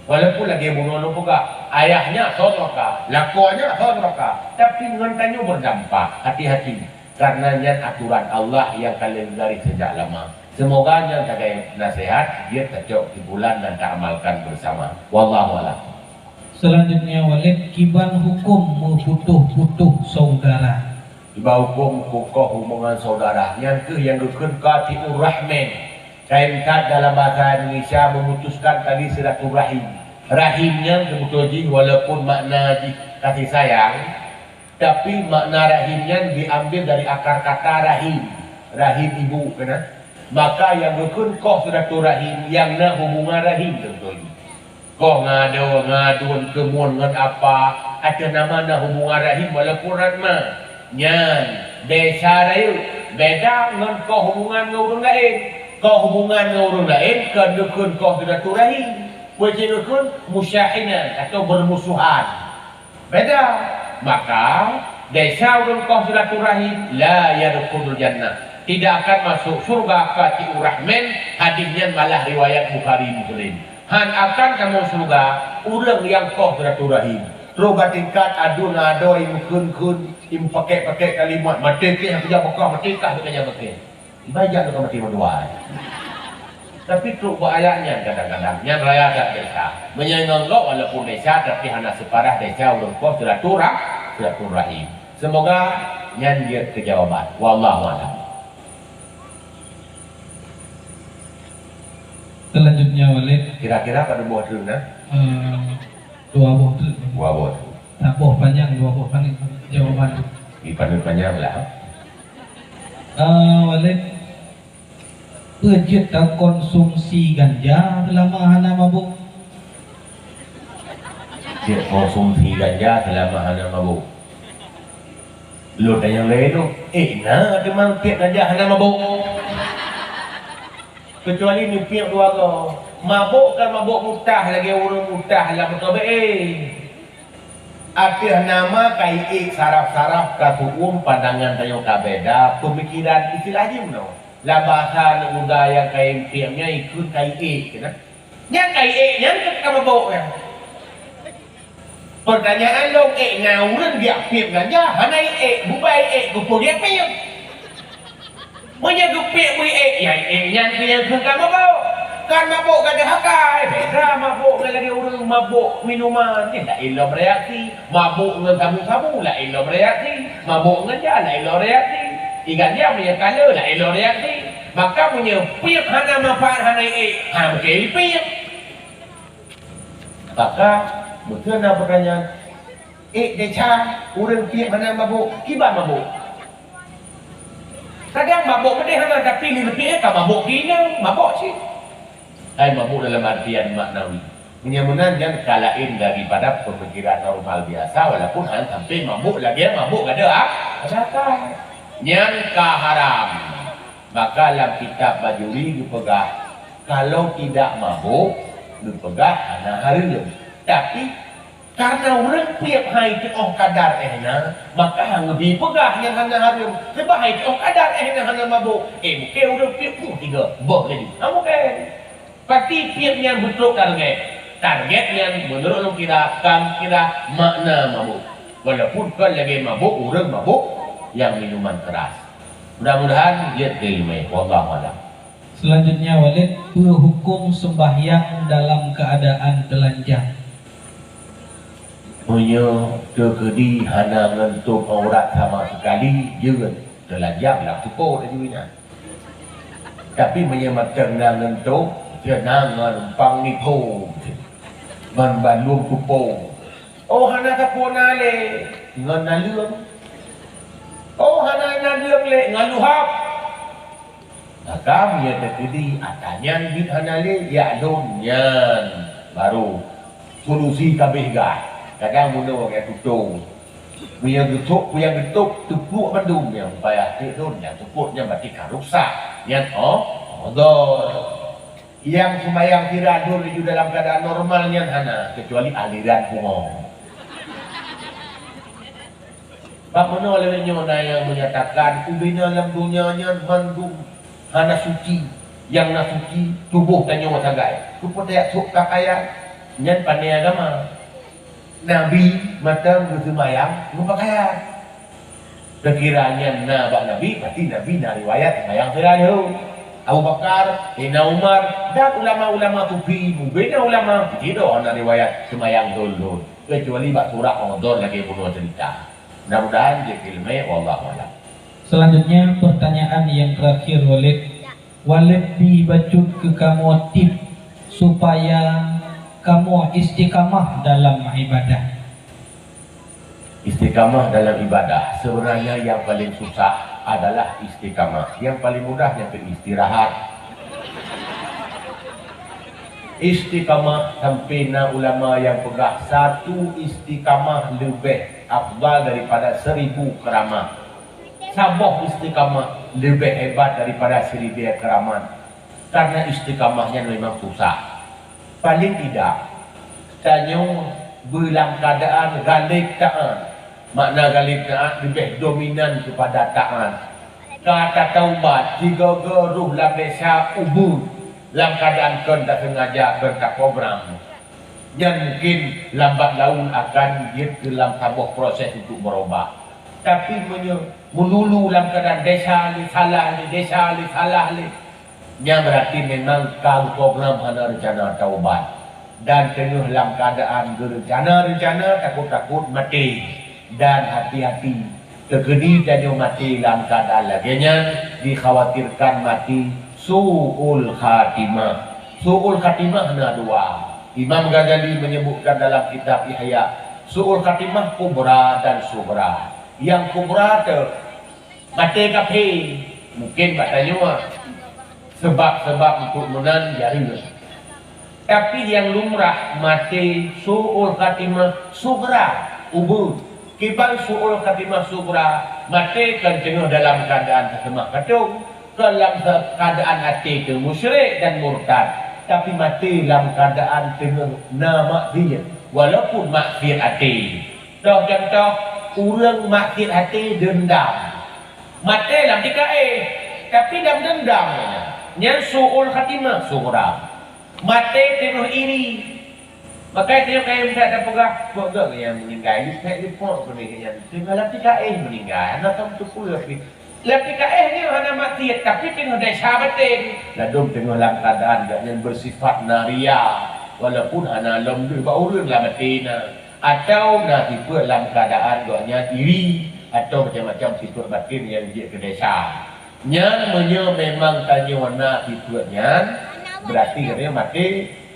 Walaupun lagée bunoe lôn peugah, ayah nyan soe neuraka, lakoe nyan soe neuraka, tapi ngon tanyoe berdampak. Hati-hati, karena nyan aturan Allah nyang ka lheueh geugaréh sejak lama. Semoga nyan sagai naseuhat, jeuet tacok kesimpulan dan taamalkan bersama. Wallahu a'lam. Selanjutnya, Walid, kiban huköm meuputoh-putoh saudara? Kiban huköm meuputoh hubungan saudara, nyan kheueh nyang geukheun qati'ur rahim. Laén that dalam bahasa Indonesia memutuskan tali silaturahim. Rahim nyan seubeutôi jih walaupun makna jih kasih sayang, tapi makna rahim nyan diambil dari akar kata rahim, rahim ibu, kan? Maka nyang geukheun koh silaturahim nyang na hubungan rahim seubeutôi jih. Koh ngon adoe, ngon aduen, keumuen ngon apa, ateueh nama na hubungan rahim walaupun rat ma. Nyan, desya rayeuk, beda ngon koh hubungan ngon ureueng laén. Koh hubungan ngon ureueng laén kon geukheun koh silaturahim, peue cit geukheun musyahinah atau bermusuhan. Beda. Maka, desya ureueng koh silaturahim la yadkhulul jannah, tidak akan masuk syurga qati'ur rahim, hadis nyan malah riwayat Bukhari Muslim. Han akan tamong syurga ureueng nyang koh silaturahim. Trok bak tingkat aduen adoe meukeun-keun, meupakék-pakék kalimat, maté keuh nyang keujak Mekah, maté kah nyang keujak Mekah. Ibarat jak lôn ka maté mandua. Tapi trok bak ayat nyan kadang-kadang, nyan raya that desya. Meunyoe ngon gob walaupun desya, tapi hana seuparah desya ureueng koh silaturah-, silaturahim. Semoga nyan jeuet keu jawaban. Wallahu a'lam. Selanjutnya, Walid. Kira-kira padum boh treuk na? Eh, dua boh treuk. Dua boh treuk. Saboh panyang, dua boh paneuk jawaban. Di paneuk panyang lah. Ah, Walid, peue jeuet takonsumsi ganja seulama hana mabök? Jeuet konsumsi ganja seulama hana mabök. Lôn tanyong lé lôn, eh, na teuma piep ganja hana mabök? Kecuali neupiep dua goe. Mabök kan mabök mutah lagée ureueng mutah lam moto B E. Ateueh nama kaiék saraf-saraf ka su'um pandangan tanyoe ka beda, peumikiran istilah jih meunoe. Lam bahasa aneuk muda nyang kayém piep nyan ikheun kaiék, keunan. Nyang kaiék nyan ka mabök nyan. Peutanyaan lôn, ék na ureueng geujak piep ganja hana ék, bubai ék keupeue geujak piep? Meunyoe geupiek bri ék, nyang ék nyan keuh nyang kheun ka mabök. Kan mabök gadôh akai, beda mabök ngon lagée ureueng mabök minuman, nyan laén lom reaksi. Mabök ngon sabu-sabu, laén lom reaksi. Mabök ngon ja, laén lom reaksi. Igan ja meunyoe kaleue, laén lom reaksi. Maka meunyoe piep hana manfaat, hana ék, hana mungken jipiep. Maka, beutôi na peutanyaan, ék desya ureueng piep hana mabök, kiban mabök? Kadang mabök meudeh hana, tapi lé leupie ka mabök keu inong, mabök cit. Hai mabök dalam artian maknawi. Meunyoe meunan nyan ka laén daripada peumikiran normal biasa, walaupun han sampai mabök lagée mabök gadôh, ah, akai. Nyan ka haram. Maka lam kitab Bajuri geupeugah, kalau tidak mabök, geupeugah hana hareuem. Tapi, Kareuna ureuëng piep hai teuôh kadar éh na, maka han geubi peugah nyang hana hareuem, sabab hai teuôh kadar éh na hana mabök. Éh, mungken ureuëng piep boh tiga, boh jadi. Hana mungken. Pasti piep nyan beutrok target. Target nyan, meunurot lôn kira, ka kira makna mabök. Walaupun kon lagée mabök ureuëng mabök nyang minuman keras. Mudah-mudahan jeuet keu ileumèe. Wallahu a'lam. Selanjutnya, Walid, peue huköm sembahyang dalam keadaan telanjang? Meunyoe teukeudi hana ngon tôb aurat sama sekali, jeuet, telanjang lam teuko laju inan. Tapi meunyoe mantong na ngon tôb, na ngon umpang nipho, ngon bandum kupo. Oh, hana sapeue na lé, ngon naleueng. Oh, hana naleueng lé, ngon luhab. Maka meunyoe teukeudi ata nyan bit hana lé, jak lôn nyan baru solusi ka abéh gai. Kadang bunoe nyang tutong. Meunyoe geutôb, peue nyang geutôb, teupluek bandum nyang payah teuk lôn, nyang teupluek nyan berarti ka rusak. Nyan, oh, udhur. Nyang seumayang sira lheueh laju dalam keuadaan normal nyan hana, keucuali aliran pungo. Bak meunoe lagèe nyoe na nyang menyatakan ubena lam donya nyan mandum hana suci, nyang na suci tuboh tanyoe sagai. Keupeue tajak sôk pakaian? Nyan pandai agama. Nabi mantong geuseumayang ngon pakaian. Teukira nyan na bak Nabi, pasti Nabi na riwayat seumayang sira lheueh. Abu Bakar, Saidina Umar, dan ulama-ulama sufi, mubena ulama, sidroe hana riwayat seumayang lheueh-lheueh, keucuali bak surah Ramadan lagèe bunoe ceurita. Mudah-mudahan jeuet keu ileumèe, wallahu a'lam. Selanjutnya, pertanyaan yang terakhir, Walid. Walid bi bacut keu kamoe tips supaya kamoe istiqamah dalam ibadah. Istiqamah dalam ibadah, sebenarnya yang paling susah adalah istiqamah. Yang paling mudah nyan keu istirahat. Istiqamah, sampai na ulama nyang peugah satu istiqamah leubeh afdal daripada seribu keramat. Saboh istiqamah leubeh hebat daripada siribèe keuramat, karena istiqamah nyan memang susah. Paling tidak, tanyoe beulam keuadaan galib taat. Makna galib taat leubeh dominan keupada taat. Ka tataubat, sigoe-goe rôh lam desya ubeut, lam keuadaan kon taseungaja, kon taprogram. Nyan mungkin lambat laun akan jeuet keu lam saboh proses untuk berubah. Tapi meunyoe meululu lam keuadaan desya lé salah lé, desya lé salah lé, nyan berarti memang ka geuprogram hana reuncana taubat. Dan teungoh lam keuadaan geureuncana-reuncana, takot-takot maté. Dan hati-hati, teukeudi tanyoe maté lam keuadaan lagèe nyan, dikhawatirkan maté su'ul khatimah. Su'ul khatimah na dua. Imam Ghazali menyebutkan dalam kitab Ihya, su'ul khatimah kubra dan sugra. Nyang kubra teuh maté kafé, mungkin bak tanyoe. Sebab-sebab untuk meunan jareueng. Tapi nyang lumrah maté su'ul khatimah sugra, ubeut. Kiban su'ul khatimah sugra, maté kon teungoh dalam keuadaan taseumah patong, kon lam keuadaan até teuh musyrik dan murtad, tapi maté lam keuadaan teungoh na maksiat, walaupun maksiat até. Toh contoh, ureueng maksiat até deundam. Maté lam tika éh, tapi lam deundam. Nyan su'ul khatimah sugra. Maté teungoh iri. Maka tanyoe kayém that tapeugah, "Peue gét nyang meuninggai, lipék lipok keuneuk nyan." Teungoh lam tika éh meuninggai, hana tom teupeue pih. Lam tika éh nyoe hana maksiat, tapi teungoh desya batén. Ladôm teungoh lam keuadaan gobnyan beusifat naria, walaupun hana lom deuh bak ureueng lam até na. Atawa na sifeuet lam keuadaan gobnyan iri, atawa macam-macam sifeuet batén nyang jeuet keu desya. Nyan meunyoe memang tanyoe na sifeuet nyan, berarti geutanyoe maté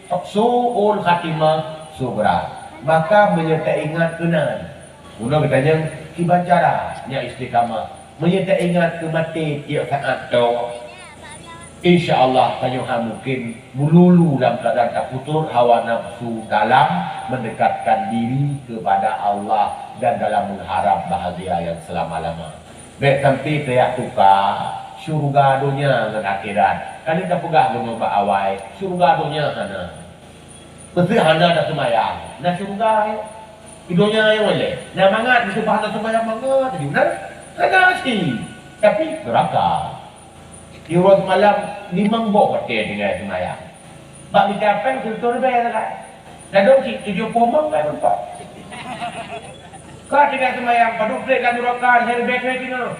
su'ul khatimah sugra. Maka meunyoe taingat keunan, bunoe geutanyoe kiban cara nyan istiqamah. Meunyoe taingat keu maté tiep saát toh, insya Allah tanyoe hana mungkin meululu lam keuadaan tapeutrok hawa nafsu dalam mendekatkan diri kepada Allah dan dalam mengharap bahagia yang selama-lama. Bèk sampai tajak tuka syeuruga donya ngon akhirat. Ka lheueh tapeugah bunoe bak awai, syeuruga donya hana. Beutôi hana taseumayang, na syeuruga, eh. Di donya nyang ulèe, na mangat, beutôi hana taseumayang mangat, jadi na, hana cit. Tapi neuraka. Di uroe seumalam, limong boh watèe tinggai seumayang. Bak mita pèng, sireutoh ribèe sagai. Ladôm cit tujoh ploh mong kai meurumpok. Ka tinggai seumayang, padub treb lam nuraka lhèe ribèe thôn teungoh.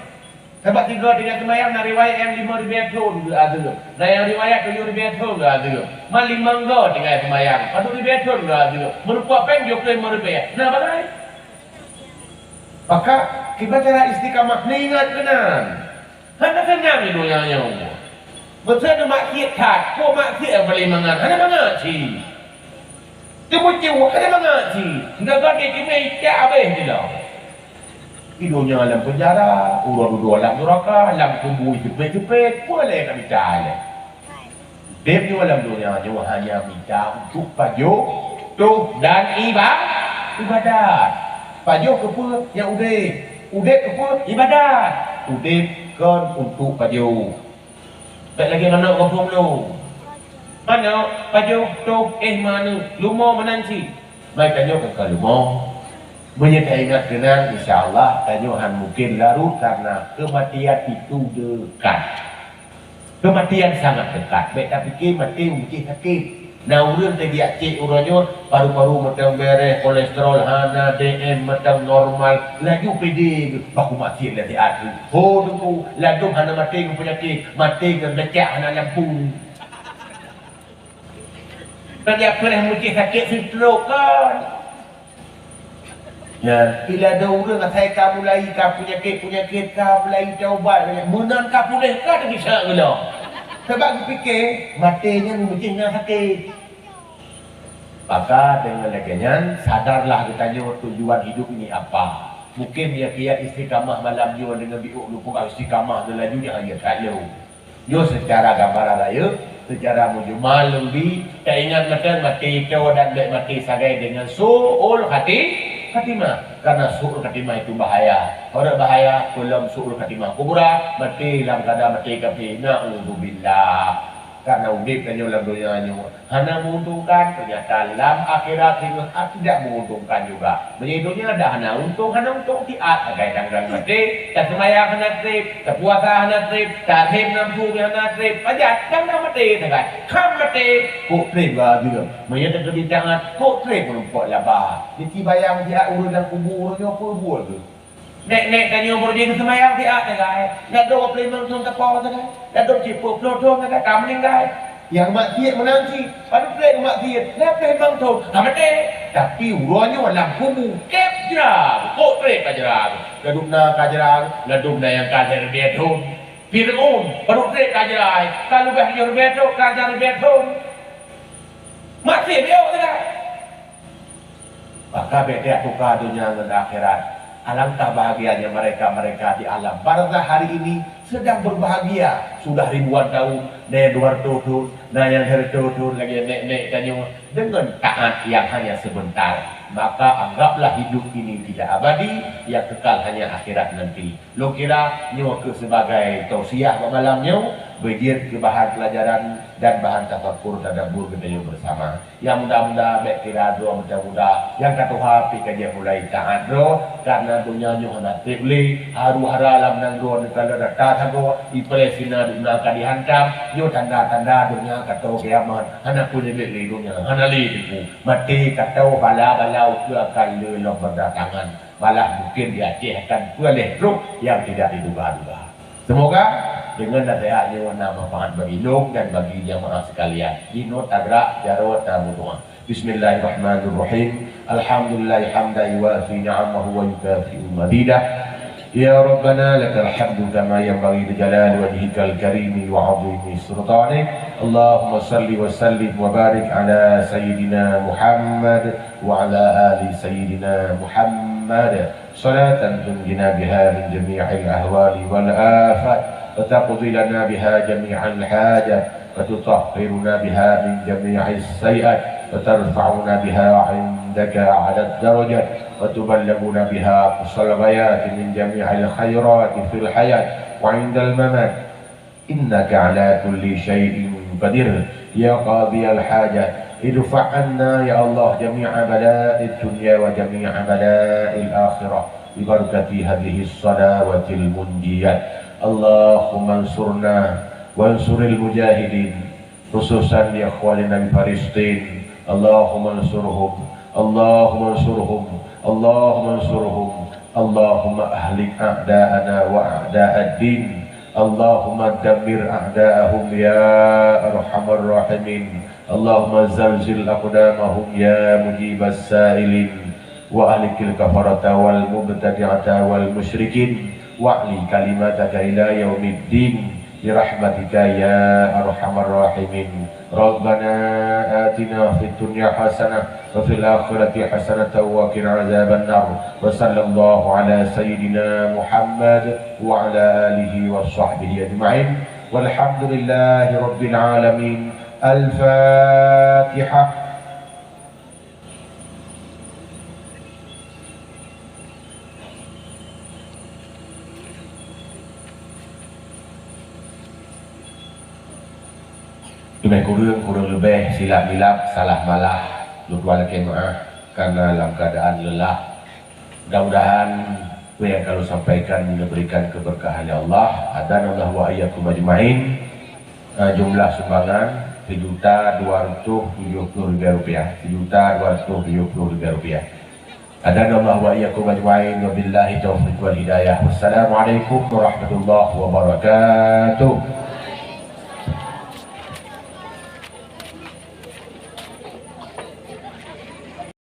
Sabab sigoe tinggai seumayang na riwayat nyang limong ribèe thôn geuazeub, na nyang riwayat tujoh ribèe thôn geuazeub. Man limong goe tinggai seumayang, padub ribèe thôn geuazeub. Meureumpok péng jôk limong ribèe. Na bagai. Maka, kiban cara istiqamah, neuingat keunan. Hana seunang di donya nyoe. Meuseu neumaksiet that, peue maksiet nyang paleng mangat, hana mangat cit. Teumeucue, hana mangat cit. Hingga ka teumé itak habéh dilom. Di donya lam penjara, uroe dudoe lam nuraka, lam kubu iteupét-teupét, peue lé ka mita lé. Udép nyoe lam donya nyoe hanya mita untuk pajoh, toh dan iba-, ibadat. Pajoh keupeue? Nyang udép. Udép keupeue? Ibadat. Udép kon untuk pajoh. Bèk lagèe manok gampông lôn. Manok, pajoh, toh, éh, meuaneuk, leumo meunan cit. Maka tanyoe ka ka leumo. Meunyoe taingat keunan, insya Allah tanyoe han mungken larot karena kematian itu dekat. Kematian sangat dekat. Bèk tapike maté u meucéh sakét. Na ureueng teubiet cék uroe nyoe, paru-paru mantong bèrèh, kolesterol hana, D M mantong normal, laju pede geuh, bah kumaksiet lé siat. Ho teungku, ladôm hana maté ngon peunyakét, maté ngon geucak hana lampôh. Ka jak preh meucéh sakét stroke kan. Nyan, bila ada ureueng asai ka mulai ka peunyakét-peunyakét, ka mulai taubat, meunan ka puléh ka teugisa geulo. Sabab geupike, maté nyan meucéh nyang sakét. Maka dengan lagèe nyan, sadarlah geutanyoe tujuan hidup ini apa. Mungkin ya kiat istiqamah malam nyoe dengan biôk neupeugah istiqamah geulaju nyan ya that lom. Nyoe seucara gambaran rayeuk, seucara mujmal lôn bi, taingat mantong maté ito dan bèk maté sagai deungon su'ul khati-, khatimah. Karena su'ul khatimah itu bahaya. Orang bahaya, peulom su'ul khatimah kubra, maté lam keadaan maté kafé. Na'udzubillah. Karena udép tanyoe lam donya nyoe hana menguntungkan, ternyata lam akhirat singoh tidak menguntungkan juga. Meunyoe donya dah hana untông, hana untông siat, sagai dang-dang maté, taseumayang hana trép, tapuasa hana trép, tatem nafeusu hana trép, pajan dang-dang maté sagai. Kan maté, kok trép ba ageuem. Meunyoe takeubit tangan, kok trép meurumpok laba. Niti bayang siat ureueng lam kubu uroe nyoe peue buet geuh. Nèk-nèk tanyoe beureuji geuseumayang siat sagai, ladôm peuet ploh lhèe thôn teupeu sagai, ladôm siplôh ploh thôn sagai ka meuninggai. Nyang maksiet meunan cit, padub trép maksiet, lhèe ploh limong thôn ka maté. Tapi uroe nyoe lam kubu, kép jra, kok trép ka jra, ladôm na ka jra, ladôm na nyang ka lhèe ribèe thôn. Fir'aun, padub trép ka jra, ka leubeh tujoh ribèe thôn, ka lhèe ribèe thôn. Maksiet biôh sagai. Maka bèk teuka donya ngon akhirat. Alangkah bahagianya mereka-mereka di alam barzakh hari ini sedang berbahagia. Sudah ribuan tahun, na nyang dua ratus thôn, na nyang seratus thôn lagèe nèk-nèk tanyoe dengan taat yang hanya sebentar. Maka anggaplah hidup ini tidak abadi, yang kekal hanya akhirat nanti. Lôn kira nyoe keuh sebagai tausiah bak malam nyoe, beujeuet keu bahan pelajaran dan bahan tafakur tadabbur geutanyoe bersama. Nyang muda-muda bèk kira droe muda-muda, nyang ka tuha pih ka jeuet mulai taat droe, karena donya nyoe hana trép lé, haru-hara lam nanggroe neukalon rata sagoe, di Palestina dum na ka dihantam, nyoe tanda-tanda donya ka toe kiamat, hana peue leubeh lé donya, hana lé tipu. Maté ka toe bala-bala ukeue akan le lom berdatangan. Malah mungkin di Aceh akan peue lheuh trok nyang tidak diduga-duga. Semoga dengan nasihat nyoe na manfaat bagi lôn dan bagi jamaah sekalian. Jinoe tabrak jaroe tameudoa. Bismillahirrahmanirrahim. Alhamdulillah hamdan yuwafi ni'amahu wa yukafi'u mazidah. Ya Rabbana lakal hamdu kama yanbaghi li jalali wajhikal karimi wa 'azimi sultanik. Allahumma salli wa sallim wa barik ala sayyidina Muhammad wa ala ali sayyidina Muhammad. Salatan tunjina biha min jami'il ahwali wal afat, wa taqdi lana biha jami'al hajat, wa tutahhiruna biha min jami'is sayyi'at, wa tarfa'una biha 'indaka a'lad darajat, wa tuballighuna biha aqsal ghayat min jami'il khairat fil hayat wa 'indal mamat. Innaka ala kulli syai'in qadir. Ya qadhiyal hajat, idfa' 'anna ya Allah jami'a bala'id dunya wa jami'a bala'il akhirah bi barakati hadhihis salawatil munjiyat. Allahumma ansurna wa ansuril mujahidin, khususan ikhwanina bi Palestin. Allahumma ansurhum, Allahumma ansurhum, Allahumma ansurhum. اللهم أهلك أعداءنا وأعداء الدين. اللهم دمر أعداءهم يا أرحم الراحمين. اللهم زلزل أقدامهم يا مجيب السائلين. وأهلك الكفرة والمبتدعة والمشركين. وأعل كلمتك إلى يوم الدين. برحمتك يا أرحم الراحمين. ربنا آتنا في الدنيا حسنة وفي الآخرة حسنة وقنا عذاب النار. وصلى الله على سيدنا محمد وعلى آله وصحبه أجمعين. والحمد لله رب العالمين. الفاتحة. Leubeh kureueng, kureueng leubeh, silap-milap, salah malah, lôn tuan lakée meuáh, karena lam keuadaan leulah. Mudah-mudahan apa yang ka lôn sampaikan diberikan keberkahan ya Allah. Hadanallahu wa iyyakum ajmain. Eh, jumlah sumbangan sejuta dua ratus tujuh puluh ribu rupiah. Sejuta dua ratus tujuh puluh ribu rupiah. Hadanallahu wa iyyakum ajmain. Wabillahi taufiq wal hidayah. Wassalamualaikum warahmatullahi wabarakatuh.